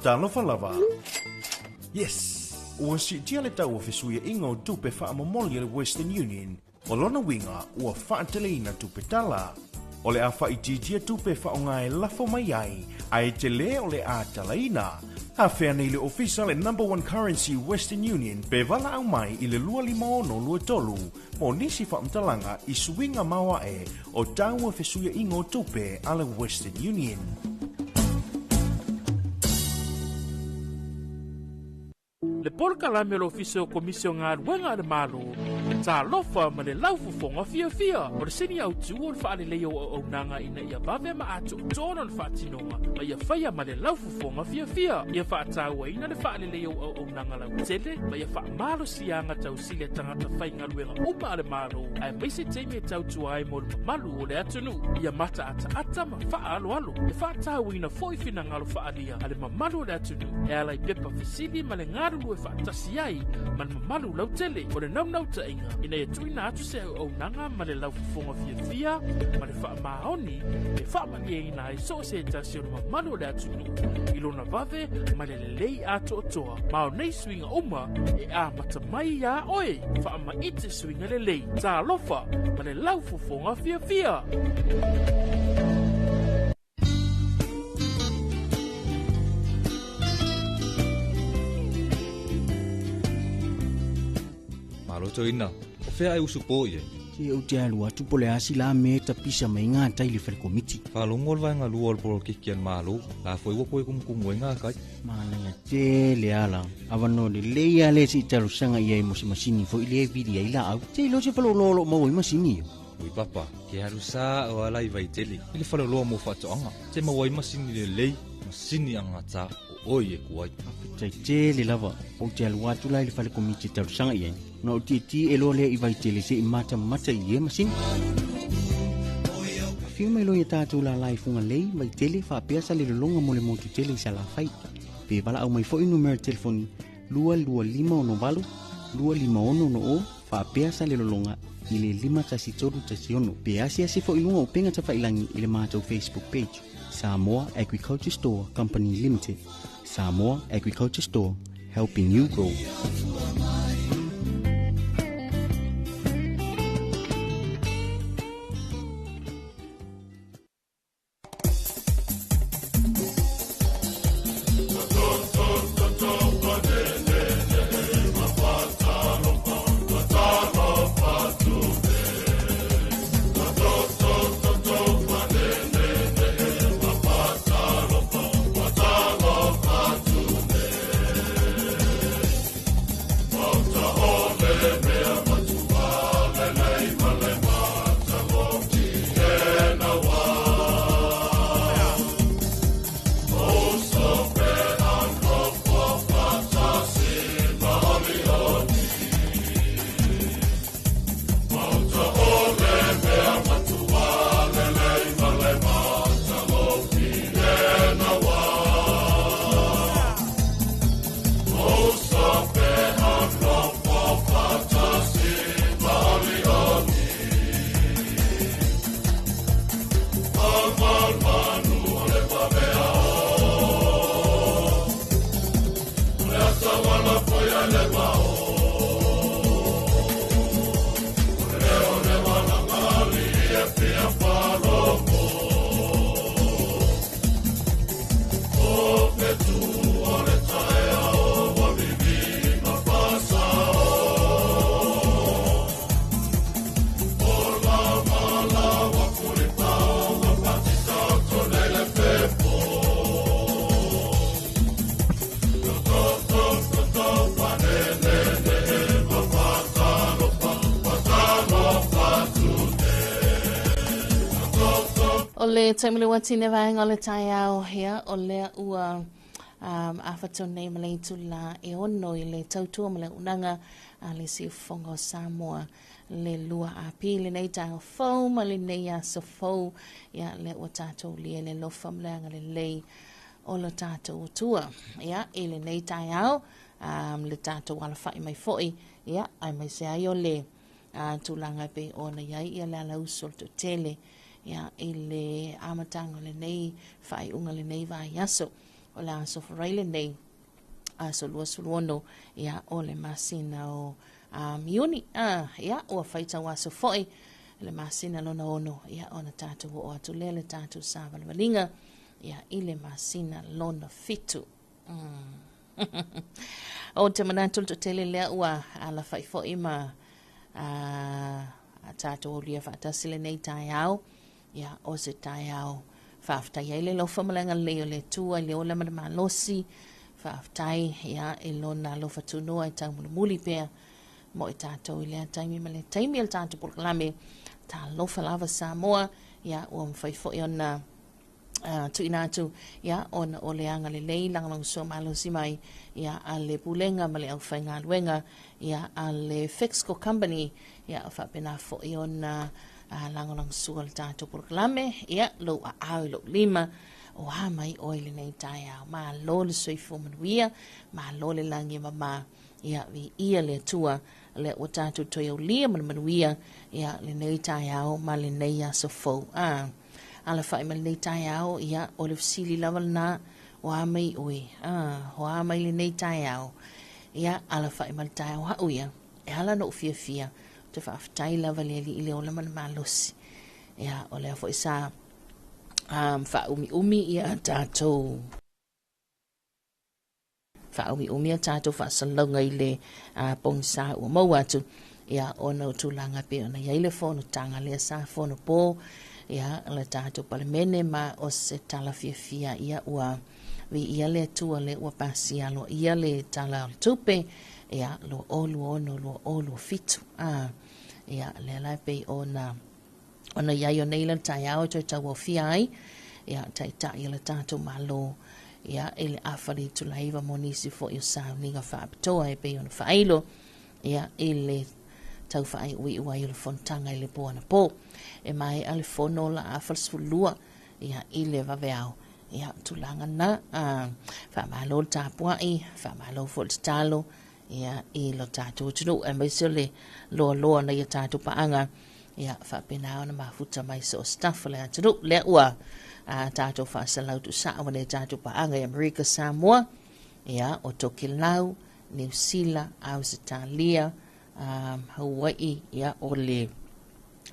Talofa lava! Yes! Ua siitia le tau o fesuiaiga o tupe faamomoli a le Western Union. O lona uiga, ua faateleina tupe tala. O le a faaitiitia tupe e faaaoga e lafo mai ai, ae tele o le a talaina. Afea nei le ofisa le Number One Currency Western Union pe valaau mai i le 25623 mo nisi faamatalaga i suiga maoae o tau o fesuiaiga o tupe a le Western Union. Le polokalame o le Ofisa o Komisi o Galuega a le Malo, Talofa ma le Laufofoga Fiafia. O le sini autu o le faaleleia o auaunaga ina ia vave ma atoatoa lona faatinoga ma ia faia ma le laufofoga fiafia. Ia faatauaina le faaleleia o auaunaga lautele ma ia faamalosiaga tausili a tagata faigaluega uma a le Malo, aemaise taimi e tautua ai mo le mamalu o le atunuu. Ia mataataata ma faaaloalo. E faatauaina foi finagalo faaalia a le mamalu o le atunuu e ala i pepa fesili ma le galulue faatasi ai ma le mamalu lautele. O le naunautaiga ina ia tuuina atu se auaunaga ma le laufofoga fiafia ma le faamaoni e faamalieina ai so o se tasi o le mamalu o le atunuu i lona vave ma le lelei atoatoa. Ma o nei suiga uma e amata mai iā oe. Faamaite suiga lelei. Talofa ma le laufofoga fiafia! Malo toeaina, o fea e usupo i ai? Se ou te alu atu po o le a se la mea e tapisa mai gatai i le fale komiti. Faalogo le vaega lua o le polokiki a le Malo, la foi ua toe kumukumu ai gatai. Manaia tele ala. Avanoa lelei lava lea se i talosaga i ai mo se masini foi lea e vili ai laau. Se iloa se faleoloa o lo o maua ai masini ia. Ui papa, ke alu sa o ala i Vaitele i le faleoloa mo faatoaga. Te maua ai masini lelei, masini agata o oi e ku ai. Faafetai tele lava. Ou te alu atu la i le fale komiti e talosaga i ai. Ona ou tietie loa lea i Vaitele se i matamata i ia masini. Afio mai loa ia tatou lala i Fugalei, Vaitele, faapea Salelologa mo le motu tele i Salafai. Pe valaau mai foi numera telefoni 22568 25660 faapea Salelologa i le 51316 pe asiasi foi i luga o upega tafailangi i le matou Facebook page Samoa Agriculture Store Company Limited. Samoa Agriculture Store, helping you grow. O le taimi le watine vaega o le taeao hea o lea ua um, afa nei ma le itula e ono i le tautua ma le unaga a le siufofoga o Samoa le 2 Api lenei taeao fou ma lenei aso fou ia lea ua tatou lia le alofa ma le agalelei o lo tatou Atua ia i lenei taeao um, le tatou alafai mai foi ia aemaise ai o le uh, tulaga e pei ona i ai ia le alausu o le toatele ia i le amataga o lenei faaiuga lenei vaiaso. O le aso Faraile lenei, aso 26 ia, o le masina o Iuni. Ia, ua faitau aso foi le masina lona ono, ia, ona tatou oo atu lea le tatou savalivaliga ia, i le masina lona fitu. Ou te manatu le toatele lea ua alafai foi ma tatou aulia faatasi lenei taeao. Ia, o se taeao faafetai ai le alofa ma le agalelei o le Atua i le ola ma le malosi. Faafetai ia, i lona alofa tunoa e taumulimuli pea mo i tatou i lea taimi ma le taimi o le tatou polokalame. Talofa lava Samoa, ia, ua mafai foi ona tuuina atu ia, ona o le agalelei lagolagosua malosi mai ia, a le Pulega ma le aufaigaluega ia, a le Fixco Company ia, faapena foi ona lagolagosua le tatou polokalame. Ia, lou aao i lou lima, o a mai oe i lenei taeao. Malo le soifua manuia, malo le lagi e mama, ia, viia le Atua lea ua tatou toe aulia ma le manuia ia, lenei taeao ma lenei aso fou. Alafai ma lenei taeao, ia, o le fesili lava lena, o a mai oe? O a mai lenei taeao? Ia, alafai ma le taeao hau ia, e ala ona ou fiafia, ou te faafetai lava i le Alii i le ola ma le malosi. Ia, o lea foi sa faaumiumi ia tatou faaumiumi a tatou faasalalauga i le pogisa ua maua atu ia, ona o tulaga pei ona i ai le fonotaga lea sa fonopo ia, le tatou Palemene, ma o se tala fiafia ia, ua viia le Atua lea ua pasia aloaia le Tala o le Tupe ia, 2026/2027. Ia, lea la e pei ona i ai o nei le taeao e toe tauaofia ai ia, taitai o le tatou Malo ia, i le afa le itula 9 mo nisi foi o sauniga faapitoa e pei ona faailo ia, i le tau faaiuiu ai o le fonotaga i le po anapo. E maea le fono la afa le 12 ia, i le vaveao. Ia, tulaga na, faamalo le tapuai, faamalo foi le tatalo ia, i lo tatou atunuu, aemaise o le loaloa na ia tatou paaga ia, faapena ona mafuta mai so o staff o le atunuu. Lea ua tatou faasalau tuusaa ma le tatou paaga i Amerika Samoa, ia, o Tokelau, Niu Sila, Ausetalia, Hawaii, ia, o le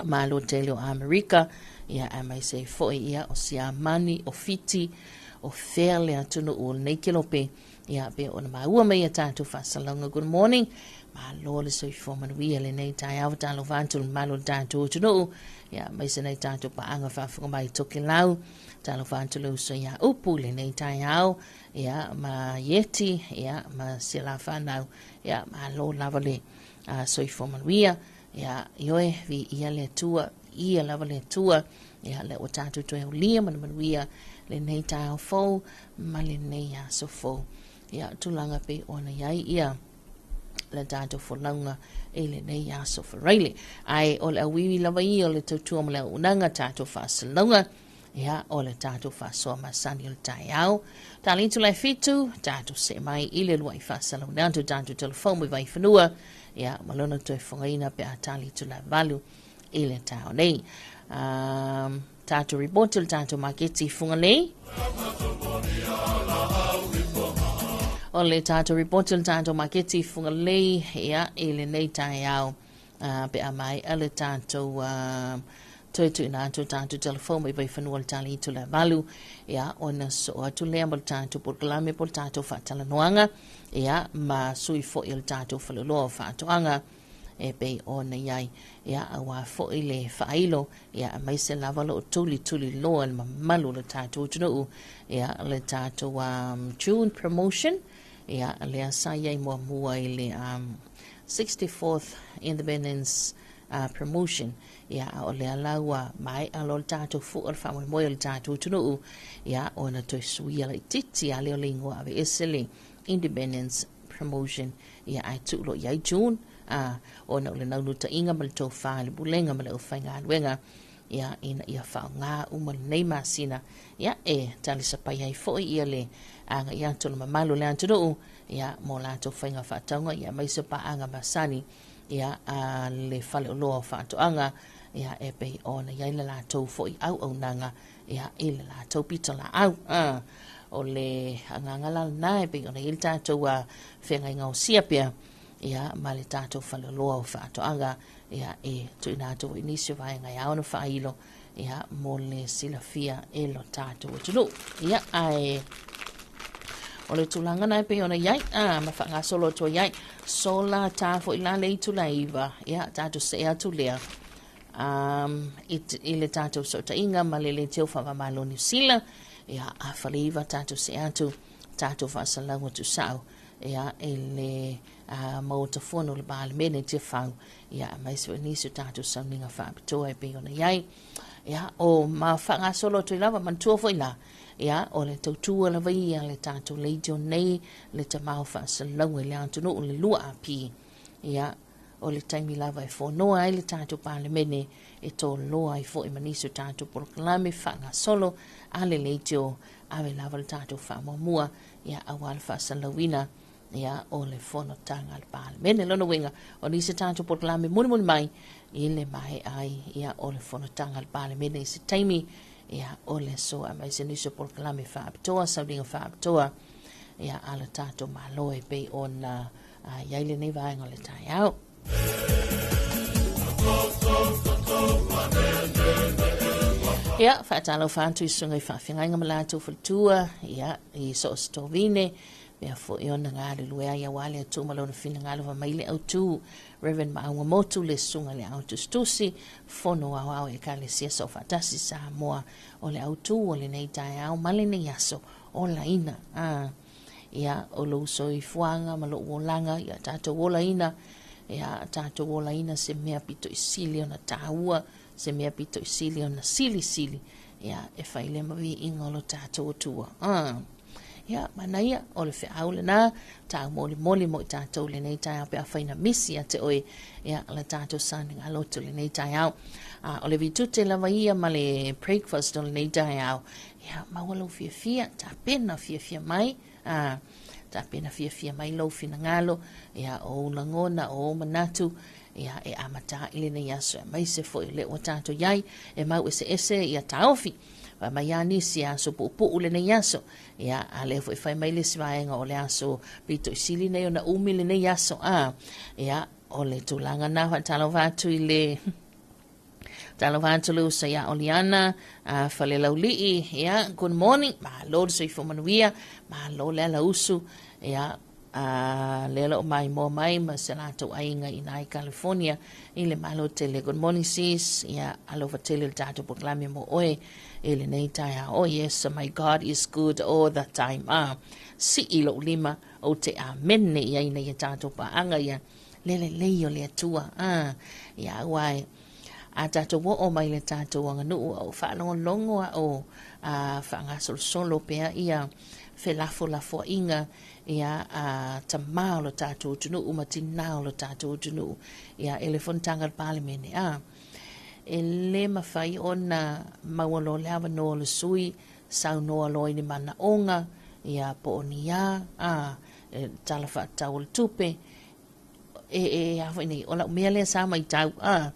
Malo tele o Amerika, ia, aemaise ai foi ia, o Siamani, o Fiti, o fea le atunuu o lenei kelope, ia, pe ona maua mai ia tatou faasalalauga. Good morning. Malo le soifua manuia lenei taeao. Talofa atu le mamalu o le tatou atunuu, ia, aemaise nai tatou paaga faafofoga mai i Tokelau. Talofa atu le uso ia Upu i lenei taeao, ia, ma Ieti, ia, ma si la whanau, ia, malo lava le soifua manuia. Ia, ioe, viia le Atua, ia lava le Atua, ia, lea ua tatou toe aulia ma le manuia lenei taeao fou ma lenei aso fou. Ia, tulaga pei ona i ai ia le tatou folauga i lenei aso Faraile. Ae o le auivi lava ia o le tautua ma le auaunaga tatou faasalalauga, ia, o le tatou faasoa masani o le taeao. Tali atu le 7, tatou see mai i le luai faasalauina atu tatou telefoni mai Vaifanua, ia, ma lona toe fogaina pe a tali atu le 8 i le taeao nei. Tatou report o le tatou maketi i Fugalei. O le tatou report o le tatou maketi i Fugalei, ia, i lenei taeao, pe a maea le tatou toe tuuina atu o tatou telefoni mai Vaifanua le tali atu le 8, ia, ona soo atu lea ma le tatou polokalame po o le tatou faatalanoaga, ia, ma sui foi o le tatou faleoloa o faatoaga e pei ona i ai, ia, aua foi le faailo, ia, aemaise lava loo tulituliloa le mamalu o le tatou atunuu, ia, le tatou June promotion, ia, lea sa i ai muamua i le 64th Independence promotion, ia, a o lea la ua maea loa le tatou fua o le faamoemoe o le tatou atunuu, ia, ona toe suia laitiiti a lea o le igoa aveese le Independence promotion, ia, ae tuu loa i ai June, ona o le naunutaiga ma le tofa i le pulega ma le aufaigaluega, ia, ina ia faaaoga uma lenei masina, ia, e talisapai ai foi ia le agai atu o le mamalu o le atunuu, ia, mo latou faiga faatauga, ia, aemaise o paaga masani, ia, a le faleoloa o faatoaga, ia, e pei ona i ai le latou foi auaunaga, ia, i le latou pitolaau. O le agaga la lena e pei ona i ai le tatou feagaiga osia pea ia ma le tatou faleoloa o faatoaga ia e tuuina atu foi nisi o vaega e ao ona faailo ia mo le silafia e lo tatou atunuu. Ia ae o le tulaga na e pei ona i ai a ma faagasolo atu ai ai sola ta foi la le itula e 9 ia tatou see atu lea i le tatou fesootaiga ma le leitio faava-o-Malo Niu Sila ia 8:30 tatou see atu tatou faasalalau atu sao ia i le Maota Fono o le Palemene i Tiafau ia aemaise foi nisi o tatou sauniga faapitoa e pei ona i ai. Ia o ma faagasolo atu ai lava manatua foi la ia o le tautua lava ia le tatou leitio nei le tamao faasalalauga i le atunuu le 2AP. Ia o le taimi lava e fonoa ai le tatou Palemene e toloa ai foi ma nisi o tatou polokalame faagasolo a le leitio ave lava le tatou faamuamua ia aua le faasalalauina ia o le fonotaga a le Palemene. Lona uiga, o nisi tatou polokalame mulimuli mai i le maea ai ia o le fonotaga a le Palemene i se taimi ia o le aso aemaise nisi o polokalame faapitoa, sauniga faapitoa ia a le tatou Malo e pei ona i ai lenei vaega o le taeao. Ia, faatalofa atu i susuga i faafeagaiga ma latou faletua, ia, i so o se tovine, mea foi ona galulue ai aua le Atua ma lona finagalo fai mai le autu Reverend Maauga Motu le susuga i le Ao Tusitusi Fono Aoao Ekalesia Soofaatasi Samoa o le autu o lenei taeao ma lenei aso olaina a ia o lou soifuaga ma lou olaga ia tatou olaina ia tatou olaina se mea pito i sili ona taua se mea pito i sili ona silisili ia e fai lea ma viiga o lo tatou Atua Ia, manaia, o le feau lena, taumolimoli mo i tatou lenei taeao pe afai na misi ia te oe, ia, le tatou sauniga lotu lenei taeao. A, o le vitute lava ia ma le breakfast o lenei taeao, ia, maua lou fiafia, tapena fiafia mai, a, tapena fiafia mai lou finagalo, ia, o ou lagona, o ou manatu, ia, e amata ai lenei aso, aemaise foi o lea ua tatou i ai, e mau eseese ia taofi. Fai mai lava nisi e aso puupuu lenei aso. Ia, a lea foi fai mai le isi vaega o le aso pito i sili nei ona umi lenei aso. A, ia, o le tulaga na faatalofa atu i le talofa atu le uso ia Oliana, a Falelaulii, ia, good morning, malo le soifua manuia, malo le ala usu, ia, a lea o lo o maimoa mai ma se latou aiga i ina i California i le Malo tele. Good morning sis, ia alofa tele le tatou polokalame mo oe i lenei taeao. Oh yes, my God is good all the time. Ah, sii lou lima ou te amene i ai ina ia tatou paaga ia le lelei o le Atua. Ah, ia aua e a tatou oo mai le tatou aganuu a o faalogologo a o a faagasolosolo pea ia felafolafoaiga ia a tamā o lo tatou atunuu ma tinā o lo tatou atunuu ia e le fonotaga a le Palemene a e lē mafai ona maua loa le avanoa o le sui saunoa loa i ni manaoga ia po o ni a a e tala faatatau o le tupe e e a foi nei o lau mea lea sa matau a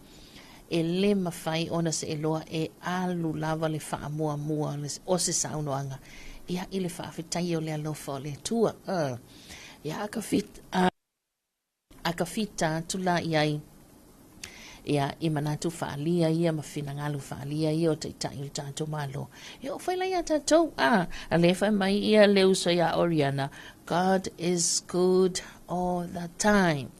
e lē mafai ona seeloa e alu lava le faamuamua o se saunoaga ia i le faafetai o le alofa o le Atua a ia a ka a ka fita atu la i ai ia i manatu faaalia ia ma finagalo faaalia ia o taitai o le tatou Malo. E oo fai la iā tatou, a, a lea fai mai ia le uso iā Oriana, God is good all the time.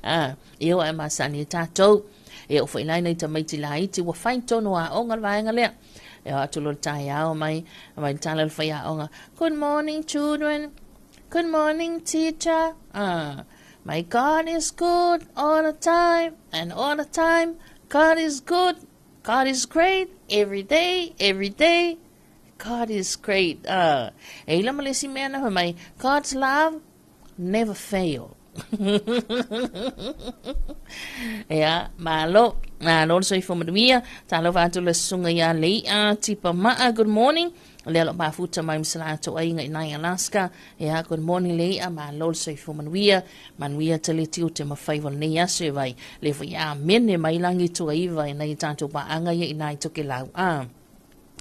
a, e oo ae masani e tatou. E oo foi la i nai tamaiti laiti, ua fai tonu aoga le vaega lea. E oo atu loa le taeao mai, mai le tala le faiaoga, Good morning children, good morning teacher. A, my God is good all the time, and all the time, God is good, God is great, every day, every day, God is great. E ila ma le isi mea na fai mai, God's love never fail. Ia, malo. Malo le soifua manuia. Talofa atu le susuga ia Lei'a Tipa Maa. Good morning. Lea o lo o mafuta mai ma se latou aiga i nai Alaska. Ia, good morning Lei'a, malo le soifua manuia. Manuia tele tiute ma faiva o lenei aso e vai. Lea foi e amene mai lagi tuaiva i nai tatou paaga ia i nai Tokelau.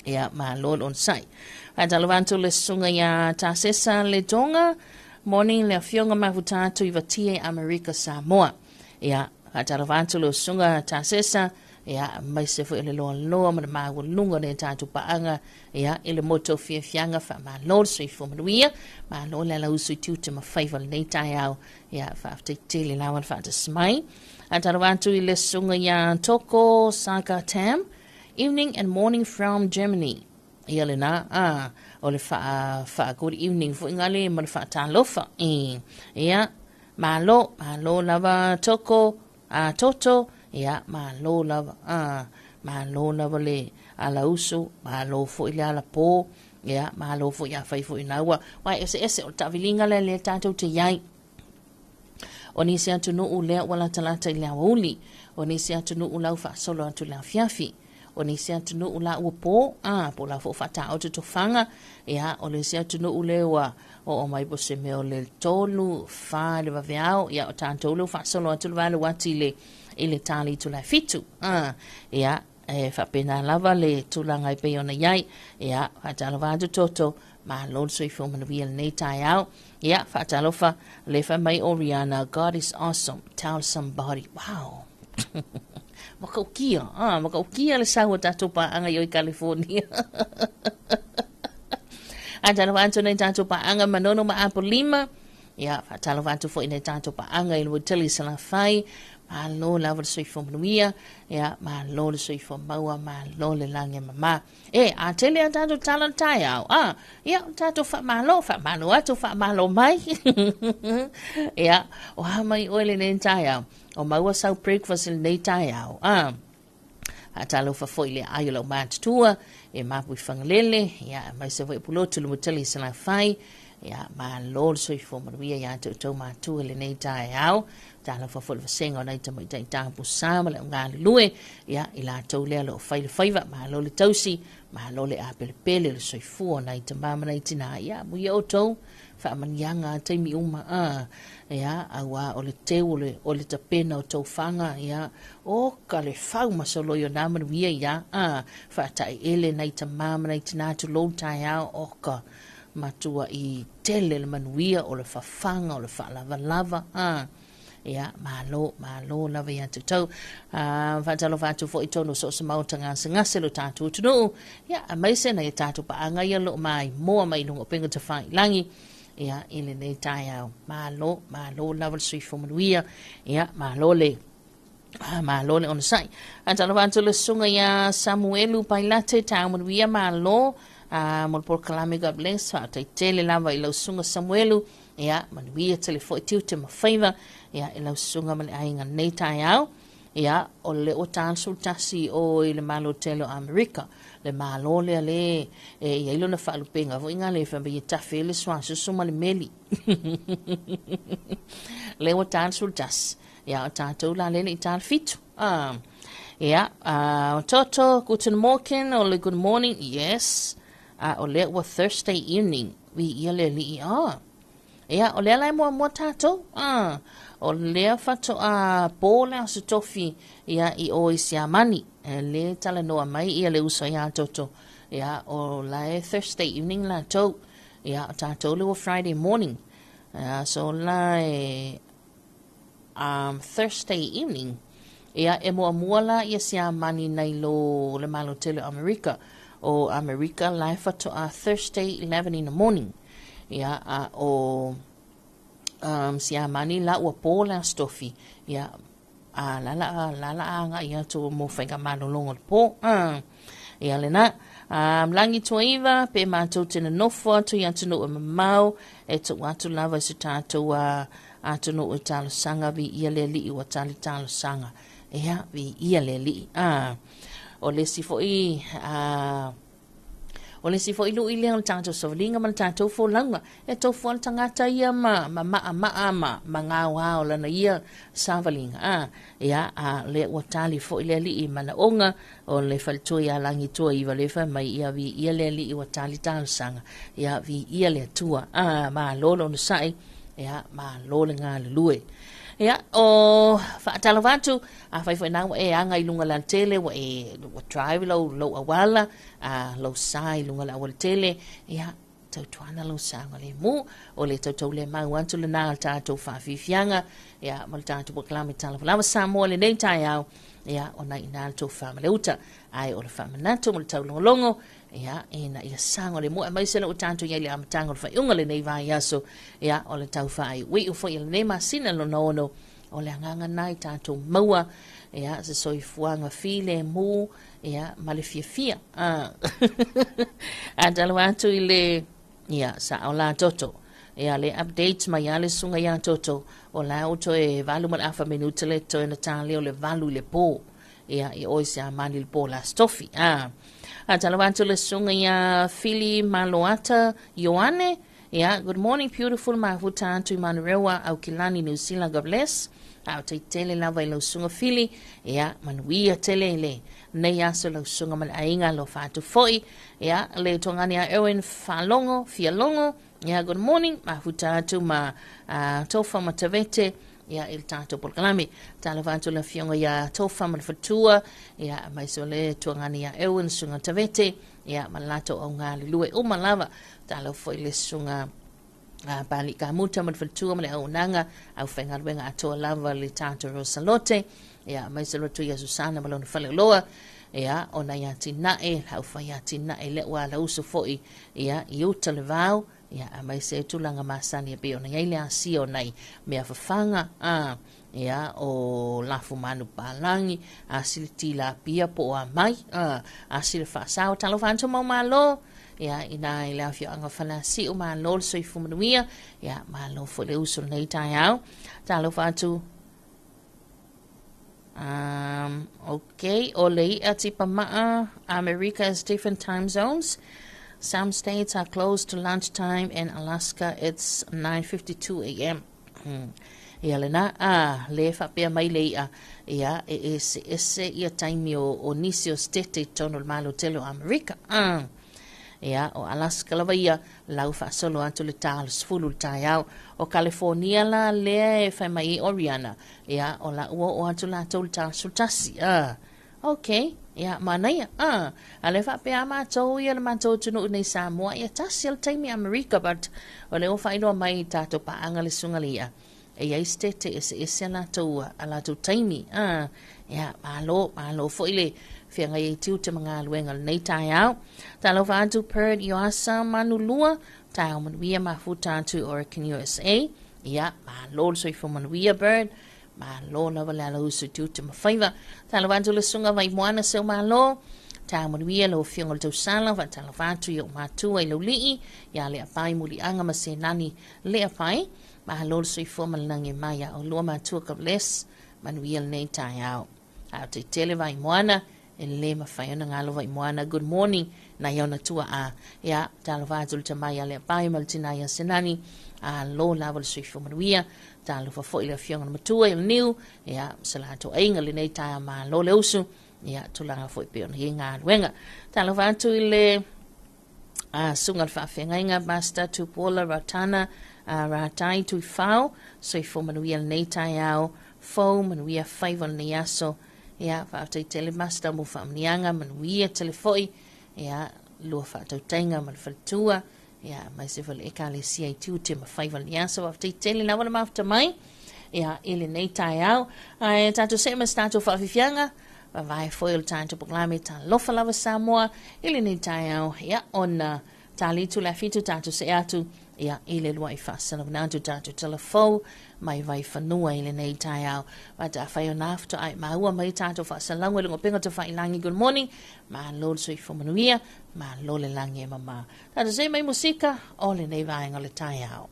Ia, malo le onosai. Faatalofa atu le susuga ia Tasesa Letonga, morning le afioga mafuta atu i Vatia i Amerika Samoa. Ia, faatalofa atu le susuga Tasesa, ia, aemaise foi o le loaloa ma le maualuga o le tatou paaga, ia, i le motu o fiafiaga, faamalo le soifua manuia, malo le alausu i tiute ma faiva o lenei taeao, ia, faafetai tele lava le faatasi mai. Faatalofa atu i le susuga ia Toko Saka Tam, Evening and morning from Germany. Ia lena, a, o le faa, faa good evening foi ngale ma le faatalofa. E, ia, malo, malo lava toko, a toto, ia, malo lava, a, malo lava le alausu, malo foi le alapō, ia, malo foi a fai foi naua. Wai ese ese o le taaviliga lea lea tatou te iai. O nisi atunuu lea ua latalata i le aoauli. O nisi atunuu la ua faasolo atu i le afiafi. O nisi atunuu la ua po, a, po o la foi ua faataoto tofaga. Ia, o le isi atunuu lea ua oo mai po o se mea o le 3, 4 i le vaveao. Ia, o tatou lea ua faasolo atu le 8 ati i le ta le itula e 7. A, ia, e faapena lava le tulaga e pei ona i ai. Ia, faatalofa atu Toto, malo le soifua manuia i lenei taeao. Ia, faatalofa, le fai mai o Rihanna, God is awesome, tell somebody. Wow. Makaukia, ah, makaukia le sau o tatou paaga i o i California. Faatalofa atu nei tatou paaga Manono ma Apolima. Ia, faatalofa atu foi nei tatou paaga i le Tele Salafai. Malo lava le soifua manuia. Ia, malo le soifua maua, malo le lagi e mama. E, a tele a tatou tala o le taeao, a, ia, o tatou faamalo, faamalo atu, faamalo mai. Ia, o a mai oe lenei taeao, o maua sau breakfast i lenei taeao, a. Faatalofa foi i le aai o lau matutua, e mapu i Fagalele, ia, aemaise foi o Pulotu le Mutali i Salafai, ia, malo le soifua manuia ia te outou matua i lenei taeao. Talofa foi le vasega o nai tamaitai tapusa ma le au galulue, ia, i latou lea o lo o fai le faiva, malo le tausi, malo le apelepele o le soifua o nai tama ma nai tina, ia, amuia outou faamaniaga a taimi uma, a, ia, auā o le teu o le, o le tapena o tou faga, ia, oka le fau ma soloi o nā manuia, ia, a, faataeele nai tama ma nai tina tulou taeao, oka matuai tele le manuia o le fafaga o le faalavalava a ia malo malo lava ia te outou. A faatalofa atu foi i totonu o so o se maota gasegase lo tatou atunuu, ia aemaise nai a tatou paaga ia o lo o maimoa mai i luga o upega tafailagi ia i lenei taeao. Malo malo lava le soifua manuia, ia malo le malo le onosai. Faatalofa atu le susuga ia Samuelu Pailate, taeao manuia, malo mo le polokalame God bless. Faafetai tele lava i lau susuga Samuelu, ia manuia tele foi tiute ma faiva ia i lau susuga ma le aiga nei taeao. Ia, o le ua 41 o i le Malo tele o Amerika, le Malo lea le e i ai lona faalupeina foi ngā le fai mai e tafe le suasusu ma le meli. Le ua 41. Ia, o tatou la lele i ta le 7. Ah. Ia, o Toto, guten Morgen, o le good morning, yes. A o lea ua Thursday evening, wi ia le alii, ah. Ia, o lea la e muamua tatou, ah. O lea faatoa po le aso tofi, ia, i o i Siamani. E le talanoa mai ia le uso ia Toto. Ia, o la e Thursday evening latou. Ia, o tatou le ua Friday morning. Ia, so la e Thursday evening, ia e muamua la ia Siamani nai lo le Malo tele o Amerika. O Amerika la e faatoa Thursday 11 in the morning. Ia, a o Siamani la ua po le aso tofi. Ia, a la la la la agai atu mo faigamalologa o le po. Ia lena. Lagi Tuaiva, pe matou te nonofo atu i atunuu e mamao, e tuu atu lava i se tatou atunuu e talosaga, viia le Alii ua tali talosaga. Ia, viia le Alii. O le isi foi, o le isi foi lui lea o le tatou savaliga ma le tatou folauga. E tofu lava le tagata ia ma, ma maamaa ma, ma gaoa o lana ia savaliga. Ia, a lea ua tali foi le Alii i manaoga o le faletua ia Lagituaiva lea fai mai, ia viia le Alii ua tali talosaga, ia viia le Atua. Malo le onosai, ia malo le galulue. Ia, o faatalofa atu, afai foi na ua e aga i luga o le alatele, ua e ua drive lou, lou auala, a, lou sa i luga o le aualatele, ia, tautuana lou saogalemu, o le tautaulemau atu lena o le tatou faafiafiaga, ia, ma le tatou polokalame Talofa Lava Samoa i lenei taeao, ia, ona i ina le tofa ma le uta, ae o le faamanatu ma le taulogologo, ia, ina ia saogalemu, aemaise lea ua tatou i ai i le amataga o le faaiuga o lenei vaiaso, ia, o le tau faaiuiu foi o lenei masina lona ono, o le agaga lena i tatou maua, ia, se soifuaga filemu, ia, ma le fiafia. A, a talo atu i le, ia, sao la Toto. Ia, le update mai a le susuga ia Toto, o la ua toe 8 ma le afa minute le toe na ta lea o le 8 i le po. Ia, i oi se amani le po la stofi. A, a talo atu le susuga ia Fili Maloata Ioane, ia, good morning beautiful mafuta atu i Manurewa, Aukilani, New Zealand, God bless. A o tele lava i lau susuga Fili, ia, manuia tele i le nei aso lau susuga ma le aiga lo faatu foi. Ia, le tuagani a Erwin Faalongo, Fialongo, ia, good morning, mafuta atu ma Tofa Matavete, ia, i le tatou polokalame. Talofa atu le afioga ia Tofa ma le Fatua, ia, mai so le tuagani ia Erwin susuga Tavete, ia, ma le latou auga lelue uma lava. Talofa foi le susuga Pali Kamuta ma le Faletua ma le auaunaga au faigaluega atoa lava le tatou Rosalote, ia, mai se loto ia Susana ma lona faleoloa, ia, ona ia tinae, au fai atinae le ua ala uso foi, ia, i uta le vao, ia, a mai se tulaga masani e pei ona iai le asia o nai mea fafaga, a, ia, o lafu manu palangi, asi le tilapia po o a mai, a, asi le faasao, talofa atu mau malo, ia, ina i le afioaga Falasiu, malo le soifua manuia, ia, malo foi le uso lenei taeao. Talofa atu. Okay, o le i'a tipa maa, America has different time zones. Some states are close to lunchtime. In Alaska, it's 9:52 a.m. Ia lena, a, le faapea mai le i'a, ia, e ese ese ia taimi o, o nisi o stete i totonu o le Malo tele o Amerika. Ia, o Alaska lava ia, lau faasolo atu le ta o le 10 le taeao. O California la lea e fai mai ai Oriana, ia, o la ua oo atu latou le ta 11. Okay, ia, manaia. A le faapea a matou ia le matou atunuu nei Samoa, ia tasi le taimi Amerika, but o le ua faailoa mai i tatou paaga le susuga le i'a, e iai stete ese ese a latou, a latou taimi. Ia, malo, malo foi le feagai ai tiute ma galuega o lenei taeao. Talofa atu Pearl Ioasa Manulua, taeao manuia mafuta atu i Oregon, USA. Ia, malo le soifua manuia Bird. Malo lava le ala usu i tiute ma faiva. Talofa atu le susuga Vaimoana Seu Malo. Taeao manuia lau afioga i le tausala, faatalofa atu i ou matua i Laulii, ia Leapai Muliaga ma Senani Leapai. Malo le soifua ma le lagi e mai a oulua matua, God bless. Manuia lenei taeao. A o te tele Vaimoana, e le mafai ona galo Vaimoana. Good morning, nai ona tua a. Ia, talofa atu le tama ia Leapai ma le tina ia Senani. Alo lava le soifua manuia. Talofa foi le afioga na matua i le niu. Ia, sa latou aiga lenei taeao malo le usu. Ia, tulaga foi pe ona i galuega. Talofa atu i le susuga le faafeagaiga Master Tupuola Ratana Ratai Tuifao, soifua manuia lenei taeao fou, manuia faiva o lenei aso. Ia, faafetai tele Master mo faamuniaga, manuia tele foi, ia, lua faatautaiga ma le faletua, ia, mai se foi le ekalesia i tiute ma faiva o lenei aso. Faafetai tele lava le mafuta mai, ia, i lenei taeao. Ae tatou see ma se tatou faafiafiaga, vavae foi o le tatou polokalame Talofa Lava Samoa i lenei taeao, ia, ona talitu le afitu tatou see atu, ia, i le lua'i faasalauna atu tatou talafou mai vai fanua i lenei taeao. Ma ta whai o nā ai maua mai tatou faasalauga i luga o upega tafailagi. Good morning, malo le soifua manuia, malo le lagi e mama. Tatou see mai musika o lenei vaega o le taeao.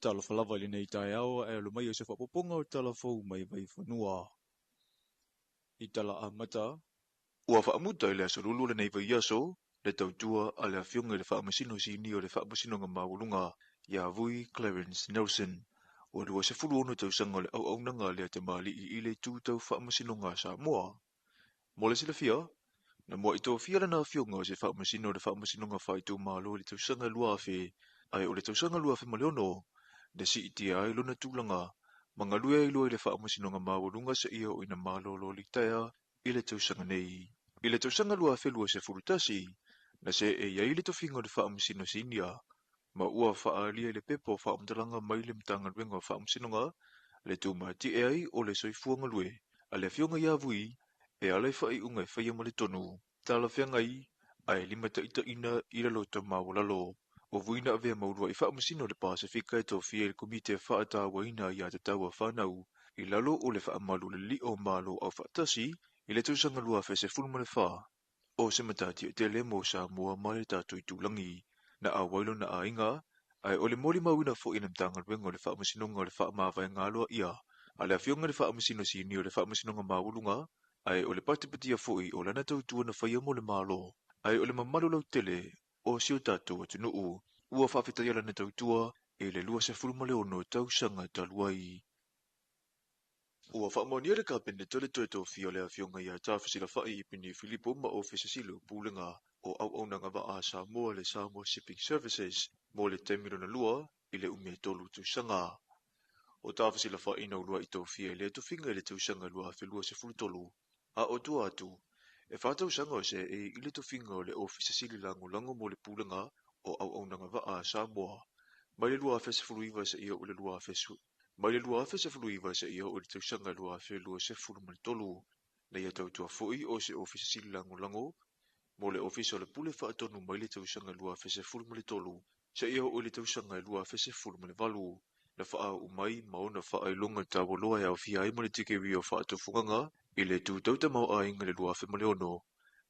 Talofa lava i lenei taeao ae alo mai o se faaopoopoga o tala fou mai Vaifanua. I tala amata, ua faamuta i le aso Lulu o lenei vaiaso le tautua a le Afioga i le Faamasino Sinia o le Faamasinoga Maualuga ia Vui Clarence Nelson. Ua 26 tausaga o le auaunaga a lea tamalii i le itu tau faamasinoga a Samoa. Mo le silafia, na muai tofia lana afioga o se faamasino o le Faamasinoga Faaitumalo i le tausaga 2000, ae o le tausaga 2006 na siitia ai lona tulaga ma galue ai loa i le Faamasinoga Maualuga seia oo ina malolo litaea i le tausaga nei. I le tausaga 2021, na seei ai le tofiga o le Faamasino Sinia, ma ua faaalia i le pepa o faamatalaga mai le Matagaluega o Faamasinoga le tumati'e ai o le soifua galue a le Afioga ia Vui e ala i faaiuga e faia ma le tonu talafeagai ae limataitaiina i le loto maualalo. O Vui na avea ma uluai faamasino o le Pasefika e tofia i le Komiti e Faatauaina Aiatatau a Fanau i lalo o le faamalu o le Lili'o o Malo Aufaatasi i le tausaga 2014. O se matatia tele mo Samoa ma le tatou itulagi na auai lona aiga, ae o le molimauina foi e le Matagaluega o le Faamasinoga o le faamavaega aloaia a le Afioga i le Faamasino Sinia o le Faamasinoga Maualuga, ae o le patipatia foi o lana tautua na faia mo le Malo, ae o le mamalu lautele o si o tatou atunuu. Ua faafetaia lana tautua i le 26 tausaga talu ai. Ua faamaonia le Kapeneta le toe tofia o le Afioga ia Tafesilafai Ipini Filipo ma Ofisa Sili o Pulega o Auaunaga Vaa a Samoa le Samoa Shipping Services mo le taimi lona lua i le umi e 3 tausaga. O Tafesilafai na uluai tofia i lea tofiga i le tausaga 2023, a o tua atu, e 4 tausaga o seei i le tofiga o le Ofisa Sili Lagolago mo le Pulega o Auaunaga Vaa a Samoa mai le 2019 seia oo i le 2000 mai le 2019 seia oo i le tausaga 2023. Na ia tautua foi o se Ofisa Sili Lagolago mo le Ofisa o le Pule Faatonu mai le tausaga 2013 seia oo i le tausaga 2018. Na faauu mai ma ona faailoga taualoa e aofia ai ma le tikeri o faatufugaga i le tutau tamaoaiga i le 2006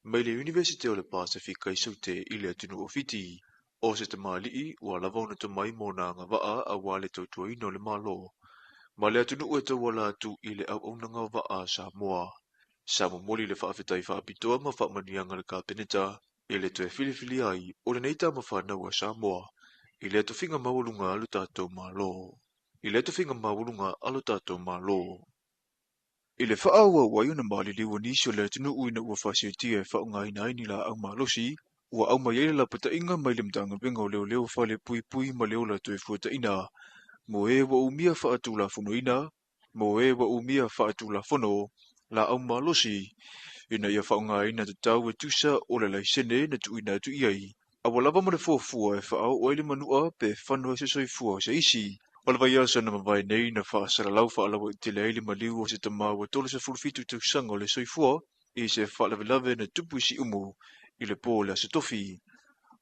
mai le Yunivesite o le Pasefika i Saute i le atunuu o Fiti. O se tamalii ua lava ona tomai mo ona agavaa aua le tautuaina o le Malo ma le atunuu e tauala atu i le auaunaga o vaa a Samoa. Sa momoli le faafetai faapitoa ma faamanuiaga a le Kapeneta i le toe filifilia ai o lenei tama fanau a Samoa i lea tofiga maualuga a lo tatou Malo. I lea tofiga maualuga a lo tatou Malo. I le faaauau ai ona maliliu o nisi o le atunuu ina ua faaseetia e faaaogaina ai ni laau malosi, ua aumai ai le lapataiga mai le Matagaluega o Leoleo Falepuipui ma le Ola Toefuataiga mo e ua umia faatulafonoina, mo e ua umia faatulafono laau malosi, ina ia faaaogaina tatau e tusa o le laisene na tuuina atu i ai, a ua lava ma le fuafua e faaoo ai le manua pe fano ai se soifua o se isi. O le vaiaso na mavae nei na faasalalau faalauaitele ai le maliu o se tama ua 37 tausaga o le soifua i se faalavelave na tupu i Siumu i le po o le Aso Tofi.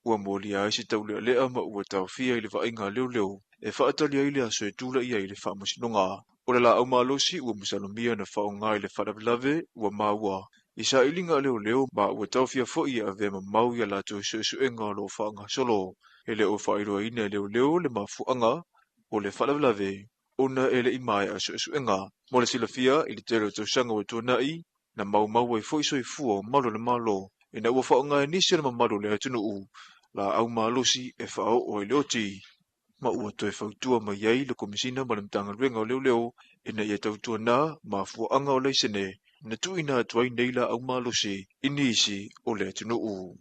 Ua molia ai se taulealea ma ua taofia i le vaaiga a leoleo e faatali ai le aso e tulai ai le faamasinoga. O le laau malosi ua masalomia na faaaoga i le faalavelave ua maua i sailiga a leoleo ma ua taofia foi e avea mamau i a latou suesuega o lo o faagasolo. E le o faailoaina e leoleo le mafuaaga o le faalavelave ona e le i maea suesuega. Mo le silafia i le tele o tausaga ua tuanai, na maumau ai foi soifua o malu o le Malo ina ua faaaoga e nisi o le mamalu o le atunuu laau malosi e faaoo ai le oti. Ma ua toe fautua mai ai le Komesina ma le Matagaluega o Leoleo ina ia tautuana mafuaaga o laisene na tuuina atu ai nei laau malosi i nisi o le atunuu.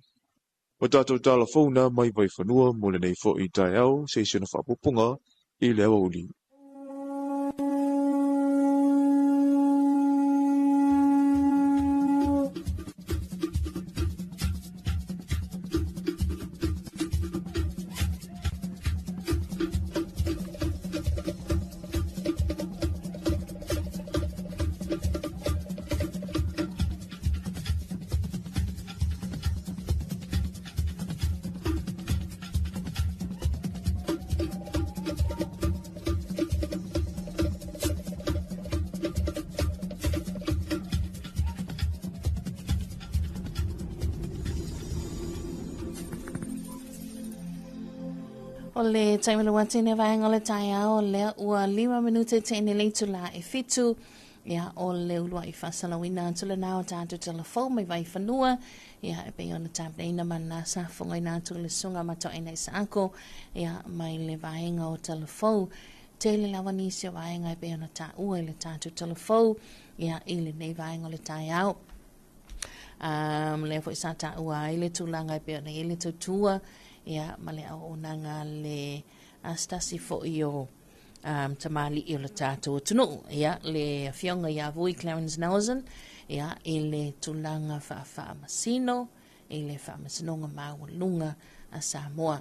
O tatou tala fou na mai Vaifanua mo lenei foi taeao se isi ona faaopoopoga i le aoauli. O le taimi le wati ne vaenga o le taeao lea ua 5 minute te ine le itula e 7. Ia, o le uluai faasalauina atu lena o tatou telefou mai Vaifanua. Ia, e pei ona tapenaina ma na safogaina atu le susuga Matoaina Isaako, ia, mai le vaega o telefou. Tele lava nisi o vaega e pei ona taua i le tatou telefou, ia, i lenei vaega o le taeao. Lea foi sa taua ai le tulaga e pei ona i ai le tautua, ia, ma le auaunaga a le a se tasi foi o tamalii o le tatou atunuu, ia, le afioga ia Vui Clarence Nelson, ia, i le tulaga faafaamasino i le Faamasinoga Maualuga a Samoa.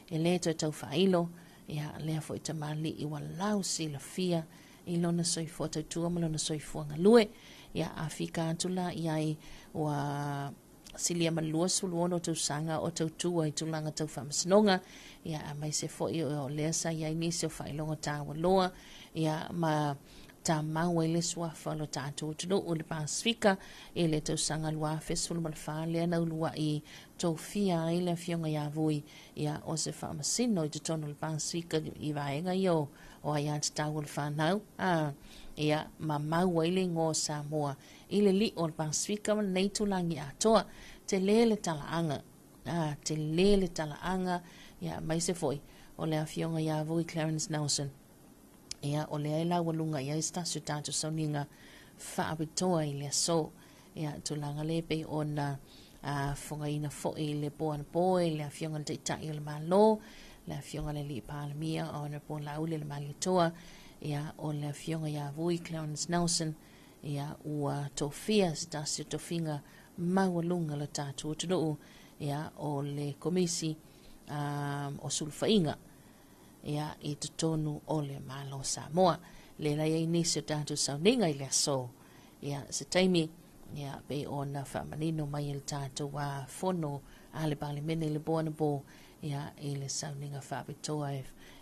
E le toe tau faailo, ia, lea foi tamalii ua lau silafia i lona soifua tautua ma lona soifua galue. Ia, a fika atu la i ai ua silia ma le 26 tausaga o tautua i tulaga tau faamasinoga, ia, aemaise foi o lea sa i ai nisi o faailoga taua loa, ia, ma tamau ai le suafa o lo tatou atunuu i le Pasefika i le tausaga 2014 lea na uluai tofia ai le afioga ia Vui, ia, o se faamasino i totonu o le Pasefika i vaega ia o aiatatau o le fanau, a, ia, ma mau ai le igoa o Samoa i le li'o o le Pasefika ma lenei itulagi atoa. Tele le talaaga, a, tele le talaaga, ia, aemaise foi o le afioga ia Vui Clarence Nelson. Ia, o lea e laualuga i ai se tasi o tatou sauniga faapitoa i le aso. Ia, tulaga lea e pei ona fogaina foi i le po anapo e le afioga i le Taitai o le Malo, le afioga i le Alii Palemia, Honourable Laaulialemalietoa, ia, o le afioga ia Vui Clarence Nelson, ia, ua tofia se tasi o tofiga maualuga o le tatou atunuu, ia, o le Komisi o Sulufaiga, ia, i totonu o le Malo o Samoa. Lea la i ai nisi o tatou sauniga i le aso, ia, se taimi, ia, pei ona faamanino mai e le tatou fono a le Palemene i le po anapo, ia, i le sauniga faapitoa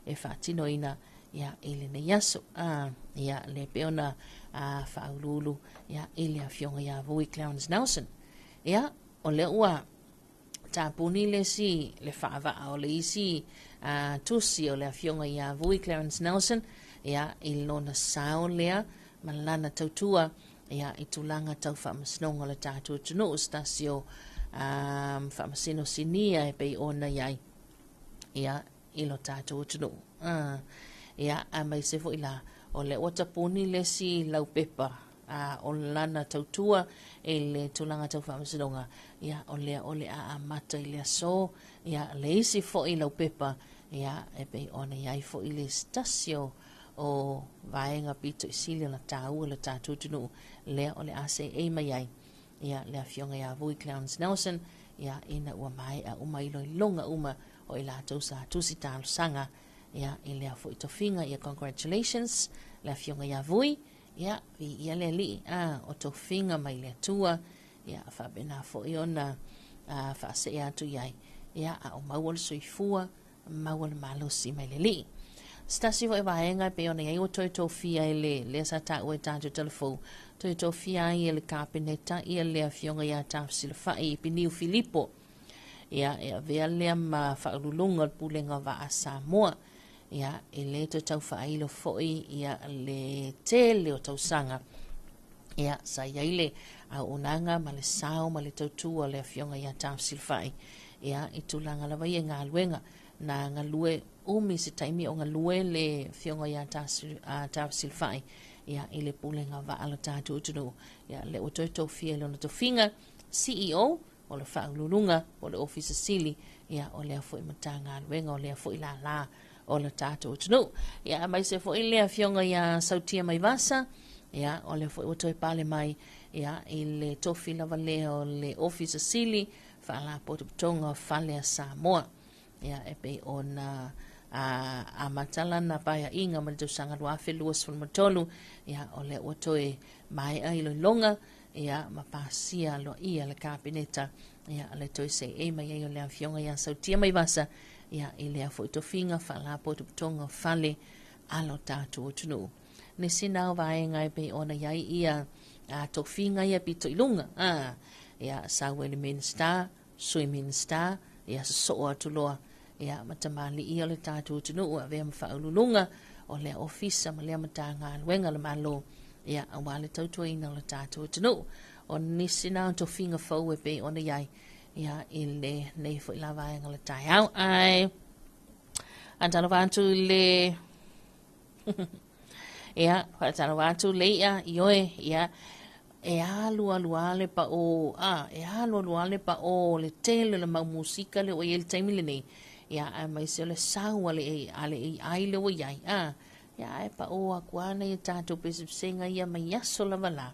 e faatinoina, ia, i lenei aso. Ia, lea pei ona faauluulu, ia, i le afioga ia Vui Clarence Nelson. Ia, o lea ua tapuni le isi le faavaa o le isi tusi o le afioga ia Vui Clarence Nelson, ia, i lona sao lea ma lana tautua, ia, i tulaga tau faamasinoga o le tatou atunuu, se tasi o faamasino sinia e pei ona i ai, ia, i lo tatou atunuu. Ia, aemaise foi la, o lea ua tapuni le isi laupepa o lana tautua i le tulaga tau faamasinoga, ia, o lea o le a amata i le aso, ia, le isi foi laupepa, ia, e pei ona i ai foi le se tasi o vaega pito i sili ona taua i lo tatou atunuu, lea o le a seei mai ai, ia, le afioga ia Vui Clarence Nelson, ia, ina ua maea uma iloiloga uma o i latou sa tusi talosaga, ia, i lea foi tofiga. Ia, congratulations le afioga ia Vui, ia, viia le Alii, o tofiga mai le Atua, ia, faapena foi ona faasee atu i ai, ia, a o maua le soifua, maua le malosi mai le Alii. Se tasi foi vaega e pei ona i ai ua toe tofia e le, lea sa taua i tatou telefou, toe tofia ai e le Kapeneta ia le afioga ia Tafesilafai Ipiniu Filipo, ia, e avea lea ma faauluuluga o le Pulega o Vaa a Samoa. Ia, e le toe tau faailo foi ia le tele o tausaga, ia, sa i ai le auaunaga ma le sao ma le tautua o le afioga ia Tafesilafai, ia, i tulaga lava ia i galuega. Na galue umi se taimi o galue le afioga ia Tafesilafai, ia, i le Pulega Vaa a lo tatou atunuu. Ia, lea ua toe tofia i lona tofiga CEO, o le Faauluuluga o le Ofisa Sili, ia, o lea foi Matagaluega, o lea foi lālā o le tatou atunuu. Ia, aemaise foi le afioga ia Sautia Maivasa, ia, o lea foi ua toe pale mai, ia, i le tofi lava lea o le Ofisa Sili, Faalapotopotoga o Fale a Samoa. Ia, e pei ona amata lana paeaiga mai le tausaga 2023, ia, o lea ua toe maea iloiloga, ia, ma pasia aloaia le Kapeneta, ia, le toe seei mai ai o le afioga ia Sautia Maivasa, ia, i lea foi tofiga Faalapotopotoga o Fale a lo tatou atunuu. Nisi na o vaega e pei ona i ai ia tofiga ia pito i luga, ia, sau ai le Minisita, Sui Minisita, ia, sosoo atu loa, Ia, ma tamalii o le tatou atunuu e avea ma faauluuluga o lea ofisa ma lea Matagaluega a le Malo, ia, aua le tautuaina o le tatou atunuu. O nisi na o tofiga fou e pei ona i ai, ia, i lenei foi la vaega o le taeao. Ae, faatalofa atu i le ia, faatalofa atu le i'a ioe, ia, e alu alu lava le pao, a, e alu alu lava le pao o le tele o le mau musika lea ua i ai i le taimi lenei, ia, aemaise o le sau a le, a le AI lea ua i ai, a, ia, ae pao atu lava nai a tatou pesepesega ia mai aso lava la,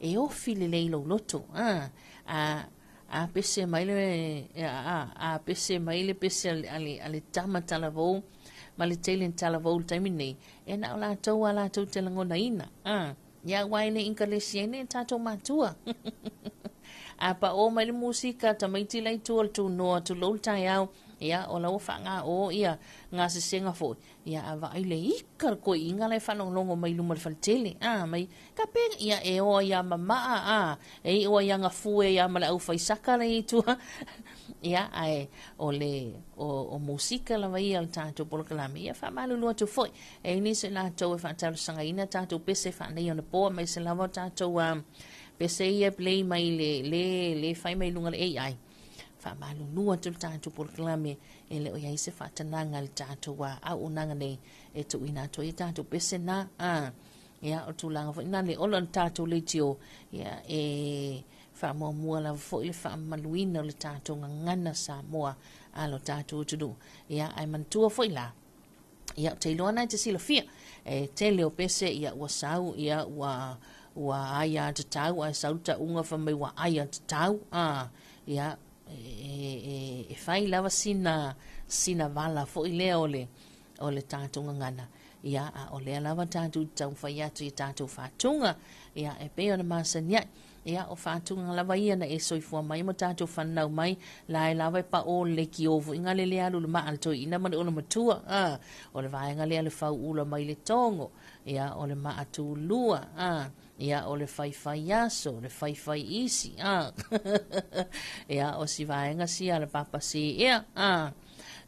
e ofi lelei i lou loto, a, a, a pese mai le, a, a pese mai le pese a le, a le, a le tama talavou, ma le tele talavou i le taimi lenei, e na o latou a latou te lagonaina, a, ia aua e le inkalesi ai nei tatou matua. A paʻō mai le musika tamaiti la i tua o le tunoa tulou le taeao, ia o la ua faagaʻō ia gasesega foi, ia a vaai le ika le koiʻiga la e faalogologo mai luma o le faletele, a mai ka pe ia e oa ia mamaa a e iʻu ai agafue ia ma le aufaisaka la i tua. Ia ae o le o, o musika lava ia o le tatou polokalame, ia faamalulu atu foi e i ai nisi o latou e faatalosagaina tatou pese faaneionapo aemaise lava o tatou um, pese ia play mai le le le fai mai luga le AI. Faamalulu atu le tatou polokalame e le o i ai se faatanaga i le tatou auaunaga nei e tuuina atu ai tatou pese na. A, ia, o tulaga foi na le ola o le tatou leitio, ia, e faamuamua lava foi le faamamaluina o le tatou gagana Samoa a lo tatou atunuu. Ia, ae manatua foi la, ia, ou te iloa na e te silafia, e tele o pese, ia, ua sau, ia, ua, ua aia tatau, ae sau le tauga fai mai ua aia tatau, a, ia, e, e, e fai lava sina, sina vala foi lea o le, o le tatou gagana, ia, a o lea lava tatou te taumafai atu i tatou faatuga, ia, e pei ona masani ai. Ia, o faatuga lava ia na e soifua mai ma tatou fanau mai, la e lava e paʻō le lekiō foi nga le le alu le maa le toeaina ma le olomatua, a, o le vaega lea le fauula mai le togo, ia, o le maa tulua, a, ia, o le faifai aso, le faifai isi, a, ia, o si vaega sia le papa seea, a,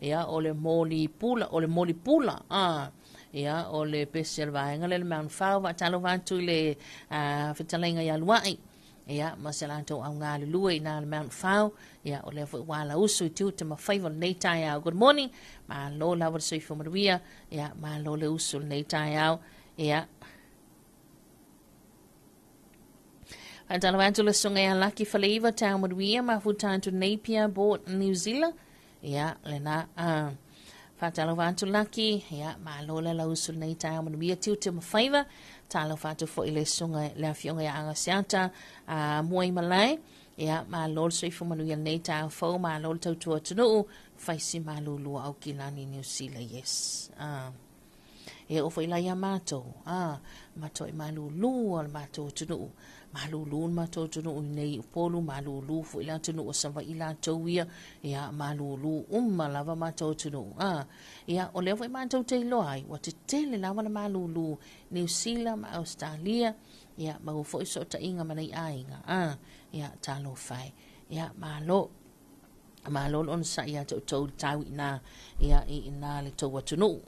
ia, o le moli pula, o le moli pula, a, Ia, o le pese o le vaega lea le Mount Fau, faatalofa atu i le fetalaiga ia Luai. Ia, ma se latou au galulue i nā le Mount Fau. Ia, o lea foi ua ala usu i tiute ma faiva o lenei taeao. Good morning. Malo lava le soifua manuia. Ia, malo le usu o lenei taeao. Ia, Faatalofa atu le susuga ia Laki Faleiva Tau Manuia mafuta atu Napier Board New Zealand. Ia, lena. Faatalofa atu Laki, ia, malo le lausu lenei taeao manuia tiute ma faiva. Talofa atu foi le susuga le afioga ia Agaseata Muaimalae. Ia, malo le soifua manuia lenei taeao fou, malo le tautua atunuu, faisi malulu Aukilani Niu Sila, yes. E oo foi la iā matou, a, matuai malūlū lava le matou atunuu, malūlū le matou atunuu i inei i Upolu, malūlū foi le atunuu o Savaii latou ia, ia, malūlū uma lava matou atunuu, a. Ia, o lea foi matou te iloa ai, ua tetele lava le malūlū Niu Sila ma Ausetalia, ia, maua foi fesootaiga ma nai aiga, a, ia, talofa e. Ia, malo. Malo le onosai ia te outou i le tau i ina, ia, i ina le tou atunuu.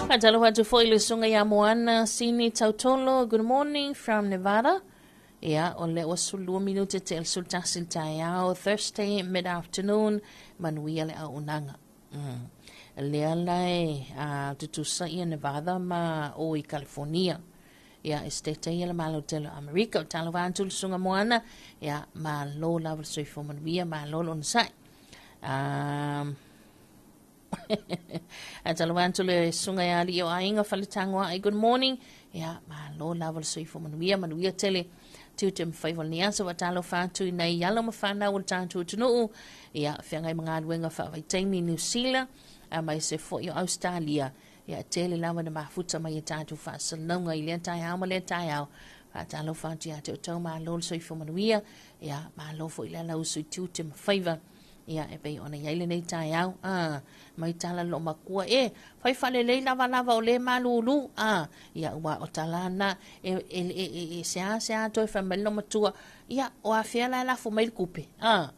Faatalofa atu foi le susuga ia Moana Sini Tautolo, good morning from Nevada. Ia, o lea ua 12 minute te le 11 le taeao, Thursday mid-afternoon, manuia le auaunaga. Lea la e tutusa ia Nevada ma o i California. Ia, e setete ia le Malo tele o Amerika. O talofa atu le susuga Moana, ia, malo lava le soifua manuia, malo le onosai. A talofa atu le susuga ia Alii o Aiga Faletagoai, good morning. Ia, malo lava le soifua manuia, manuia tele tiute ma faiva o lenei aso. Faatalofa atu i nai alo ma fanau o le tatou atunuu, ia, feagai ma galuega faavaitaimi i Niu Sila, aemaise foi o Ausetalia. Ia, tele lava na mafuta mai e tatou faasalalauga i lea taeao ma lea taeao. Faatalofa atu ia te outou, malo le soifua manuia. Ia, malo foi le alausu i tiute ma faiva. Ia, e pei ona i ai lenei taeao, a, mai tala loo makua, e, fai faalelei lavalava o lē malūlū, a, ia, uā o tala na, e, e, e, e, e seā seā toe fai mai le matua, ia, o afea la e lafo mai le tupe, a,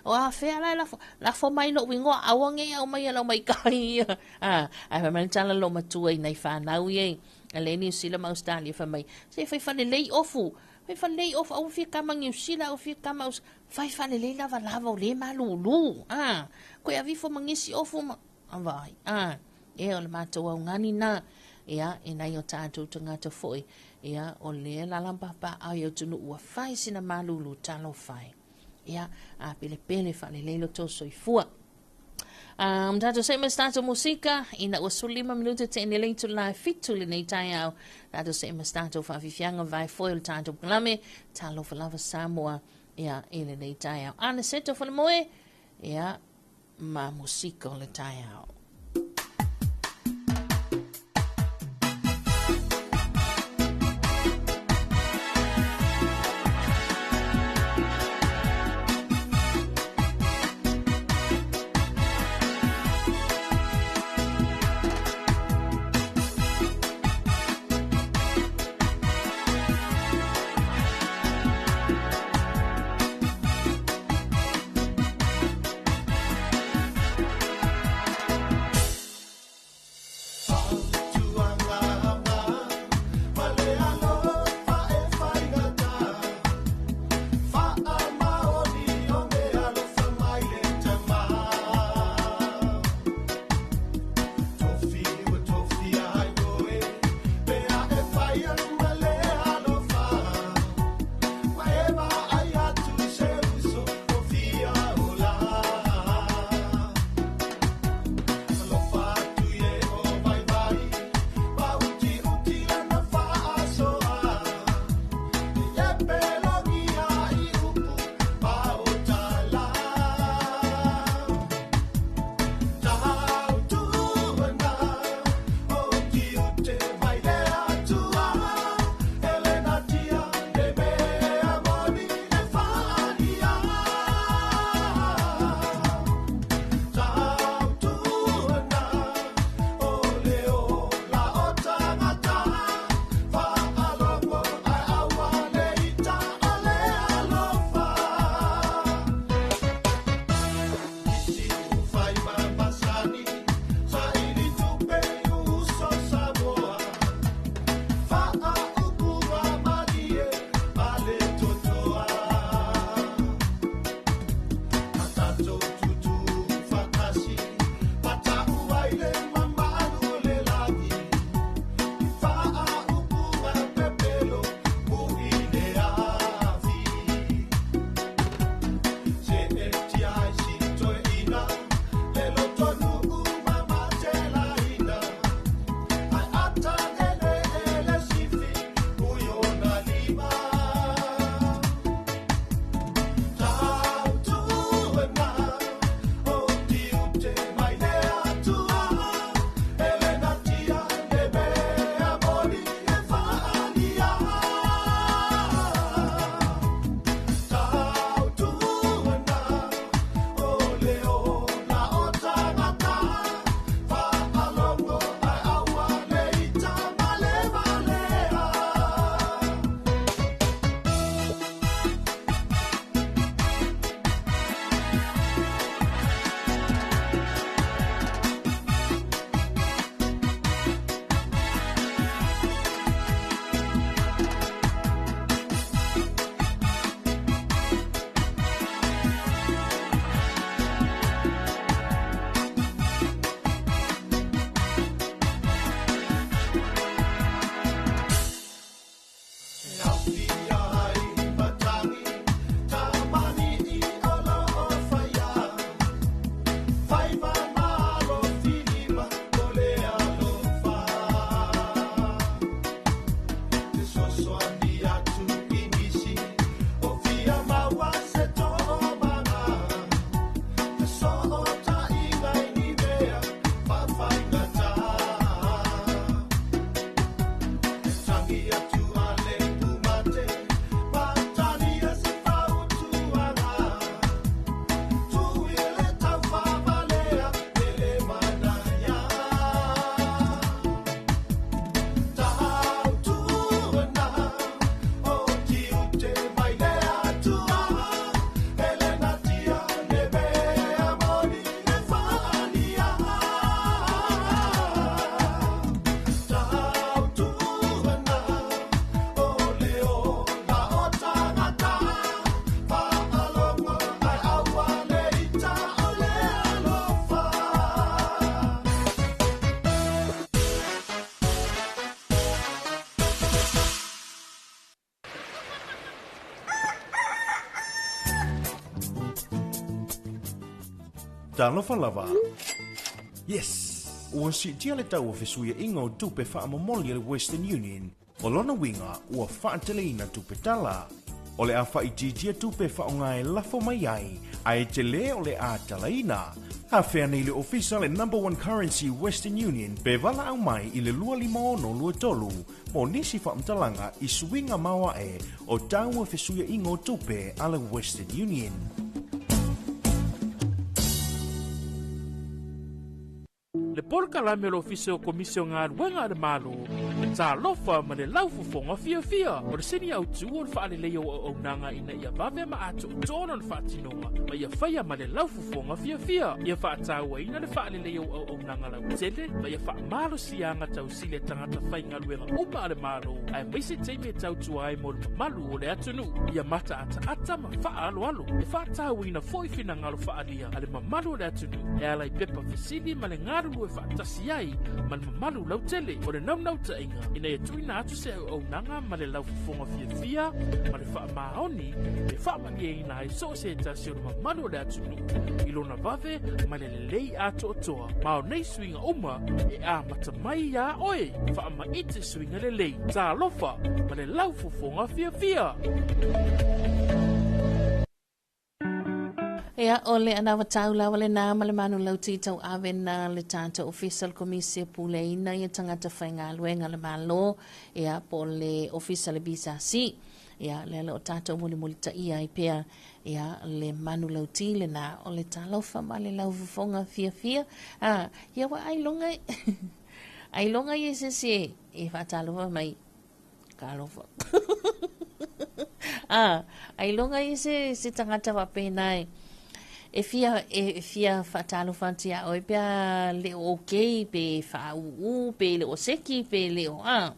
o afea la e lafo, lafo mai lo'u igoa, aua nei aumaia lau maikai ia, a, ae fai mai le tala loo matua i nai fanau ia i le Niu Sila ma Ausetalia, fai mai, se fai faalelei ofu, fai faalelei ofu, aua fia kama Niu Sila, aua fia kama Aus, fai faalelei lavalava o lē malūlū, a, koe ave ifo ma nisi ofu ma, vaai, a, e o le matou augani na, ia, e nai o tatou tagata foi, ia, o lea lalapapaaao i atunuu ua fai sina malūlū, talofa e. Ia, a pelepele faalelei lo tou soifua. Tatou seʻe ma se tatou musika ina ua 15 minute te ene le itulā e 7 lenei taeao. Tatou seʻe ma se tatou faafiafiaga vae foe o le tatou polokalame Talofa Lava Samoa ia i lenei taeao. Anaseto Falemoe ia ma musika o le taeao. Talofa lava. Yes! Ua siitia le tau o fesuiaiga o tupe faamomoli a le Western Union, o lona uiga ua faateleina tupe tala. O le a faaitiitia tupe faaaoga e lafo mai ai, ae tele o le a talaina. Afea nei le ofisa le Number One Currency Western Union pe valaau mai i le 25623 mo nisi faamatalaga i suiga maoae o tau o fesuiaiga o tupe a le Western Union. Le polokalame o le Ofisa o Komisi o Galuega a le Malo, Talofa ma le laufofoga fiafia. O le sini autu o le faaleleia o auaunaga ina ia vave ma atoatoa lona faatinoga ma ia faia ma le laufofoga fiafia. Ia faatauaina le faaleleia o auaunaga lautele ma ia faamalosiaga tausili a tagata faigaluega uma a le Malo, aemaise taimi e tautua ai mo le mamalu o le atunuu. Ia mataataata ma faaaloalo. E faatauaina foi finagalo faaalia a le mamalu o le atunuu e ala i pepa fesili ma le galulue faatasi ai ma le mamalu lautele. O le naunautaiga ina ia tuuina atu se auaunaga ma le laufofoga fiafia ma le faamaoni e faamalieina ai so o se tasi o le mamalu o le atunuu i lona vave ma le lelei atoatoa. Ma o nei suiga uma e amata mai iā oe. Faamaite suiga lelei. Talofa ma le laufofoga fiafia. Ia, o le anavatau lava lenā ma le manulauti tauave na le tatou Ofisa o le Komisi e Puleaina ia Tagata Faigaluega a le Malo, ia, po o le Ofisa o le BSRC. Ia, lea la o tatou mulimulitaia ai pea, ia, le manulauti lenā o le talofa ma le laufofoga fiafia. A, ia ua ailoga, ailoga ia se isi e faatalofa mai. Talofa. Ah, ailoga ia se, se tagata faapena e, e fia, e fia faatalofa atu iā oe pe a le o okay, pe faaūū, pe le o seki, pe le o a.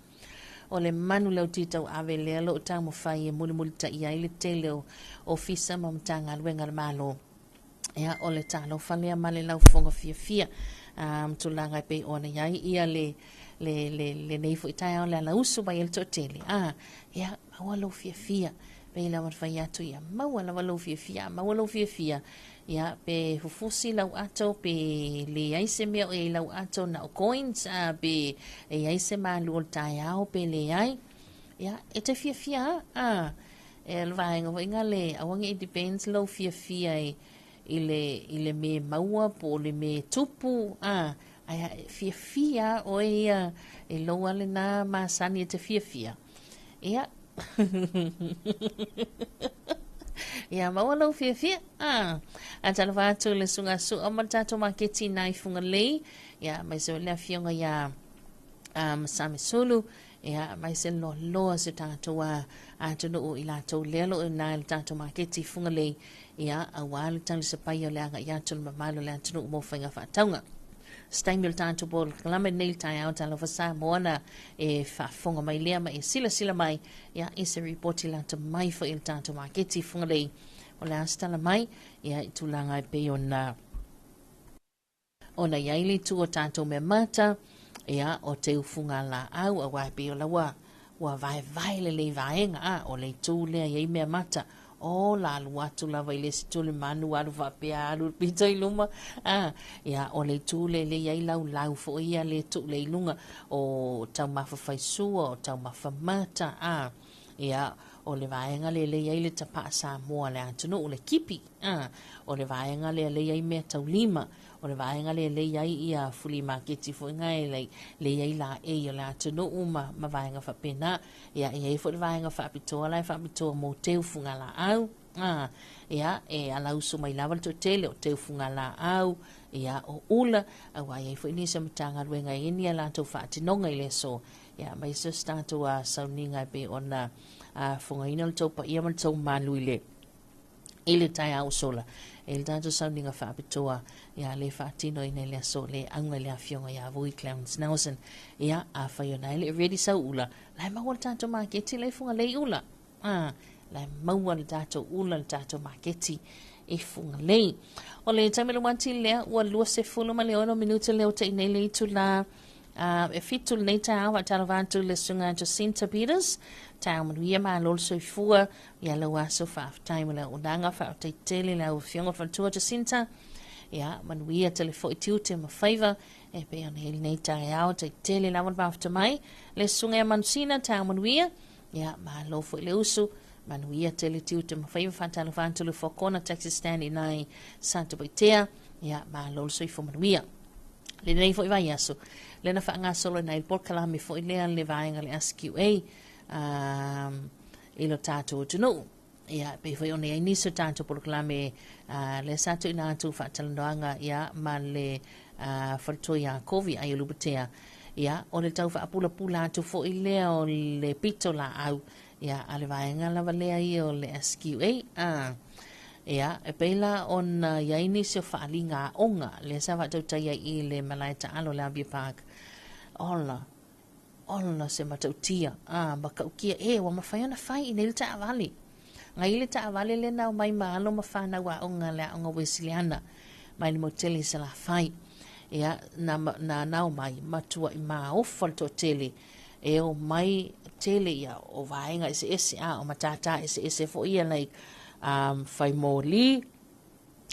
O le manu lauti tauave lea o lo o taumafai e mulimulitaia ai le tele o ofisa ma Matagaluega a le Malo. Ia, o le talofa lea ma le laufofoga fiafia um, tulaga e pei ona i ai ia le, le, le, lenei foi taeao le alausu mai ai le toatele. Ah, ia, maua lou fiafia. Pei lava ona fai atu ia, maua lava lou fiafia, maua lou fiafia. Ia, pe fufusi lau ato, pe leai se mea o i ai lau ato na o coins, ah, pe e i ai se malu o le taeao, pe leai. Ia, e te fiafia, ah, E le vaega foi nga le aua ne i depends lou fiafia i i le i le me maua po o le me tupu a ae a fiafia a oe ia e lou a lena masani e te fiafia ia ia maua lou fiafia a a talofa atu le suga sua ma le tatou maketi nai Fugalei ia aemaise foi le afioga ia Masami Sulu Ia, aemaise le loaloa o si o tatou atunuu i latou lea o lo o i ina i le tatou maketi i Fugalei, ia, aua le talisapaia o le agai atu o le mamalu o le atunuu mo faiga faatauga. Se taimi o le tatou polokalame lenei i le taeao Talofa Samoa na e faafofoga mai lea ma e silasila mai, ia, i se ripoti lata mai foi i le tatou maketi i Fugalei. O le a se tala mai, ia, i tulaga e pei ona Ona i ai le itu o tatou mea mata, ia, o teufuga laau, aua e pei o la ua, ua vaevae lelei vaega, a, o le itu lea i ai mea mata, o, la alu atu lava i le isi itu le manu alu faapea alu le pito i luma, a, ia, o le itu lea lea i ai laulau foi ia le tuu lea i luga, o taumafa faisua, o taumafa mata, a, ia, o le vaega lea lea i ai le tapaa Samoa a le atunuu, le kipi. A, o le vaega lea lea i ai mea taulima, o le vaega lea lea i ai ia fuli maketi foi nga e lea i ai laei o le atunuu ma, ma vaega faapena. Ia, e i ai foi le vaega faapitoa la e faapitoa mo teufugalaau. A, ia, e alausu mai lava le toatele o teufugalaau, ia, o ula, aua e i ai foi nisi o Matagaluega e i ai ni a latou faatinoga i le aso. Ia, aemaise o se tatou sauniga e pei ona fogaina le tou paia ma le tou malu i le i le taeao ua sola. E le tatou sauniga faapitoa, ia le faatinoina i le aso le auga i le afioga ia Vui Clarence Nelson. Ia, afai ona e le ready sau ula, la e maua le tatou maketi la i Fugalei ula. Ah, la e maua le tatou ula le tatou maketi i Fugalei. O le taimi le wati lea, ua 26 minute lea o te inei le itula e fitu lenei taeao faatalofa atu i le susuga Jacinta Peters. Taeao manuia malo le soifua. Ia lau aso faafetai mo le auaunaga, faafetai tele lau afioga faletua Jacinta. Ia, manuia tele foi tiute ma faiva e pei ona i ai lenei taeao, tai tele lava le mafuta mai le susuga ia Manusina, taeao manuia. Ia, malo foi le usu, manuia tele tiute ma faiva, faatalofa atu le Four Taxi Stand i nai Satupaitea. Ia, malo le soifua manuia. Lenei foi vaiaso, lea na faagasolo ai nai polokalame foi lea le vaega le SQA i lo tatou atunuu. Ia, pei foi ona i ai nisi o tatou polokalame lea sa tuuina atu faatalanoaga ia ma le faletua ia Kovi ai o Lupatea. Ia, o le tau faapulapula atu foi lea o le pito laau ia a le vaega lava lea ia o le SQA. Ia, e pei la ona i ai nisi o faaaliga aoga lea sa faatautai ai i le malae taalo o le Albia Park. Ola, ola se matautia, a, matautia, e, ua mafai ona fai i nei le taavale. Ngai le taavale lea na omai ma alo ma fanau aoga le aoga Wesleana mai le motu tele i Salafai. Ia, na, na, na omai, matuai maofa le toatele e omai tele ia o vaega eseese, a, o matata eseese foi ia, like, fai moli,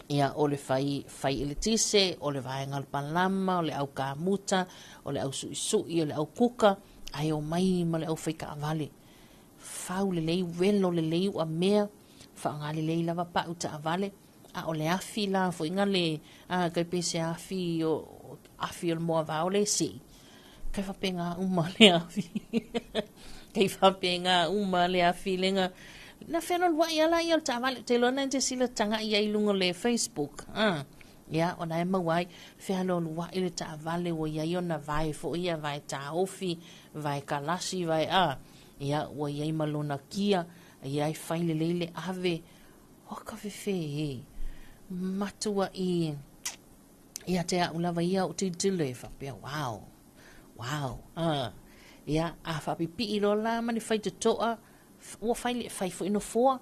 ia, o le fai, fai eletise, o le vaega o le palama, o le au kamuta, o le au suisui, o le au kuka, ae omai ma le au fai taavale. Fau lelei, welo lelei ua mea, faaaoga lelei lava pau taavale, a o le afi la foi nga le, a, kai pe se afi o, afi o le moavao le sei. Kai faapena uma le afi. Kai faapena uma le afi lenga. Na fealualuai ala ia o le taavale. Te iloa na te sila taga'i ai i luga o le Facebook. Ia, ona e maua ai, fealualuai le taavale ua i ai ona vae foi ia, vae taofi, vae kalasi, vae a. Ia, ua i ai ma lona kia, ia e fai lelei le ave. O ka fefe e. Matua'i ia te a'u lava ia o tilotilo e faapea, wow, wow. Ia, a faapipii loa la ma ni faitotoa, ua fai le fai foi nofoa,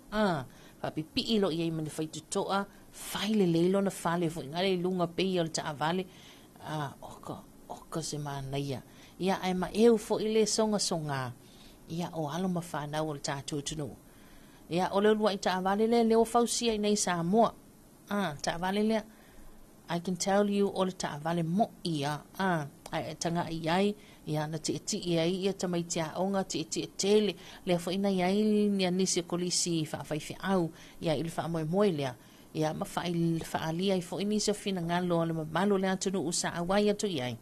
faapipii loa i ai ma ni faitotoa, fai lelei lona fale foi ngale i luga pei o le taavale, oka, oka se manaia. Ia, ae maeu foi le sogasoga, ia, o alo ma fanau o le tatou atunuu. Ia, o le uluai taavale lea, lea ua fausia i nei Samoa. Taavale lea. I can tell you o le taavale mo'i ia. Ae e taga'i i ai, ia, na tietie ai ia tamaiti aoga, tietie tele. Lea foi na i ai ia nisi o kolisi faafaifeau, ia, i le faamoemoe lea. Ia, ma faaalia ai foi nisi o finagalo o le mamalu o le atunuu sa auai atu i ai.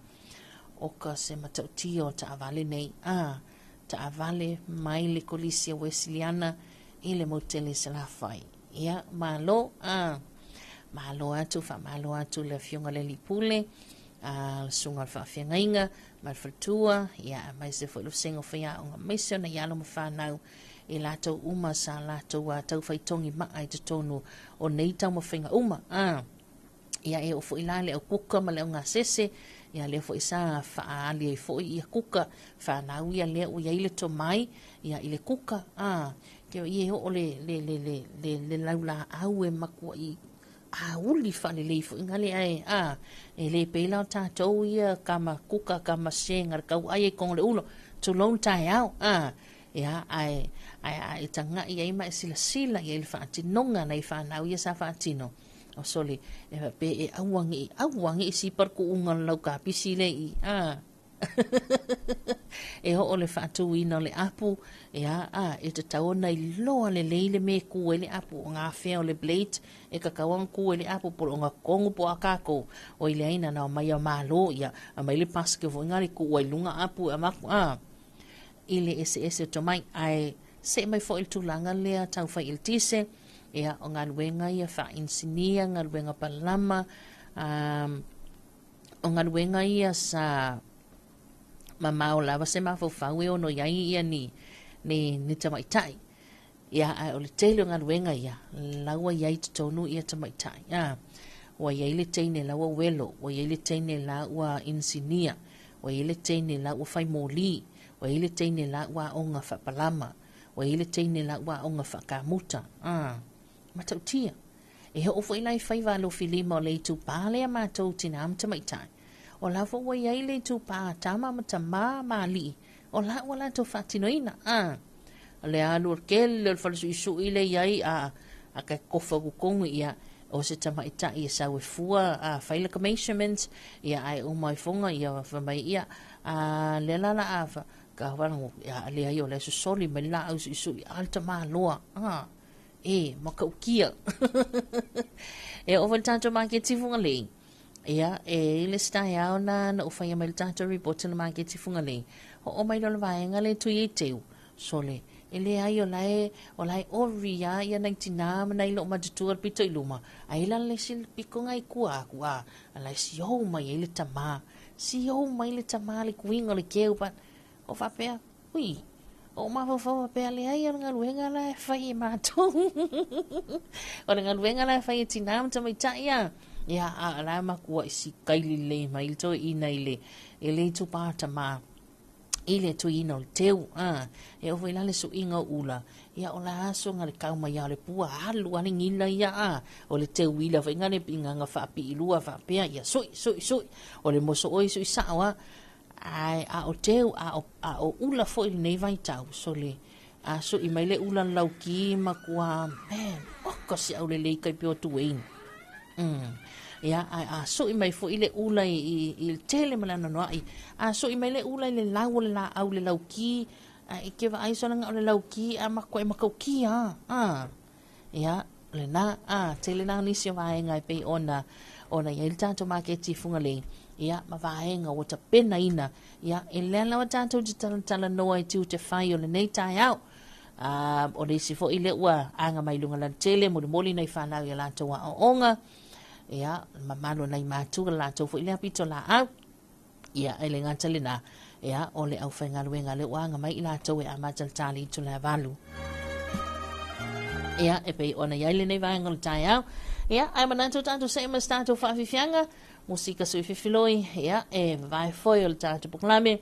O ka se matautia o taavale nei. Taavale mai le kolisi a Wesleana i le motu tele i Salafai. Ia, malo, malo atu, faamalo atu le Afioga i le Alii Pule, le Susuga o le Faafeagaiga ma le Faletua, ia, aemaise foi le Vasega o Faiaoga, aemaise ona i alo ma fanau i latou uma sa latou taufaitogi maa i totonu o nei taumafaiga uma. Ia, e oo foi la le au kuka ma le au gasese, ia lea foi sa faaali ai foi ia kuka, fanau ia lea ua i ai le tomai, ia i le kuka, ke i e oo le, le, le, le, le, le laulaau e makua'i auli faalelei foi ngale ae, e le pei la o tatou ia kama kuka, kama sega le kau ai e kongo le ulo, tulou le taeao, ia, ae, ae a e taga'i ai ma e silasila i ai i le faatinoga nai fanau ia sa faatino, o sole, e faapea e aua ne'i, aua ne'i sipa le ku'uga o le laukapisi lea i i, E oo le faatuina o le apu, ia, a, e tatau ona iloa lelei le mea e kū ai le apu, o ngā whea o le blade, e tatau ona kū ai le apu, po o le ogatotonu po o a kākou. Oi leai na na omai a malo, ia, aumai le basket foi ngā le tuu ai i luga apu e avatu, a, i le eseese o tomai. Ae see mai foi i le tulaga lea tau fai eletise, ia, o galuega ia faa-inisinia, galuega palama, o galuega ia sa mamao lava se mafaufau e ono i ai ia ni, ni, ni tamaitai. Ia, ae o le tele o galuega ia, la ua i ai i totonu ia tamaitai. Ua i ai le teine la ua welo, ua i ai le teine la ua inisinia, ua i ai le teine la ua fai moli, ua i ai le teine la ua aoga faapalama, ua i ai le teine la ua aoga faakamuta. Matautia. E oo foi la i faiva alofilima o le itupā lea matou tinā ma tamaitai. O la foi ua i ai le itupā tama ma tamā ma alii, o la ua latou faatinoina. O le alu o le tele o le falesuisui lea i ai, a, a ka tofa atu tonu ia, o se tamaita'i e sau e fua a fai laka measurements ia ae uma ifoga ia fai mai ia a lea la la a fa ka faalogo ia leai o la e sosoli mai le laau suʻisuʻi a le tamaloa a e matautia e oo foi le tatou maketi Fugalei ia e i le isi taeao na na ou faia mai le tatou report i le maketi Fugalei oo mai loa le vaega lea e tui ai teu Sole, e leai o la e, o la e ori lava ia nai tinā ma nai loomatutua le pito i luma, ae i lalo le isi pito na i tua atu, a, a la e siou mai ai le tamā, siou mai le tamā le tuiga o le keu, but, o faapea, ui, o ou mafaufau faapea, leai o le galuega la e fai e matou. O le galuega la e fai e tinā ma tamaitai a. Ia, a o la e matuai sikaili lelei mai le toeaina i le, i le itupa tamā. I le tuiina o le teu, a, e oo foi la le suiga o ula, ia o la aso na le kau mai lava o le pua, alu lava le gila ia, a, o le teu ila foi na le igaga faapii lua faapea, ia sui, sui, sui, o le mosooi sui sao lava, ae a o teu, a o, a o ula foi lenei vaitau, sole, a sui mai le ula lauki matua, man, oka se aulelei kai peo tueina. Ia, ae a sui mai foi le ula i, i, i le tele ma le anoanoai, a sui mai le ula i le lau o le laau le lauki, ae e te vaai sona o le lauki a matua e matautia a. Ia, o lena, a, tele na nisi o vaega e pei ona, ona i ai le tatou maketi i Fugalei, ia, ma vaega ua tapenaina, ia, e lea lava tatou te talatalanoa i tiute fai o lenei taeao. O le isi foi lea ua aga mai luga lautele, molimoli nai fanau i a latou aoaoga, ia, mamalu o nai matua le latou foi lea pitolaau. Ia, e le gata lena, ia, o le aufaigaluega lea ua aga mai i latou e amata le ta le itula e 8. Ia, e pei ona i ai lenei vaega o le taeao. Ia, ae manatu tatou see ma se tatou faafiafiaga, musika sui fefiloi, ia, e vavae foi o le tatou polokalame.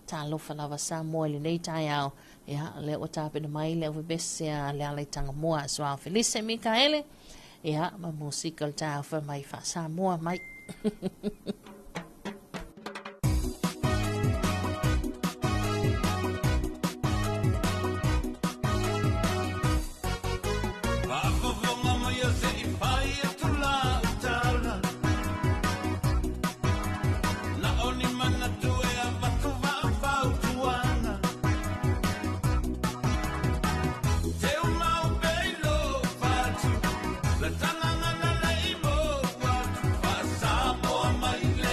Talofa lava Samoa i lenei taeao. Ia, lea ua tapena mai le aufepese a Lealaitagamua Suao Felise Mikaele. Ia, ma musika o le taeao fai mai faa-Samoa mai. Faafofoga mai se i fai atu lau tala. Na o ni manatu e avatu faafautuaga. Teu mau peilo fatu, le tagaga na le i mo atu, faa-Samoa mai le.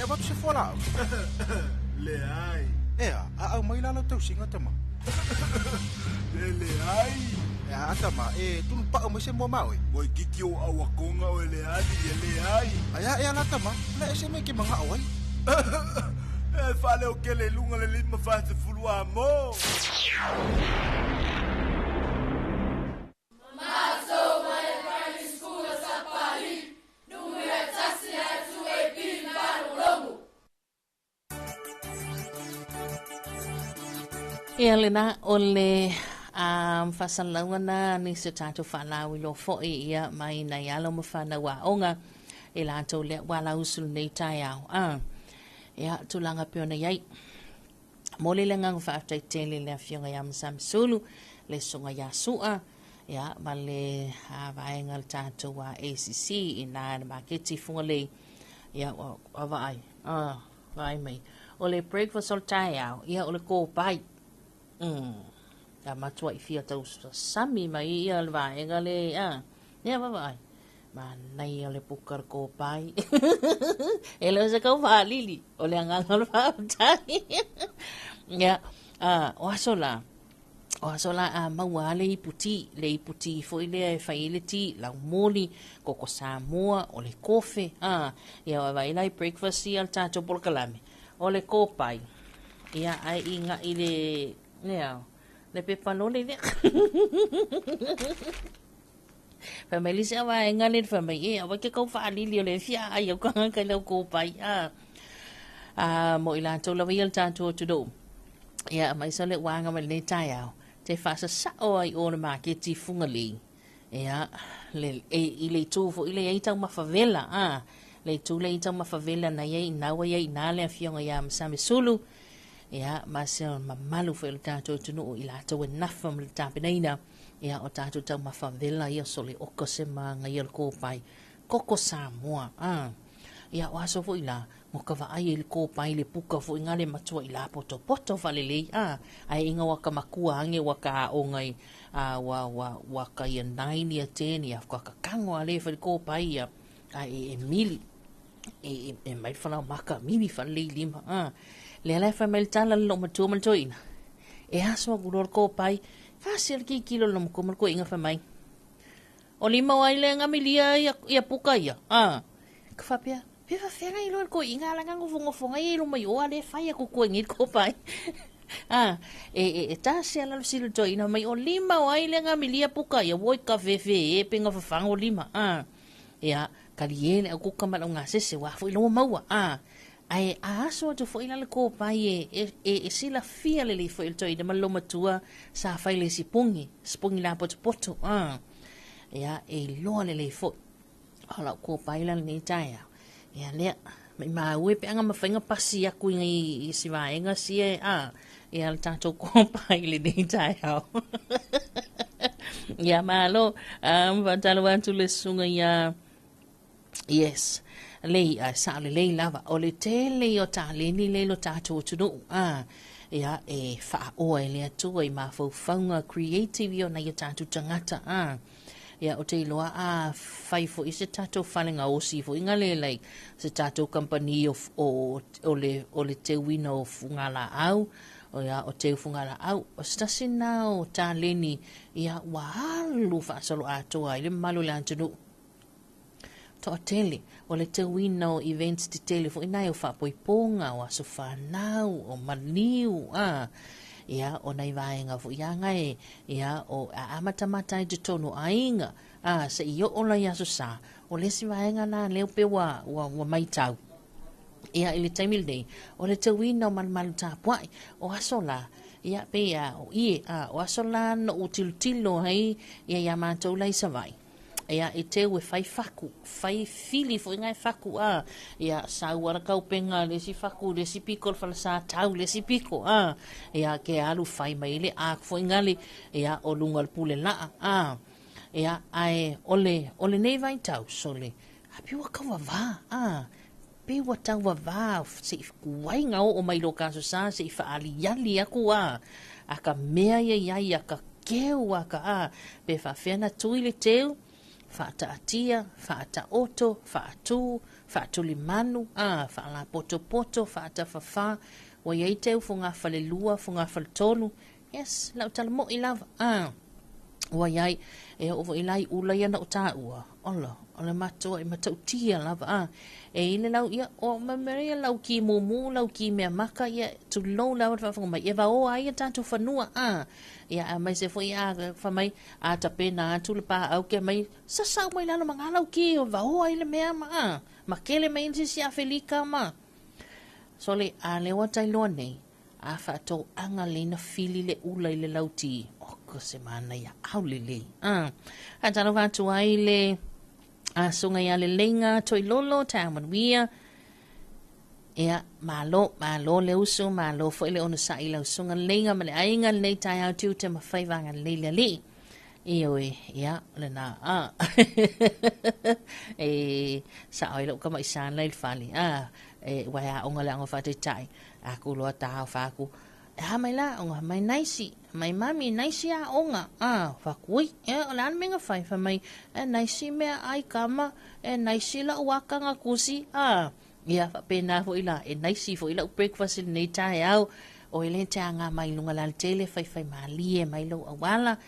E avatu se fualaau? Leai. Ea, a aumai la lau tausiga tama. E leai. E a tama, e tunupau mai se mua ma oe. Ua itiiti ou auakoga oe leali, e leai. Ae a ea la tama, le ese mea e ke magao ai. E faaleokele i luga le 50 amo. Ia lena o le um, faasalalauga na nisi o tatou faalauiloa foi ia mai nai alo ma fanau aoga i latou lea ua alausu lenei taeao. Ah, ia, tulaga pei ona i ai. Momoli le agaga faafetai tele i le Afioga ia Masamsulu, le Susuga ia Su'a, ia, ma le vaega o le tatou ACC i ina i le maketi i Fugalei. Ia, ua vaai, vaai mai. O le breakfast o le taeao, ia, o le kopai. A matuai fia tausasami mai ia le vaega le, ia, vaavaai. Manaia le puka o le kopai. E le o se kau faalili, o le agaga o le faafetai. Ia, o aso la, o aso la a maua lava le ipu ti, le ipu ti foi lea e fai ai le ti, laumoli, koko Samoa, o le kofe, a, ia vaai la i breakfast ia a le tatou polokalame, o le kopai, ia ae iga'i le, le a, le pepa lole lea. Fai mai le isi vaega lea fai mai, e aua e te kau faalili o le fia aai au tagata i lau kopai. A, a mo i latou lava ia o le tatou atunuu. Ia, aemaise o le uaga mai lenei taeao, te faasasao ai o le maketi i Fugalei. Ia, le, e, i le itu foi lea i ai taumafa vela, a, le itu lea i ai taumafa vela na i ai ina ua i ai i ina le afioga ia Masame Sulu, ia, ma se mamalu foi o le tatou atunuu i latou e nafa ma le tapenaina. Ia, o tatou taumafa vela ia sole oka se magaia o le kopai, koko Samoa, a. Ia, o aso foi la, mo ka vaai ai le kopai le puka foi nga le matua i la potopoto faalelei, a. Ae inga ua ka makua ange ua ka aoga i, a, ua, ua, ua ka ia 9 ia 10 ia, ka kakango a le fai le kopai ia, a e, e mili, e, e, e mai le falaomaka mili faalelei lima, a. Lea la e fai mai le tala le loomatua ma le toeaina, E aso aku loa le kopai, kasi le kikilo le matua ma le toeaina fai mai, O lima o ai le gamilia ia, ia puka ia, a. Ka faapea, pe faafefea na iloa e le toeaina ala na nofonofo ai i luma i o a le fai aku koe nei le kopai. A, e, e, e tasi ala le fesili le toeaina mai, o lima o ai le gamilia puka ia, oi ka fefe e pe gafafago lima, a. Ia, kalie le au kuka ma le au gasese, ua foi loa maua, a. Ae a aso atu foi la le kopai e, e, e, e silafia lelei foi e le toeaina ma le loomatua sa fai le sipogi, sipogi lapotopoto, a. Ia, e iloa lelei foi. O lau kopai la lenei taeao. Ia lea, maimau e pe aga mafai ona pasi aku i, i si vaega sia e, a, ia le tatou kopai lenei taeao. Ia malo, um, faatalofa atu le susuga ia Yes. Lei, a sao lelei lava. O le tele ia o taleni lea i lo tatou atunuu. A, ia, e faaoa e le Atua i mafaufauga creative ia o nai o tatou tagata. A, ia, ou te iloa a fai foi se tatou fale gaosi foi nga le like se tatou company o, o, o le, o le teuina o fugalaau, o ia, o teu fugalaau. O se tasi na o taleni, ia, ua alu faasoloatoa ai le mamalu o le atunuu. Toatele, o le teuina o events tetele foi na e o faapoipoga, o aso fanau, o maliu, a, ia, o nai vaega foi ia nga e, ia, o a amatamata ai totonu o aiga, a, se'i oo la i aso sa, o le isi vaega na lea pei ua, ua, ua maitau. Ia, i le taimi lenei, o le teuina o malumalu tapuai, o aso la, ia, pei a, o ie, a, o aso la na ou tilotilo ai, ia, iā matou la i Savaii. Ia, e teu e fai faku, fai fili foi nga e faku, a. Ia, sau ala kaupenga le isi faku, le isi piko le falesa tau, le isi piko, a. Ia, ke alu fai mai le ark foi nga le, ia, o luga o le pule laa, a. Ia, ae, o le, o lenei vaitau, sole, a pei ua tauavā, a. Pei ua tauavā, se i kuai nga oo mai lo ka aso sa, se i faaliali aku, a. A ka mea ia i ai, a ka keu, a ka, a. Pe faafefea na tui le teu, faataatia, faataoto, faatu, Faatulimanu, a, faalapotopoto, faatafafā, ua i ai teu fogafalelua, fogafaletolu, yes, lau tala mo'i lava, a, ua i ai, e oo foi la i ula ia na ou taua, ola, o le matua'i matautia lava, a, e i le lau, ia, o mea ia lau ki mumu, lau ki mea maka, ia, tulou lava le faafofoga mai, e vaoa ai a tatou fanua, a, ia, aemaise foi a fai mai, a tapena atu le paau ke mai, Sasau mai lalo ma ngā lau ki o vaoa i le mea ma a, ma kele mai i sisi Afelika ma. Sole, a le ua tailoa nei, a whaatō anga leina fili le ula i le lauti. O ko se mana ia au le lei. A, a talo whātu ai le a sunga ia le leinga toi lolo ta manuia. Ia, malo, malo le usu, malo foi le ono sa i lau sunga leinga ma le ainga nei tai au tiu te mawhai vanga lei le alii. Ioe, ia, o lena, a. E sa'o ai lo'u kama'i la i le fale, a, e ua e a'oga le aoga fa'ataitai, a ku loa tāo fa'aku, e a mai la aoga, mai naisi, mai mami, naisi a'oga, a, fa'aku, ui, e, o le a le mea na fai, fai mai, e naisi mea ai kama, e naisi la'u akaga kusi, a, ia, fa'apena fo'i la, e naisi fo'i la'u breakfast i lenei taeao, o e lē te agā mai luga laletele faifai malie mai lou auala,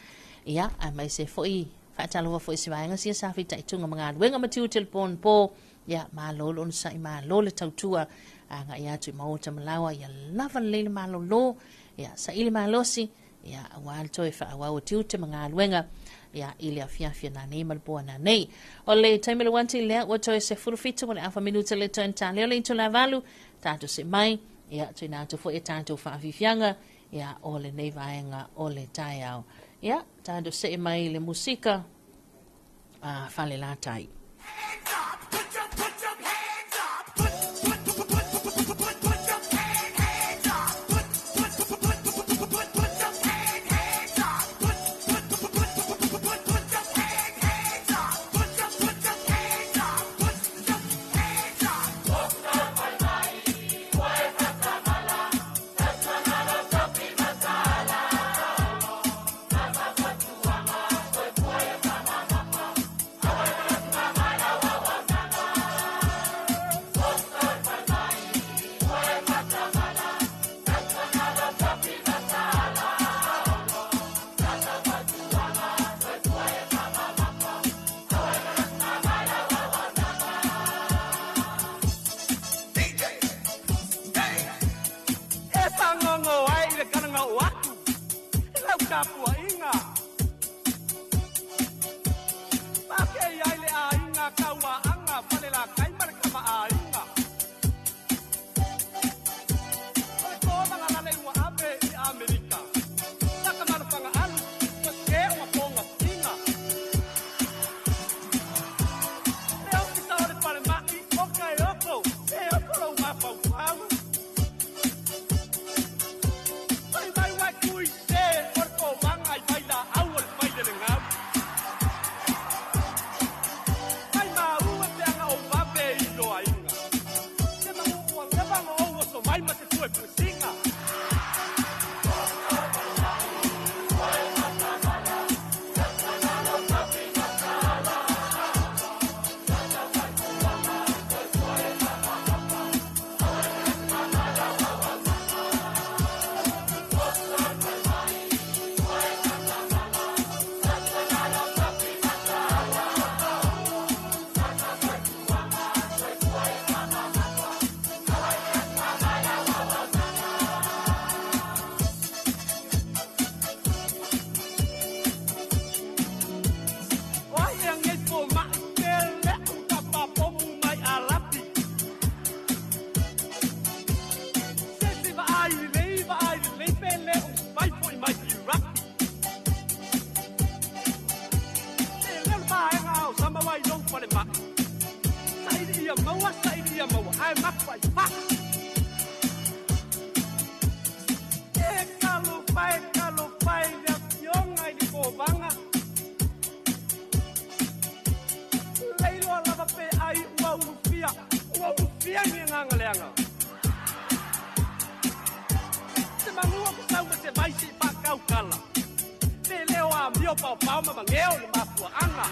ia, aemaise fo'i fa'atalofa fo'i se vaega sia sa fitaituga ma galuega ma tiute le ponapo, ia, malo le onosa'i malo le tautua, aga'i atu i maota ma laoa, ia lava lelei le malōlō, ia, saʻili malosi, ia, auā le toe faaauau o tiute ma galuega, ia, i le afiafi nanei ma le poa nanei. O le taimi le wanti lea, ua toe 17 ma le afa minuta le toe ta leo le itula valu, tatou se mai, ia, tuina atu foi e tatou faafiafiaga, ia, o lenei vaega o le taeao. Ia, tatou see mai le musika, a Falelatai. E fagogo ai i le kalaga'u atu i lau tapua'iga. Pakei ai le aiga tauaaga falelakai ma le kama'aiga. O le komagalale ua ave i Amerika. Sakamalofagaalu ua ke o mapogafiga. Le ofisa o le falema'i o kaeoko e oko lou mafaufau. Fai mai uai kui se o le komaga i mai la'au o le failelegau. Mai maua peaga ou vave i loaiga. Se magu'u alevaga ou oso mai ma se puepuesiga. O ai e agei foma'i pele'u tapapomu mai alapi. Se vaai lelei vaai lelei pele'u mai fo'i mai Iraki. E leo le vaega ao sama wai lou falema'i. Saili ia maua, saili ia maua, ae mapu ai fa'a. E talofa e talofa e le afioga i le kovaga. Leiloa lava pe ai ua ulufia, ua ulufia ni agaga leaga. Se magua kusau ma se vaisi i faakaukala. Le leo amio paopao ma mageo le mafuaaga.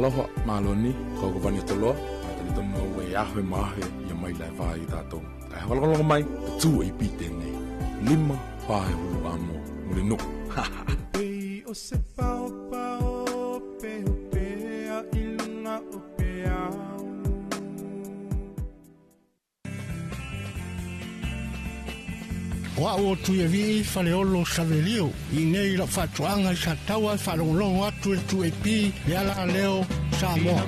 Aloha, malo ni, kau ka vani toloa, a tali tono au e aho e maahe ia mai la e wha i tātou. Kai hawalongolongo mai, te tū e pi tēnei. Lima, pāhe hulu a mō, mure no. Ha ha. Pei o se pao pao, pe o pea i lunga o pe au. O au o Tuiavii Faleolo Savelio, i nei lau faatoaga i Sataua e faalogologo atu i le 2AP le ala leo Samoa.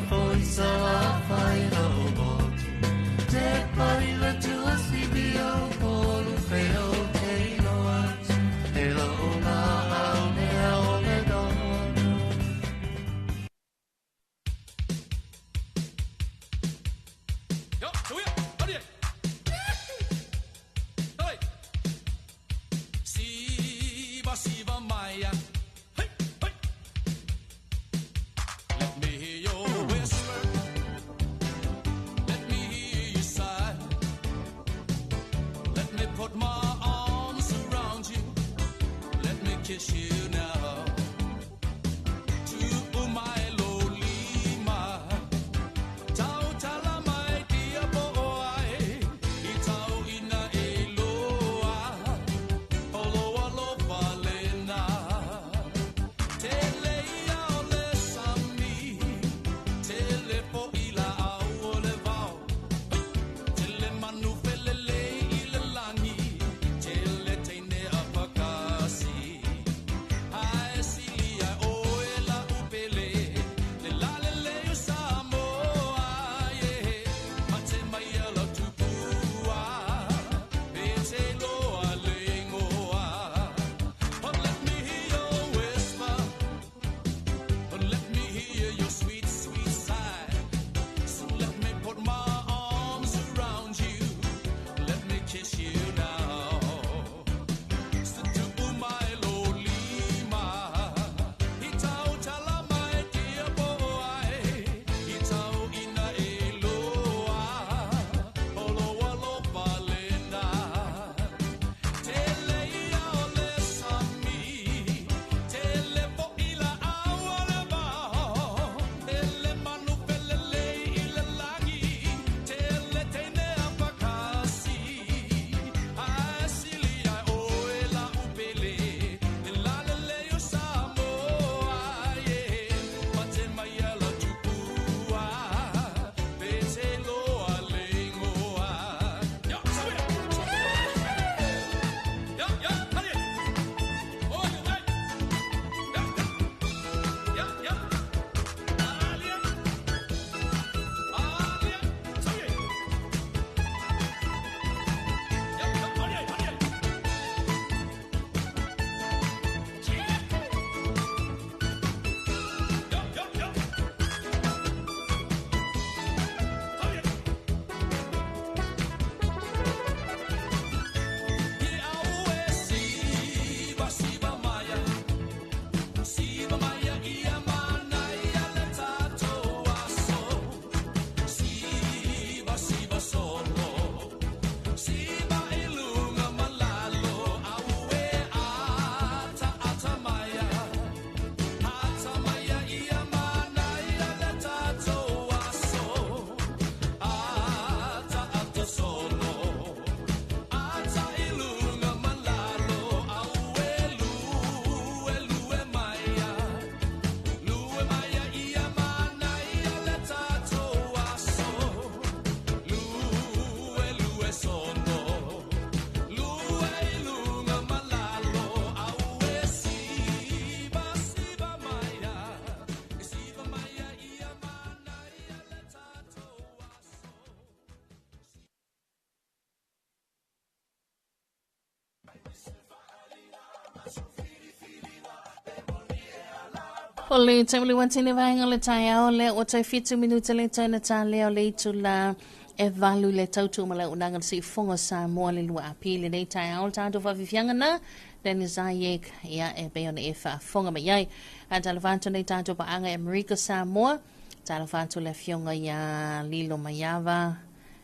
O le taimi le uatele vaega o le taeao lea ua toe fitu minute le toe na talea o le itula e valu le tautu ma le auaunaga le Siufofoga o Samoa le 2 Apili lenei taeao le tatou faafiafiaga na Dennis Zayek ia e pei ona e faafofoga mai ai. A talofa atu nei tatou paaga i Amerika Samoa, talofa atu le afioga ia Lilo Maiava,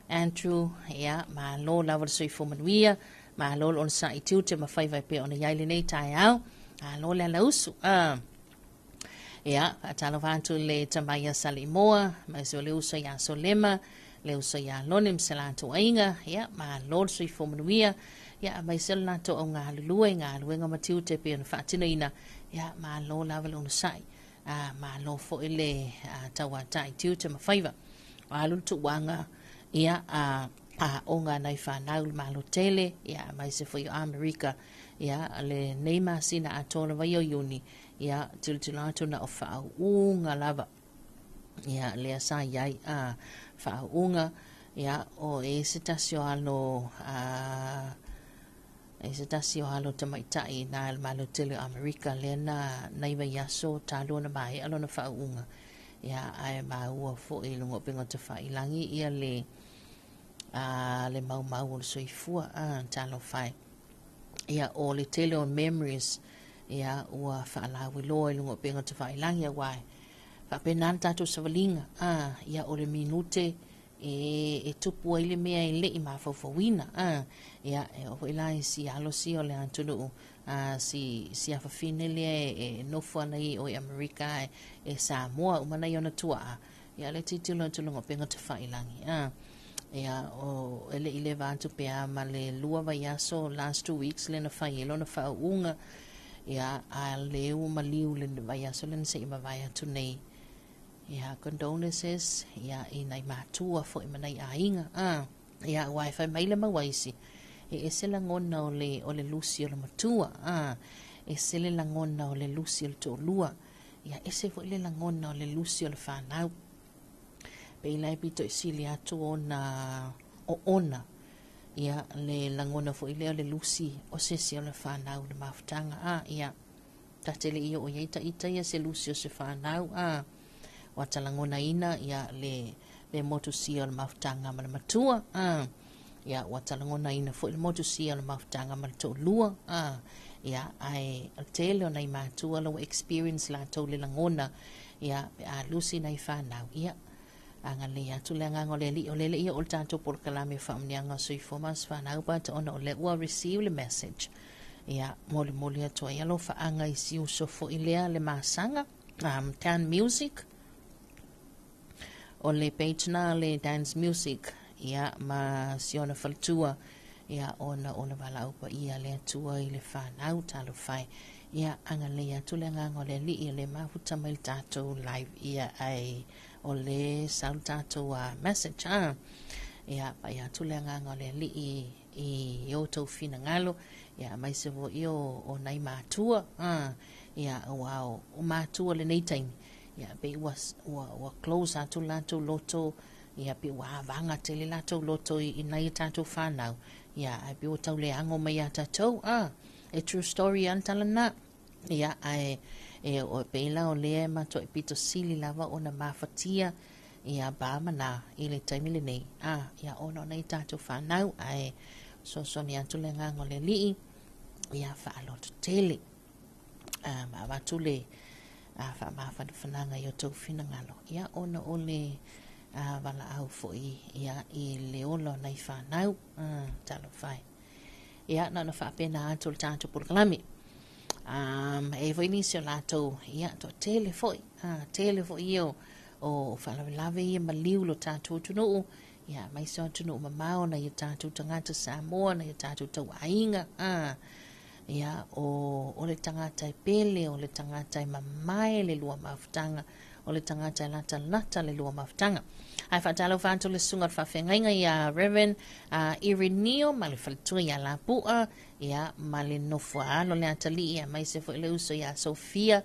Andrew, ia malo lava le soifua manuia, malo le onosai tiute ma faiva e pei ona i ai lenei taeao. Malo le alausu. Ah. Ia, faatalofa atu i le tama ia Saleimoa, aemaise o le uso ia Solema, le uso ia Lone ma se latou aiga, ia, malo le soifua manuia, ia, aemaise o le latou au galulue i galuega ma tiute e pei ona faatinoina, ia, malo lava le onosai, a, malo foi le tauatai tiute ma faiva. O alu le tuuaga, ia, a, aoga a nai fanau i le Malo tele, ia, aemaise foi o Amerika, ia, lenei masina atoa lava ia o Iuni, Ia, tilotilo atu na o faauuga lava. Ia, lea sa i ai a faauuga. Ia, o e se tasi o alo a e se tasi o alo tamaitai na le Malo tele o Amerika lea na nai vaiaso talu ona maea lona faauuga. Ia, ae maua foi i luga o upega tafailagi ia le a le maumau o le soifua a talofa e. Ia, o le tele o memories, ia, ua faalauiloa i luga o upega tafailagi, aua e faapena le tatou savaliga, a, ia, o le minute e, e tupu ai le mea e le i mafaufauina, a, ia, e oo foi la i si alo sia o le atunuu, a, si, si afafine lea e, e nofo ana i o i Amerika e, e Samoa uma nai ona tuaa, Ia le tilotilo atu i luga o upega tafailagi a. Ia o e le i leva atu pe a ma le lua vaiaso last 2 weeks lea na fai ai lona faauuga. Ia a lea ua maliu le vaiaso lea na se i mavae atu nei. Ia condolences ia i nai matua foi ma nai aiga a. Ia aua e fai mai le mau a isi, e ese lagona o le o le lusi o le matua a. Ese le lagona o le lusi o le toalua. Ia ese foi le lagona o le lusi o le fanau. Pei la e pito i sili atu ona oona ia le lagona foi lea o le lusi o se isi o le fanau i le mafutaga. A, ia, ta te le i oo i ai ta ita ia se lusi o se fanau, a, ua ta lagonaina ia le, le motusia o le mafutaga ma le matua, a, Ia, ua ta lagonaina foi le motusia o le mafutaga ma le toalua, a, ia, ae o le tele o nai matua la ua experience latou le lagona, ia, pe a lusi nai fanau, ia, agalelei atu le agaga o le Alii, o lele ia o le tatou polokalame o faamanuiaga o soifua ma aso fanau, but ona o lea ua receive le message, ia, molimoli atu ai alofaaga i si uso foi lea le masaga, Tan Music, O le page na le dance music ia ma si ona faletua ia ona o le valaau paia a le Atua i le fanau talofa e ia agalelei atu le agaga o le Alii o le mafuta mai le tatou live ia ai o le sau le tatou message a ia paia atu le agaga o le Alii i o outou finagalo ia aemaise foi o, o nai matua a ia aua o, o matua lenei taimi Ia, pei ua, ua, ua close atu latou loto, ia, pei ua avaga tele latou loto i, i nai a tatou whanau. Ia, ae pei ua tau leago mai iā tatou. Ah, e true story lava le tala lena. Ia, ae, e, o, pei la o lea e matuai pito sili lava ona mafatia ia ba ma na i le taimi lenei. Ah, ia, ona o nai a tatou whanau, ae fesoasoani atu le agaga o le Alii, ia, faalototele. ma avatu le faamafanafanaga i o outou finagalo, ia, ona o le valaau foi ia, i le ola o nai fanau. Talofa e. Ia, na ona faapena atu o le tatou polokalame. E i ai foi nisi o latou, ia, toatele foi, tele foi ia o, o faalavelave ia maliu lo tatou atunuu, ia, aemaise o atunuu mamao, nai o tatou tagata Samoa, nai o tatou tauaiga, Ia, o, o le tagata e pele, o le tagata e mamae le lua mafutaga, o le tagata e latalata le lua mafutaga. Ae faatalofa atu le susuga o le faafeagaiga ia Reverend Irenio ma le faletua ia Lapua, ia, ma le nofo a alo le atalii, aemaise foi le uso ia Sophia,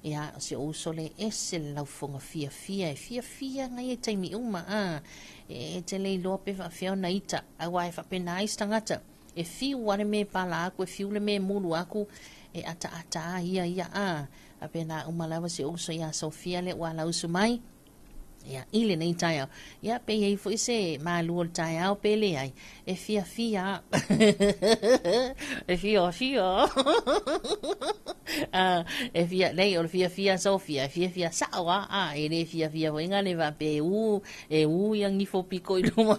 ia, o si ou uso le ese le laufofoga fiafia, e fiafia lava ia i taimi uma, a, e te le iloa pe faafefea ona ita, aua e faapena ai se tagata. E fiu lava le mea e pala aku, e fiu le mea e mulu aku, e ataata a ia ia a. Faapena uma lava si ou uso ia Sofia lea ua alausu mai. Ia, i lenei taeao. Ia, pe i ai foi se malu o le taeao pe leai, e fiafia a. E fiafia. A, e fia, nei, o le fiafia a Sofia, e fiafia sao lava, a, e le fiafia foi ngale faapea e u, e u ia gifo piko i luma.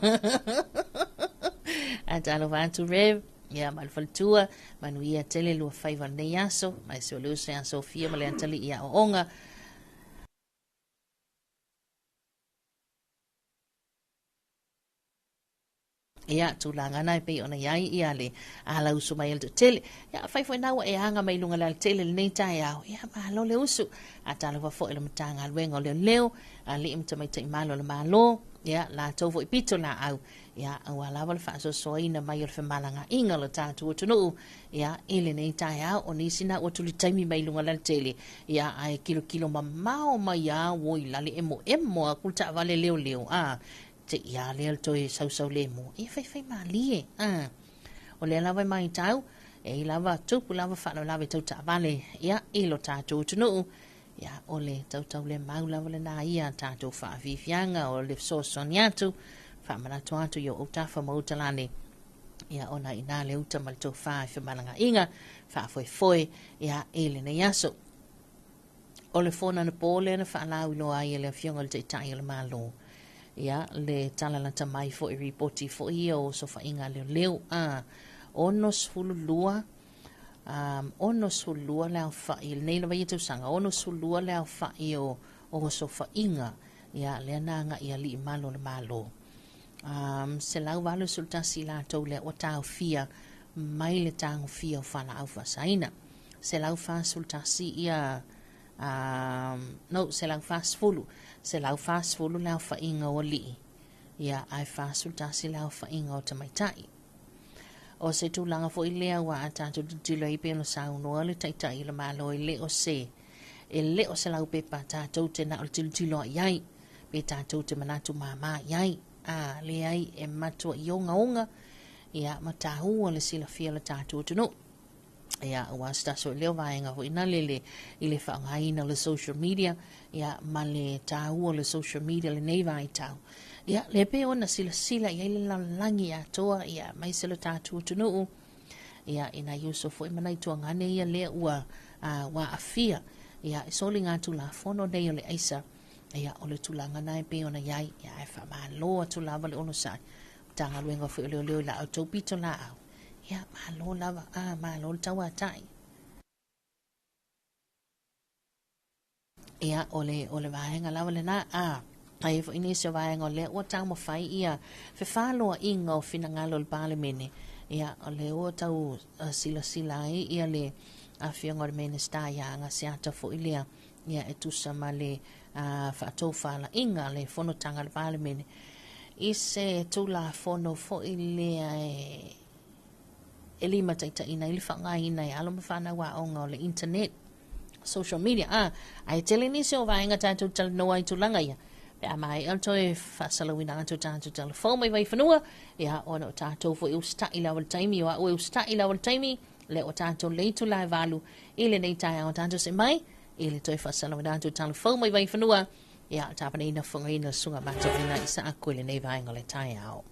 Ae talofa atu Rev, ia ma le faletua, manuia tele lua faiva o lenei aso, aemaise o le uso ia Sofia ma le atalii ia Aoaoga. Ia, tulaga na e pei ona i ai ia le ala usu mai a le toatele. Ia, afai foi na ua e aga mai luga le alatele lenei taeao, ia, malo le usu. A talofa foi le Matagaluega o Leoleo, alii ma tamaitai malo o le Malo, ia, latou foi pito laau, ia, aua lava le faasoasoaina mai o le femalagaaiga o le tatou atunuu, ia, i lenei taeao. O nisi na ua tuli taimi mai luga le alatele, ia, ae kilokilo mamao mai a ua i lale emoemo aku le taavale leoleo, a, te i a lea le toe sausau lemu, ia faifai malie, a. O lea lava e maitau, e i lava tupu lava faalavelave tau taavale, ia, i lo tatou atunuu, ia, o le tautaulemau lava lena ia tatou faafiafiaga o le fesoasoani atu, faamanatu atu i o autafa ma utalane, ia, ona i nā le uta ma le tofā i femalagaaiga, faafoefoe, ia, i lenei aso. O le fono anapo lea na faalauiloa ai e le Afioga i le Taitai o le Malo. Ia, le tala lata mai foi, ripoti foi ia o osofaiga a leoleo, a, 62, 62 le aofai, lenei lava ia tausaga, 62 le aofai o osofaiga, ia, lea na agai i alii malu o le Malo. 181 latou lea ua taofia mai le tagofia o falaau faasaina. 141 ia no, 140, 140 le aofaiga o alii, ia, ae 41 le aofaiga o tamaitai. O se tulaga foi lea ua a tatou tilotilo ai pei ona saunoa le Taitai o le Malo, e le o se, e le o se laupepa tatou te na o le tilotilo i ai, pe tatou te manatu māmā i ai. A, leai, e matuai ogaoga, ia, ma tāua le silafia o le tatou atunuu. Ia, aua se tasi o lea vaega foi na lele i le faaaogaina o le social media, ia, ma le tāua o le social media lenei vaitau. Ia, le pei ona silasila i ai le lalolagi atoa, ia, aemaise le tatou atunuu, ia, i nai uso foi ma nai tuagane ia lea ua, ua aafia, ia, e soliga tulafono nei o le aisa, ia, o le tulaga na e pei ona i ai, ia, ae faamalo atu lava le onosai. Matagaluega foi o Leoleo i la outou pito laau. Ia, malo lava, a, malo le tauatai. Ia, o le, o le vaega lava lena, a, ai foi nisi o vaega o lea ua taumafai ia fefaloaiga o finagalo o le Palemene, ia, o lea ua tau silasila ai ia le afioga o le Minisita ia Agaseata foi lea, ia, e tusa ma le faatofalaiga a le fonotaga a le Palemene i se Tulafono foi lea e limataitaiina ai le faaaogaina e alo ma fanau aoga o le internet, social media, a, ae tele nisi o vaega tatou talanoa ai tulaga ia, pe a maea le toe faasalauina atu o tatou tala fou mai Vaifanua, ia, ona o tatou foi e usitai lava le taimi, o au e usitai lava le taimi, lea ua tatou le itula e 8 i lenei taeao tatou se mai i le toe faasalauina atu o tala fou mai Vaifanua, ia, tapenaina fofogaina le susuga matoaina i Saaku i lenei vaega o le taeao.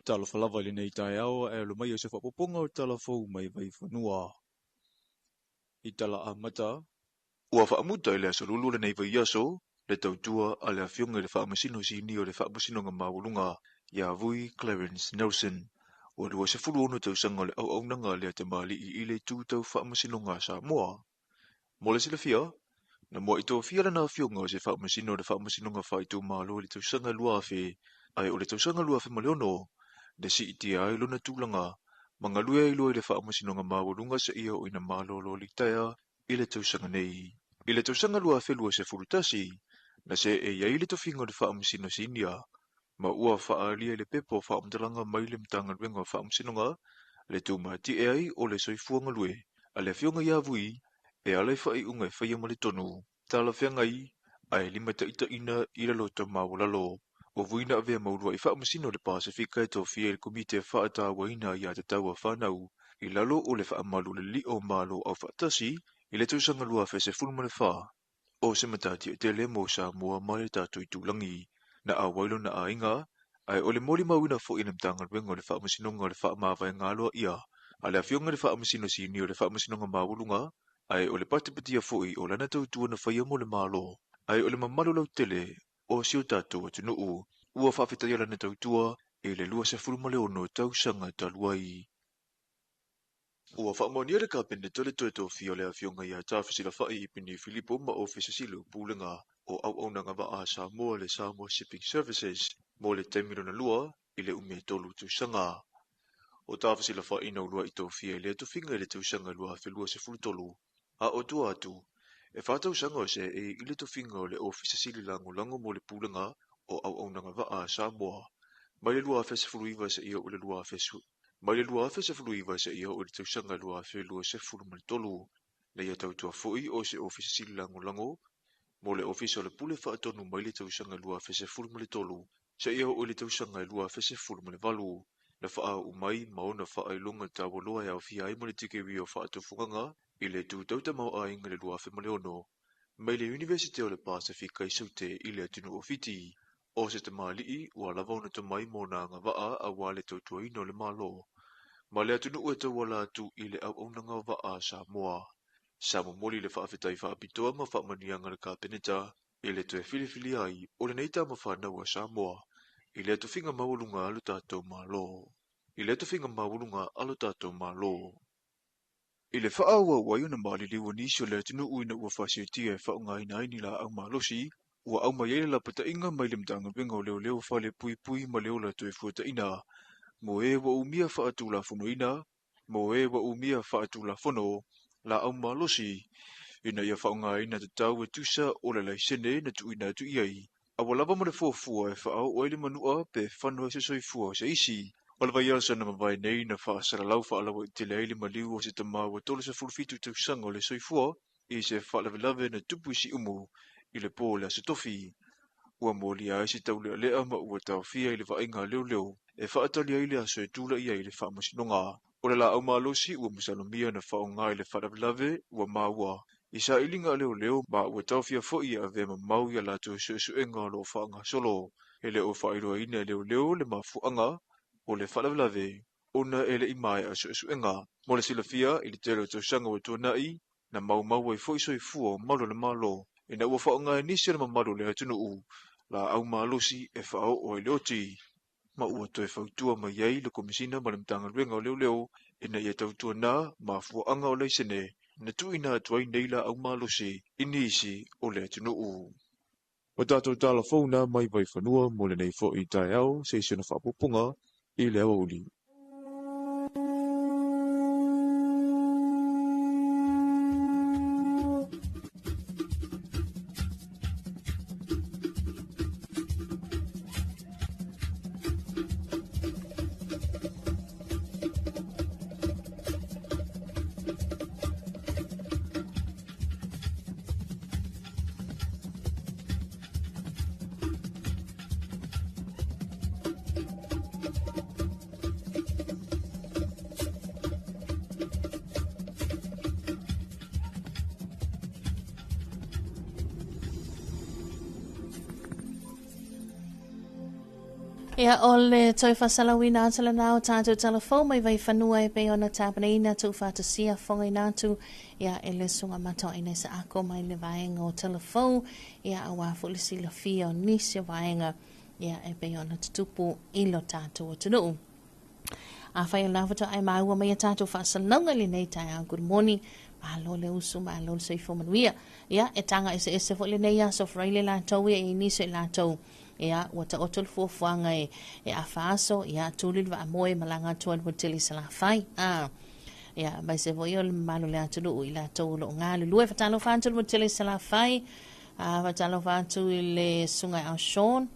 Talofa lava i lenei taeao ae alo mai o se faaopoopoga o tala fou mai Vaifanua. I tala amata, ua faamuta i le aso Lulu lenei vaiaso le tautua a le Afioga i le Faamasino Sini o le Faamasinoga Maualuga ia Vui Clarence Nelson. Ua 26 tausaga o le auaunaga a lea tamalii i le itu tau faamasinoga a Samoa. Mo le silafia, na mua'i tofia lana afioga o se faamasino o le Faamasinoga Faaitumalo i le tausaga 2000, ae o le tausaga 2006 na siitia ai lona tulaga ma galue ai loa i le Faamasinoga Maualuga seia oo ina malolo litaea i le tausaga nei. I le tausaga 2021, na seei ai le tofiga o le Faamasino Sinia, ma ua faaalia i le pepa o faamatalaga mai le Matagaluega o Faamasinoga le tumati'e ai o le soifua galue a le Afioga ia Vui e ala i faaiuga e faia ma le tonu talafeagai ae limataitaiina i le loto maualalo. Ua vui na avea ma ulua'i faamasino o le Pasefika e tofia e le Komiti e Faatauaina Aiā Tatau a Fanau i lalo o le faamalu o le Alii o Malo Aufaatasi i le tausaga 2014. O se matatia tele mo Samoa ma le tatou itulagi. Na auai lona aiga, ae o le molimauina foi e le Matagaluega o le Faamasinoga o le Faamavaega Aloaia a le Afioga i le Faamasino Sinia o le Faamasinoga Maualuga, ae o le patipatia foi o lana tautua na faia mo le Malo, ae o le mamalu lautele o si o tatou atunuu. Ua faafetaia lana tautua i le 26 tausaga talu ai. Ua faamaonia le Kapeneta le toe tofia o le Afioga ia Tafesilafai Ipini Filipo ma Ofisa Sili o Pulega o Auaunaga Vaa a Samoa le Samoa Shipping Services mo le taimi lona lua i le umi e tolu tausaga. O Tafesilafai na ulua'i tofia i lea tofiga i le tausaga 2023, a o tua atu, e fa tausaga o seei i le tofiga o le Ofisa Sili Lagolago mo le Pulega o Auaunaga Vaa a Samoa mai le 2019 seia oo i le 20 mai le 2019 seia oo i le tausaga 2023. Na ia tautua foi o se Ofisa Sili Lagolago mo le Ofisa o le Pule Faatonu mai le tausaga 2013 seia oo i le tausaga 2018. Na faauu mai ma ona faailoga taualoa e aofia ai ma le tikeri o faatufugaga i le tu tau tamaoaiga i le 2006 mai le Iunivesite o le Pasefika i Saute i le atunuu o Fiti. O se tamalii ua lava ona tomai ma ona agavaa aua le tautuaina o le Malo ma le atunuu e tauala atu i le auaunaga o vaa a Samoa. Sa momoli le faafetai faapitoa ma faamanuiaga a le Kapeneta i le toe filifilia ai o lenei tama fanau a Samoa i le tofiga maualuga a lo tatou Malo. I le tofiga maualuga a lo tatou Malo. I le faaauau ai ona maliliu o nisi o le atunuu ina ua faaseetia e faaaogaina ai ni laau malosi, ua aumai ai le lapataiga mai le Matagaluega o Leoleo Falepuipui ma le Ola Toefuataiga mo e ua umia faatulafonoina mo e ua umia faatulafono laau malosi ina ia faaaogaina tatau e tusa o le laisene na tuuina atu i ai, a ua lava ma le fuafua e faaoo ai le manua pe fano ai se soifua o se isi. O le vaiaso na mavae nei na faasalalau faalauaitele ai le maliu o se tama ua 37 tausaga o le soifua i se faalavelave na tupu i Siumu i le po o le Aso Tofi. Ua molia ai se taulealea ma ua taofia i le vaaiga a leoleo e faatali ai le aso e tulai ai le faamasinoga. O le laau malosi ua masalomia na faaaoga i le faalavelave ua maua i sailiga a leoleo ma ua taofia foi e avea mamao i a latou suesuega o lo o faagasolo. E le o faailoaina e leoleo le mafuaaga o le faalavelave ona e le i maea suesuega. Mo le silafia, i le tele o tausaga ua tuanai, na maumau ai foi soifua o malu o le Malo ina ua faaaoga e nisi o le mamalu o le atunuu laau malosi e faaoo ai le oti, ma ua toe fautua mai ai le Komesina ma le Matagaluega o Leoleo ina ia tautuana mafuaaga o laisene na tuuina atu ai nei laau malosi i nisi o le atunuu. O tatou tala fou na mai Vaifanua mo lenei foi taeao se isi ona faaopoopoga i le aoauli. Ia, o le toe faasalauina atu lena o tatou talafou mai Vaifanua e pei ona tapenaina tuufaatasia fogaina atu ia e le susuga Mataoaina Isaako mai le vaega o talafou ia aua foi le silafia o nisi o vaega ia e pei ona tutupu i lo tatou atunuu. Afai o lena faatoa e maua mai a tatou faasalalauga i lenei taeao, good morning, malo le usu, malo le soifua manuia. Ia, e taga eseese foi lenei aso Friday latou ia i nisi o i latou. Ia, ua taoto le fuafuaga e, e afa aso, ia, tuli le vaamoe malaga atu ai le hoteli i Salafai. Ah, ia, aemaise foi o le mamalu o le atunuu i latou o lo o galulue. Faatalofa atu le hoteli i Salafai. Ah, faatalofa atu i le susuga ia Sean,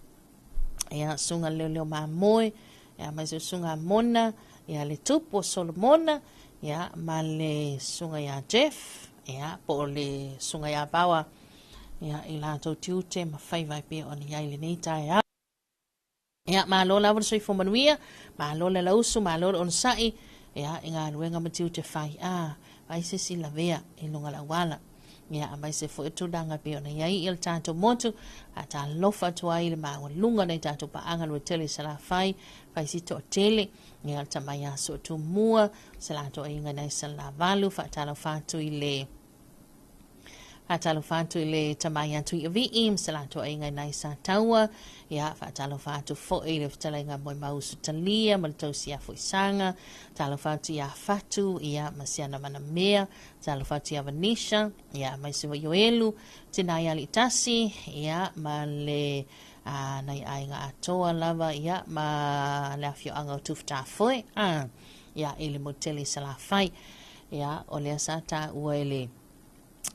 ia, susuga Leoleo Mamoe, ia, aemaise o susuga Mona, ia, le tupu o Solomona, ia, ma le susuga ia Jeff, ia, po o le susuga ia Bawa, ia, i latou tiute ma faiva e pei ona i ai lenei taeao. Ia, malo lava le soifua manuia, malo le alausu, malo le onosai, ia, i galuega ma tiute fai, a, vaai se isi lavea i luga o le auala. Ia, aemaise foi o tulaga e pei ona i ai ia le tatou motu, faatalofa atu ai i le maualuga o nai tatou paaga lua tele i Salafai, fai si toatele, ia, le tama ia Sootumua, se latou aiga i nai Salelavalu, faatalofa atu i le Faatalofa atu i le tama ia Tuiavii ma se latou aiga i nai Sataua. Ia, faatalofa atu foi i le fetalaiga Moemau Usutalia ma le tausi ia Foisaga. Talofa atu ia Fatu, ia, ma siana manamea. Talofa atu ia Vanisha, ia, aemaise foi Ioelu, tina ia Aliitasi, ia, ma le a, nai aiga atoa lava, ia, ma le afioaga o Tufutafoe, a, ia, i le motu tele i Salafai. Ia, o lea sa taua e le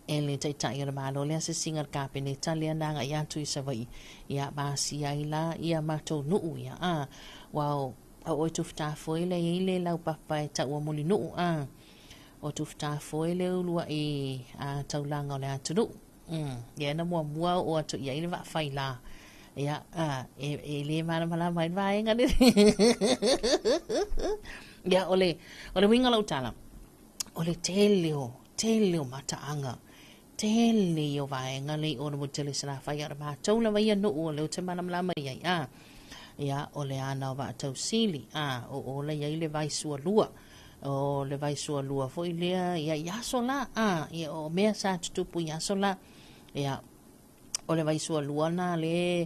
e le Taitai o le Malo le asiasiga a le Kapeneta lea na agai atu i Savaii, ia ma asia ai la ia matou nuu ia, a, ua o oe Tufutafoe lea e i ai le laupapa e taua Mulinuu, a, o Tufutafoe le uluai a, taulaga o le atunuu. Ia na muamua oo atu i ai le vaafai la. Ia, a, e, e le malamalama ai le vaega le. Ia, o le, o le uiga o lau tala, o le tele o, tele o mataaga, tele ia o vaega le i o le motu tele i Salafai, a o le matou lava ia nuu o lea ou te malamalama i ai, a. Ia, o le ana o Vaatausili, a, o o la i ai le vai sualua. O le vai sualua foi lea, ia, i aso la, a, ia, o mea sa tutupu i aso la, ia, o le vai sualua na le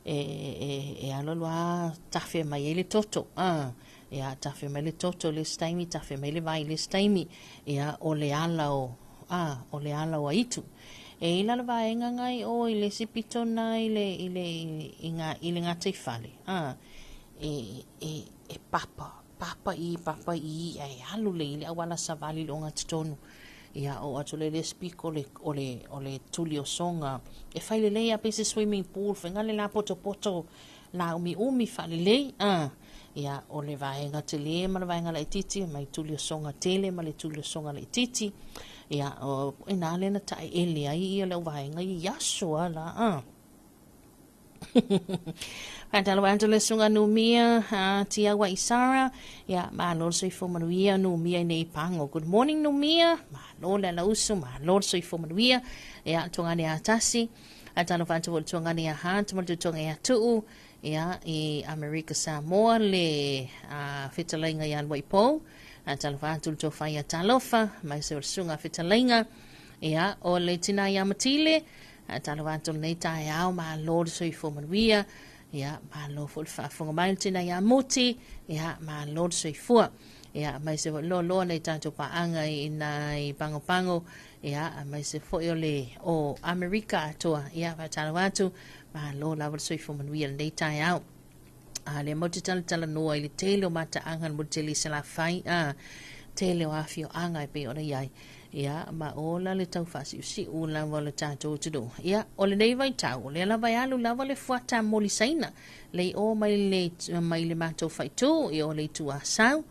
e, e, e alu alu a tafe mai ai le toto, a, ia, tafe mai le toto i le isi taimi, tafe mai le vai i le isi taimi, ia, o le ala o, a, o le ala o aitu. E i la le vaega ngai o i le isi pito na i le, i le, i, i, i le gataifale, a, e, e, e papa, papa i, papa i, ae alu le i le auala savali i le ogatotonu. Ia, oo atu lea i le isi piko o le, o le, o le tuli o soga. E fai lelei lava pei se swimming pool, faiga le lapotopoto laumiumi faalelei, a. Ia, o le vaega tele ma le vaega laitiiti, mai tuli o soga tele ma le tuli o soga laitiiti. Ia, o i ina lea na taeele ai ia le au vaega i aso lava la, a. Faatalofa atu le susuga Numia a Tiaua Isara. Ia, malo le soifua manuia Numia i nei Pago. Good morning Numia. Malo le alausu, malo le soifua manuia. Ia, tuagane a tasi. Faatalofa atu foi le tuagane ia Hart ma le tutoga ia Tuu. Ia, i Amerika Samoa le a, fetalaiga ia Luaipou. Faatalofa atu le tofa ia Talofa, mai se o le susuga fetalaiga. Ia, o le tina ia Matile. Faatalofa atu lenei taeao, malo le soifua manuia. Ia, malo foi le faafofoga mai le tina ia Muti. Ia, malo le soifua. Ia, aemaise foi loaloa nei tatou paaga i nai pagopago. Ia, aemaise foi o le o Amerika atoa. Ia, faatalofa atu, malo lava le soifua manuia lenei taeao. A lea matou te talatalanoa i le tele o mataaga le motu tele i Salafai, a tele o afioaga e pei ona i ai. Ia, ma ola le tau faasiusiu lava o le tatou atunuu. Ia, o lenei vaitau, o lea lava e alu lava le fuata molisaina, le i o mai le, mai le matou faaitu, i o le itu Asau.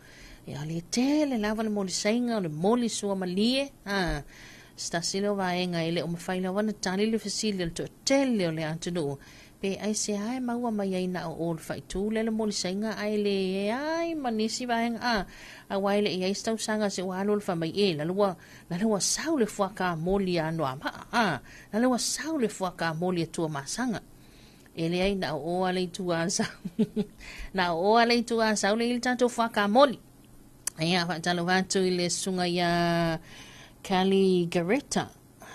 Ia, o le tele lava le molisaina, o le moli suamalie, a, se tasi lea o vaega e le o mafai lava ona tali le fesili a le toatele o le atunuu, Pe aisea e maua mai ai na o o le faaitu lea le molisaiga ae leai ma nisi vaega a aua e le i ai se tausaga se ua alu le fai mai e lalo ua lalo ua sau le fuaka moli a Noamaa a lalo ua sau le fuaka moli a Tuamasaga e leai na o o a le itu Asau na o o a le itu Asau le i le tatou fuaka moli. Ia faatalofa atu i le susuga ia Kelly Garetta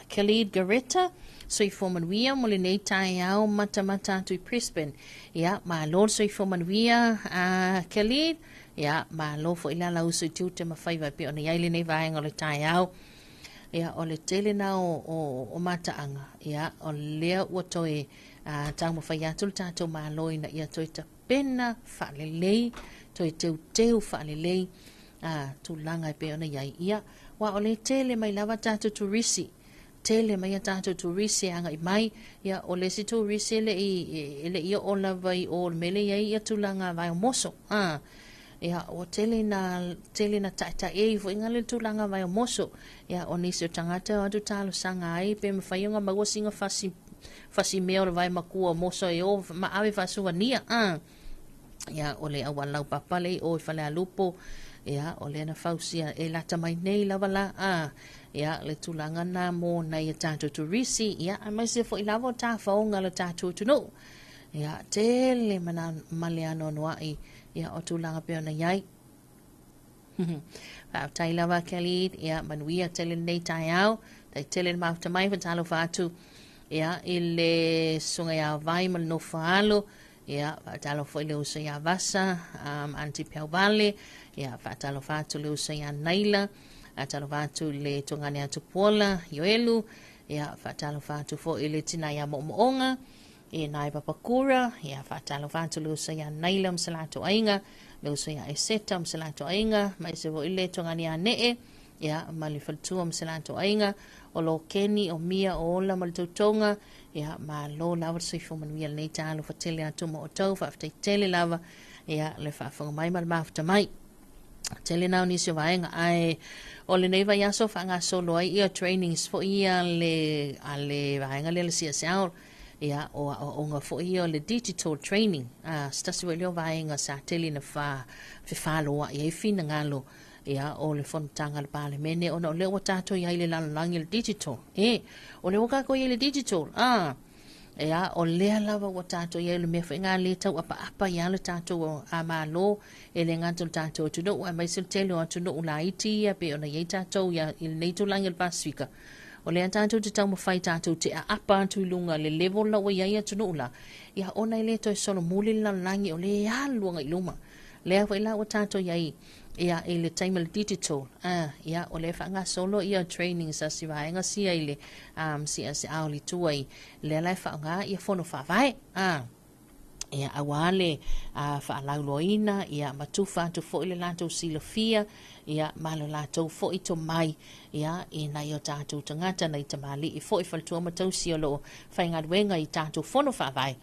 Khalid Garetta, soifua manuia mo lenei taeao matamata atu i Brisbane. Ia, malo le soifua manuia, Khalid. Ia, malo foi le alausu i tiute ma faiva e pei ona i ai lenei vaega o le taeao. Ia, o le tele na o, o, o mataaga. Ia, o lea ua toe uh, taumafai atu le tatou Malo ina ia toe tapena faalelei, toe teuteu faalelei uh, tulaga e pei ona i ai. Ia, Aua o lea e tele mai lava tatou turisi, tele mai a tatou turisi e agai mai, ia o le isi turisi e le i, e le i oo lava i o i le mea lea e i ai ia tulaga vaeomoso, a. Ia, ua tele ina, tele ina taetae ifo i le tulaga vaeomoso. Ia, o nisi o tagata e o atu talosaga ai pe mafai ona maua sina fasi, fasi mea o le vae makua o moso e o ma ave faasuvania, a. Ia, o le auala laupapa lea i o i Falealupo, ia, o lea na fausia e lata mai nei lava la, a, ia, le tulaga na mo nai a tatou turisi, ia, aemaise foi lava o tafaoga a le tatou atunuu. Ia, tele ma, ma le anoanoai, ia, o tulaga pei ona i ai. Faafetai lava Kelly, ia, manuia tele lenei taeao, tai tele le mafuta mai, fatalofa atu, ia, i le susuga ia Vai ma le nofo a alo, Ia, faatalofa foi i le uso ia Vasa, Aunty Piauvale, ia, faatalofa atu i le uso ia Naila, faatalofa atu i le tugane ia Tupuola, Ioelu, ia, faatalofa atu foi i le tina ia Moomooga, i nai Papakura, ia, faatalofa atu i le uso ia Naila ma se latou aiga, le uso ia Eseta ma se latou aiga, ma ese foi le tugane ia Nee, ia, ma le faletua ma se latou aiga, o lo Keni, o Mia, o Ola ma le Tautoga, ia, malo lava le soifua manuia lenei talofa tele atu ma outou, faafetai tele lava, ia, le faafofoga mai ma le mafuta mai. Tele na o nisi o vaega, ae o lenei vaiaso faagasolo ai ia trainings foi ia le, a le vaega lea le CSL, ia, o aoaoga foi ia o le digital training, a, se tasi foi lea o vaega sa tele na fa, fefaloai ai finagalo, ia, o le fonotaga a le Palemene, ona o lea ua tatou i ai i le lalolagi o le digital. E, o lea ua tatou i ai i le digital, a, ia, o lea lava ua tatou i ai, o le mea foi lena lea e tau apaapa ai lava le tatou Malo, e le gata o le tatou atunuu, aemaise le tele o atunuu laiti ia pei ona i ai tatou ia, i lenei itulagi o le Pasefika. O lea tatou te taumafai tatou te aapa atu i luga le level la ua i ai atunuu la, ia, ona e le toe solomuli le lalolagi, o lea e alu agai i luma. Lea foi la ua tatou i ai ia i le taimi o le digital, a, ia, o lea e faagasolo ia trainings a si vaega sia i le um, CSL i tua i lea la e faaaoga ia fono faavae, a, ia aua le a, faalauloaina ia ma tufa atu foi le latou silafia ia ma lo latou foi tomai ia i nai o tatou tagata nai tamalii foi faletua ma tausi o lo o faigaluega i tatou fono faavae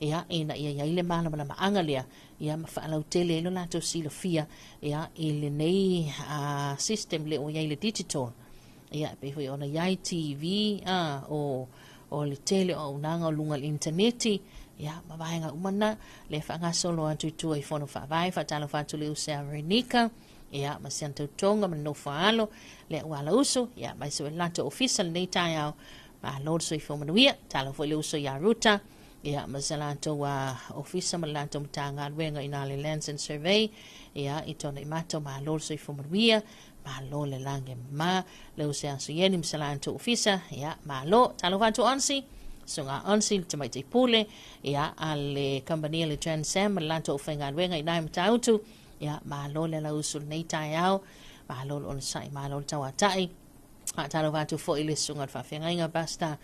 ia ina ia i ai le malamalamaaga lea ia ma faalautele ai lo latou silafia ia i lenei system lea ua i ai le digital. Ia e pei foi ona i ai TV o o le tele o auaunaga o luga o le initaneti, ia ma vaega uma na, lea e faagasolo atu i tua i Fono Faavae, faatalofa atu i le uso ia Veronica, ia ma si ana tautoga ma le nofo a alo, lea ua alausu, ia ma se latou ofisa lenei taeao, malo le soifua manuia, talofa foi i le uso ia Ruta, ia ma se latou ofisa ma le latou Matagaluega i na le Lands and Survey, ia i tona i matou, malo le soifua manuia, malo le lagi e mama, le uso ia Suieni ma se latou ofisa, ia malo, talofa atu Onsi, susuga Onsi le tamaitai pule, ia a le kamupani le Transam ma le latou aufaigaluega i na i Matautu, ia malo le alausu lenei taeao, malo le onosai, malo le tauatai. Faatalofa atu foi i le susuga o le faafeagaiga Pastor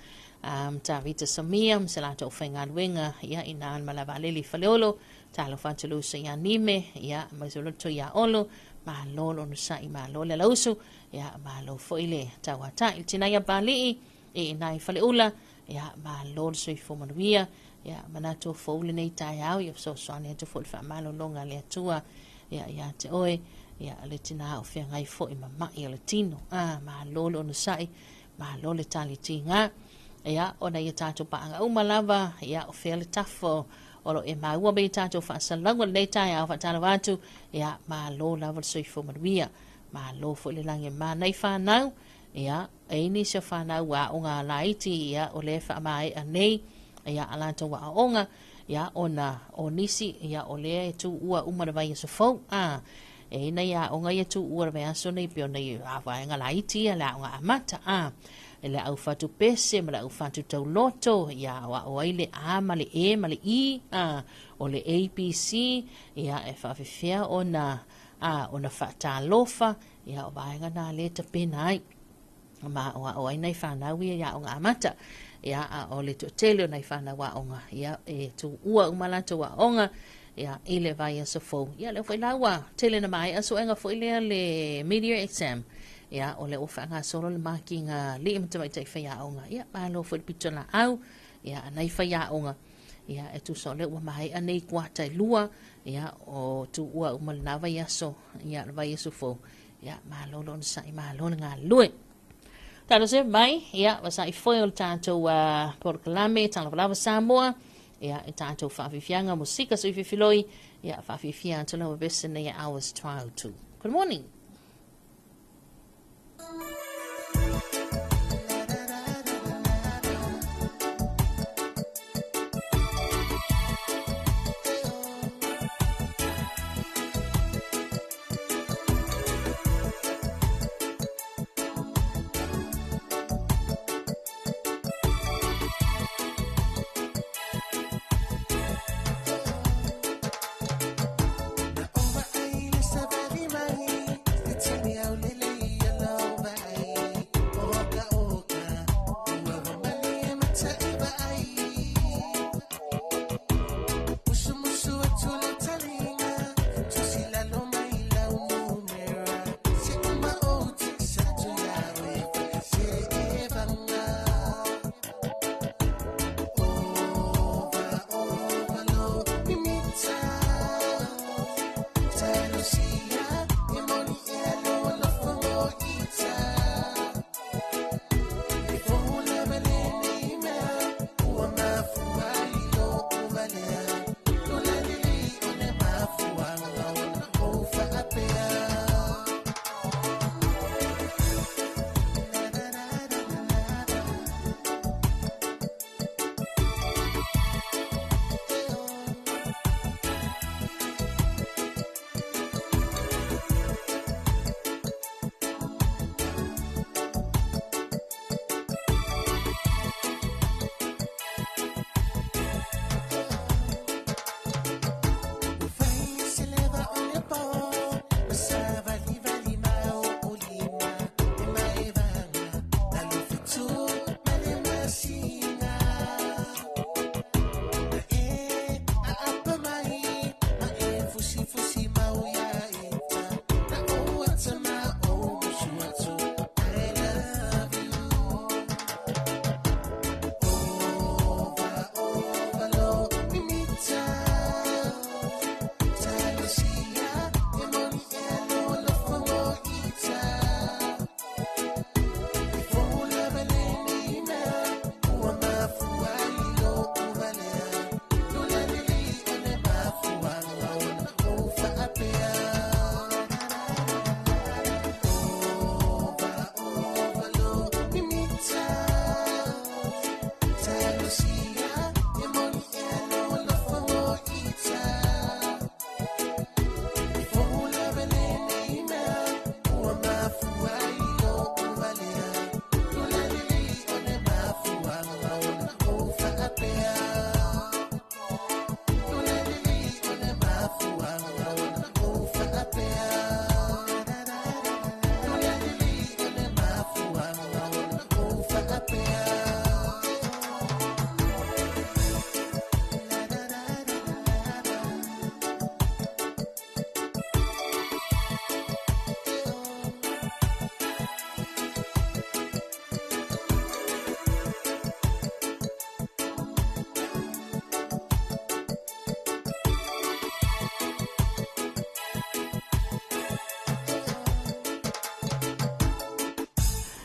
Tavita Samia ma se latou faigaluega ia i na ma Lavalele i Faleolo. Talofa atu le uso ia Nime ia ma se loto ia Olo. Malo le onosai, malo le alausu ia malo foi le tauatai. Le tina ia Palii i ina i Faleula ia malo le soifua manuia. Ia manatu o fou lenei taeao ia fesoasoani atu foi le faamalologa a le Atua ia ia te oe ia le tina o feagai foi ma mai o le tino. Ah, malo le onosai, malo le tali tiga. Ia, ona ia tatou paaga uma lava, ia, o fea le tafa o lo e maua mai tatou faasalalauga lenei taeao faatalofa atu, ia, malo lava le soifua manuia. Malo foi le lagi e mama nai fanau, ia, e i ai nisi o fanau ua aoga laiti, ia, o lea e faamaea nei, ia, a latou aoaoga, ia, ona o nisi, ia, o lea e tuua uma le vaiaso fou, a, e i ai nai aoga ia tuua le vaiaso nei pei o nai vaega laiti ia, le aoga amata, a, e le au fatu pese ma le au fatu tauloto, ia, aoao ai le A ma le E ma le I, a, o le ABC, ia, e faafefea ona, a, ona faatalofa, Ia, o vaega na lea e tapena ai ma aoao ai nai fanau ia i aoga amata. Ia, a o le toatele o nai fanau aoga, ia, e tuua uma latou aoga, ia, i le vaiaso fou. Ia, lea foi la ua tele na maea suega foi lea le mid-year exam. Ia, o lea ua faagasolo le makiga alii ma tamaitai faiaoga. Ia, malo foi le pitolaau, ia, a nai faiaoga. Ia, e tusa o lea ua maea nei kuata e lua, ia, o tuua uma lena vaiaso, ia, le vaiaso fou, ia, malo le onosai, malo le galulue. Talosia mai, ia, vasa'i foi o le tatou polokalame, Talofa Lava Samoa, Ia e tātou whaafifianga musika suififiloi. Ia whaafifia atu lau vese nei hours 12. Good morning.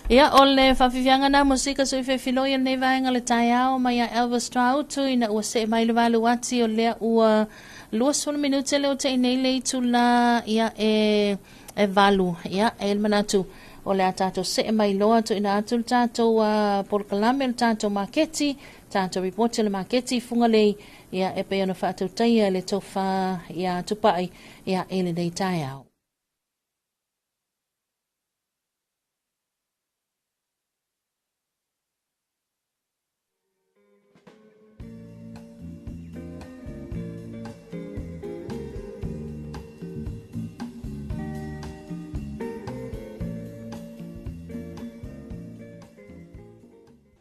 Ia o le whawhiwhianga nā musika sui whewhiloi o nei vaenga le taiao mai a Elvis Trautu ina ua se mai le valu ati o lea ua 20 minute le o te inei le itu la ia e valu ia e le manatu o le a tātou se mai loa tu ina atu le tātou polokalame le tātou maketi tātou reporti le maketi fungalei ia e pe ona whaatautaia le tauwha ia tupai ia e le nei taiao.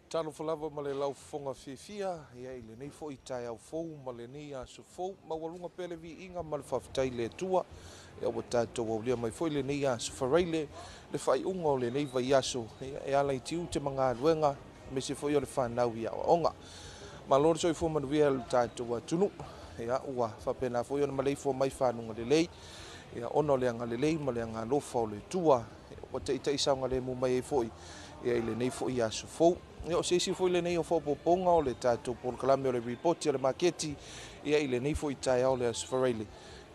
Talo falava ma le lau fonga fiafia ia i lenei foi taeao fou ma lenei aso fou maualuga pea le viiga ma le faafetai le Atua ia ua tatou aulia mai foi lenei aso faraile le faaiuga o lenei vaiaso ia e ala i tiute ma galuega aemaise foi o le fanau i aoaoga. Malo le soifua manuia le tatou atunuu ia ua faapena foi ona maleifua mai fanuga lelei ia ona o le agalelei ma le agalofa o le Atua ua taita'i saogalemu mai ai foi ia i lenei foi aso fou. Ia o se isi foi lenei o faaopoopoga o le tatou polokalame o le ripoti a le maketi ia i lenei foi taeao o le Aso Faraile.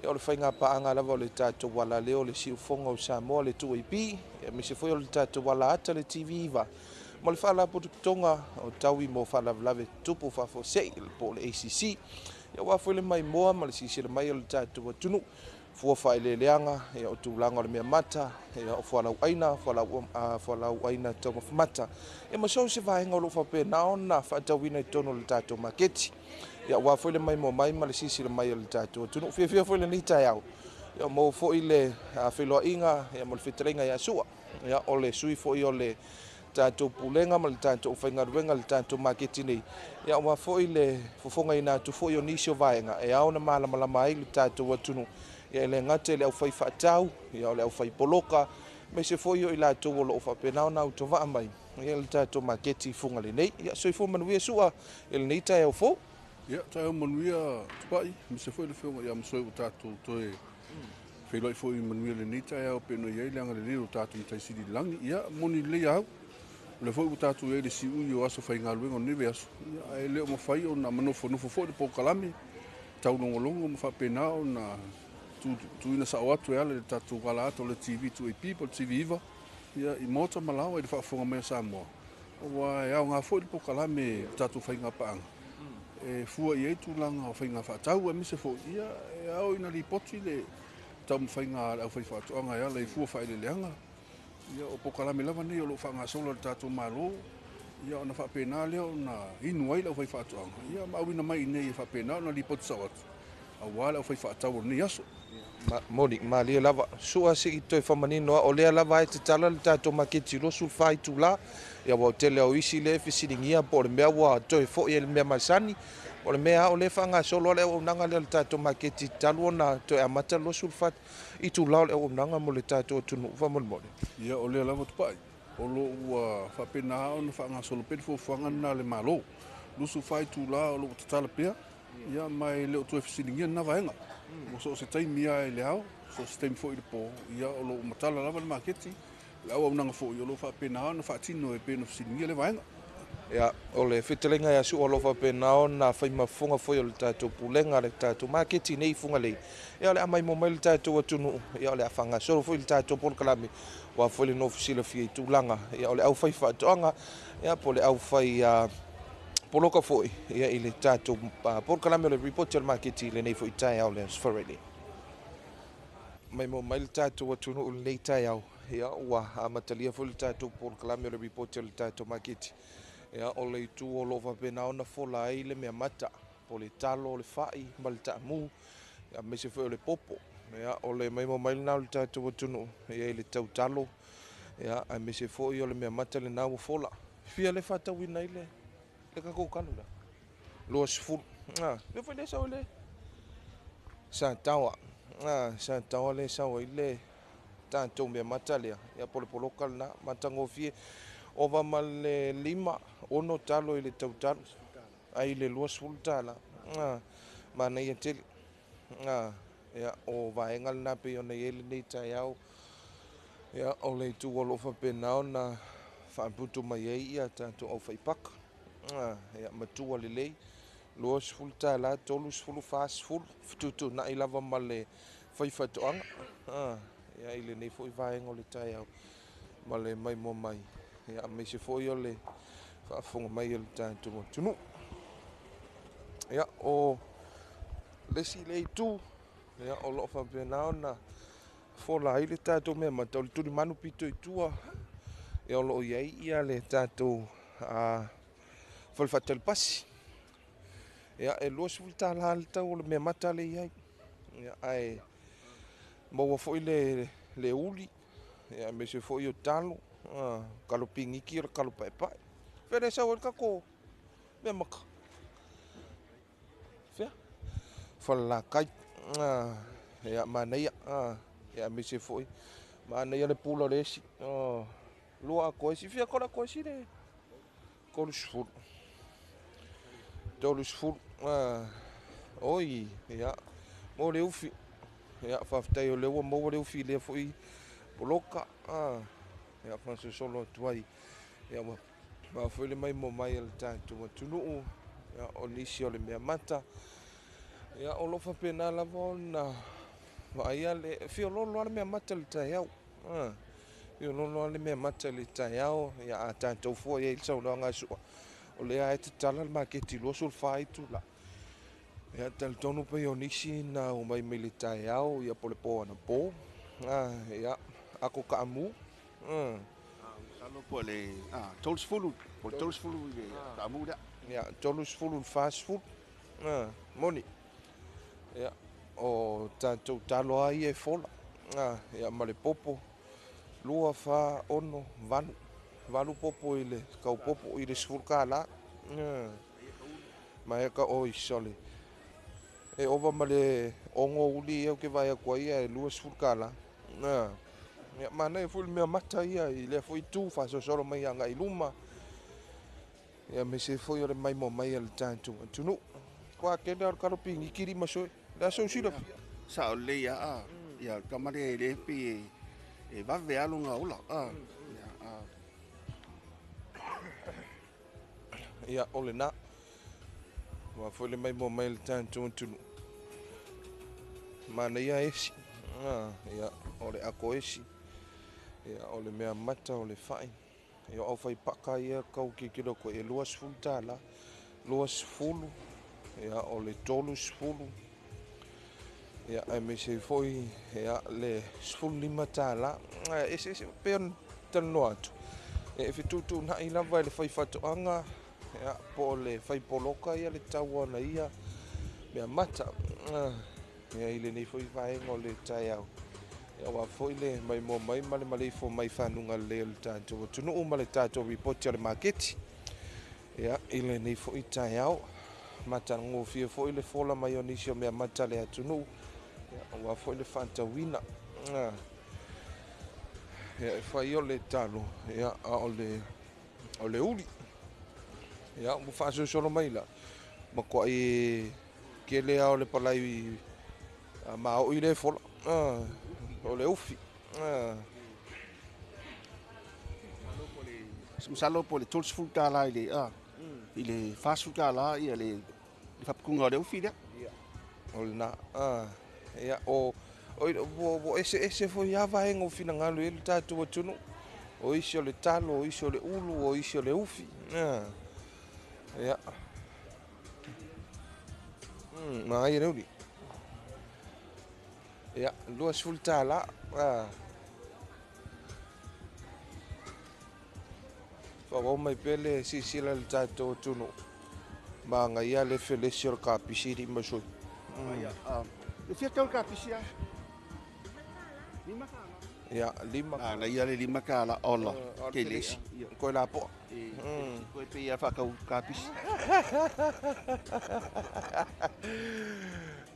Ia o le faigapaaga lava o le tatou alaleo o le siufofoga o Samoa le 2AP, ia aemaise foi o le tatou alaata le TV9 ma le Faalapotopotoga o Taui mo Faalavelave Tutupu Faafuasei po o le ACC. Ia aua foi le maimoa ma le silasila mai o le tatou atunuu fua faaeleeleaga, ia o tulaga o le meamata, ia o fualaauaina, fualaauaina taumafa mata, ia ma so o se vaega o lo o faapena ona faatauina i totonu o le tatou maketi. Ia aua foi le maimoa mai ma le silasila mai o le tatou atunuu. Fiafia foi lenei taeao, ia maua foi le feiloaiga ia ma le fetalaiga ia Sua, ia o le sui foi o le tatou pulega ma le tatou aufaigaluega i le tatou maketi nei, ia aua foi le fofogaina atu foi o nisi o vaega e ao ona malamalama ai le tatou atunuu, ia e le gata i le aufai faatau, ia o le aufai poloka, aemaise foi o i latou o lo o faapena ona autovaa mai ia le tatou maketi i Fugalei nei. Ia soifua manuia Sua i lenei taeao fou. Ia, taeao manuia Tupai, aemaise foi le Afioga ia Masoe ua tatou toe feiloai foi manuia lenei taeao pei ona i ai le agalelei o tatou Matai Sili i le lagi. Ia, moni lelei au, o lea foi ua tatou i ai i le siui o aso faigaluega o lenei vaiaso, ia, ae le o mafai ona manofonofo foi le polokalame taulogologo ma faapena ona tuuina sao atu e ala i le tatou alaata o le TV 2AP po o le TV9, ia, i maota ma laoa i le faafofoga mai a Samoa, aua e aoga foi le polokalame o tatou faigapaaga e fua i ai tulaga o faiga faatau, aemaise foi ia, e ao ina lipoti le taumafaiga a le aufaifaatoaga e ala i fua faaeleeleaga. Ia, o polokalame lava nei o lo o faagasolo a le tatou Malo, ia ona faapena lea ona inu ai le aufaifaatoaga, ia ma auina mai i inei e faapena ona lipoti sao atu aua le aufaifaatau o lenei aso. Moni, malie lava. Sua se i toe faamanino lava, o lea lava e tatala le tatou maketi 24 itula, ia ua tele o isi lea e fesiligia po o le mea ua toe foi i le mea masani, po o le mea o lea e faagasolo le auaunaga lea o le tatou maketi talu ona toe amata le 24 itula o le auaunaga mo le tatou atunuu faamolemole. Ia, o lea lava Tupai, o lo o ua faapena ona faagasolo pea le fuafuaga lena a le Malo. 24 itula o lo o tatala pea, ia, ma e le o toe fesiligia lena vaega. Ua so o se taimi lava i le ao, so o se taimi foi i le po, ia, o lo o matala lava le maketi, le auaunaga foi o lo o faapena ona faatino e pei ona fesiligia le vaega. Ia, o le fetalaiga ia Sua o lo o faapena ona faimafofoga foi o le tatou pulega, le tatou maketi nei i Fugalei. Ia, o le a maimoa mai le tatou atunuu, ia, o le a faagasolo foi le tatou polokalame, aua foi le nofo silafia i tulaga, ia, o le aufai faatoaga, ia, po o le aufai poloka foi, ia, i le tatou polokalame o le ripoti o le maketi i lenei foi taeao o le Aso Faraile. Maimoa mai le tatou atunuu i lenei taeao, ia, ua amatalia foi le tatou polokalame o le ripoti o le tatou maketi. Ia, o le itu o lo o faapena ona fola ai le meamata, po o le talo, o le fai ma le taamu, ia, aemaise foi o le popo. Ia, o le maimoa mai lena o le tatou atunuu, ia, i le tautalo, ia, aemaise foi o le meamata lena ua fola. Fia le faatauina ai le tatou talo lea? 20. Ah, mea foi le sau i le Sataoa. Ah, Sataoa le sau ai le tatou meamata lea, ia, po o le poloka lena, matagofie. Ova ma le 5, 6 talo i le tautalo, ai le 20 tala. Ah, manaia tele. Ah, ia, o vaega lena pei ona i ai lenei taeao. Ia, o le itu o lo o faapena ona faaputu mai ai ia tatou aufaipaka. Ah, ia, matua lelei, 20 tala, 30, 40, fetuutuunai lava ma le faifaatoaga. Ah, ia, i lenei foi vaega o le taeao ma le maimoa mai, ia, aemaise foi o le faafofoga mai o le tatou atunuu. Ia, o le isi lea itu, ia, o lo o faapena ona fola ai le tatou meamata, o le tulimanu pito i tua, ia, o lo o i ai ia le tatou fale faatali pasi. Ia, e 20 tala le tau o le meamata le i ai. Ia, ae maua foi le uli, ia, aemaise foi o talo, kalo pigiki o le kalo paepae. Fea le sau ai le tatou meamata? Fea? Falelatai. Ia, manaia. Ia, aemaise foi, manaia le pula o le esi. Lua atoa esi. Fia kola atoa esi le? 30. 30. Oi, ia, mo le ufi. Ia, faafetai o lea ua maua le ufi i lea foi poloka. Ia, faasolosolo atu ai Ia ua faafoe le maimoa mai a le tatou atunuu. Ia o nisi o le mea mata. Ia o lo o faapena lava ona vaaia le fiololo lava le mea mata i le taeao. Fiololo lava le mea mata i le taeao. Ia a tatou fua i ai i le saunoaga a Su'a, o lea e tatala le maketi 24 itula. Ia talitonu pei o nisi na omai mai le taeao ia po o le po anapo. Ia ako kaamu. Masalo po o le 30, po o le 30 i le taamu lea. Ia, 30 i le 40. Moni. Ia, o tatou talo lava ia e fola. Ia, ma le popo, 2, 4, 6, 8. 8 popo i le kaupopo i le $10. Ma e ka oi sole. E ova ma le 6 uli ia ke vaai atu ai ia e $20. Ia, manaia foi le mea mata ia i lea foi itu faasolosolo mai agai i luma. Ia aemaise foi o le maimoa mai a le tatou atunuu. Kua tele o le kalo pigiki lima soe. Le aso silafia. Sao lelei lava. Ia, o le tama lea e le pei e vave lava lona ola. Ia, o lena. Ua foi le maimoa mai a le tatou atunuu. Manaia esi. Ia, o le ako esi. Ia, o le mea mata o le fai. Ia, o au fai paka ia kau tilotilo atu ai e $20. 20, ia, o le 30. Ia, aemaise ai foi, ia, le $15. Eseese pei ona talanoa atu. E fetuutuunai lava e le faifaatoaga, ia, po o le faipoloka ia le tau o ana ia mea mata. Ia, i lenei foi vaega o le taeao. Ia, aua foi le maimoa mai ma le maleifua mai i fanuga lelei o le tatou atunuu ma le tatou ripoti a le maketi. Ia, i lenei foi taeao, matagofie foi le fola mai o nisi o mea mata a le atunuu. Ia, aua foi le faatauina. Ia, e fai o le talo, ia, a o le uli. Ia, ua faasolosolo mai la, matuai tele lava o le palai maoi lea e fola. O le ufi. Masalo po o le $30 i le i le $40 ia le faapikuga o le ufi lea. Ia, o lena. Ia, o ua eseese foi lava vaega o finagalo i ai le tatou atunuu. O isi o le talo, o isi o le ulu, o isi o le ufi. Ia. Manaia le uli. Ia, $20. Faaauau mai pea le silasila i le tatou atunuu. Manaia le felesi o le kapisi lima sui. E fia tau le kapisi a? Ia, $5. Manaia le $5 ola. Tele. Koe lapoa. Koe pei a whaakau kapisi.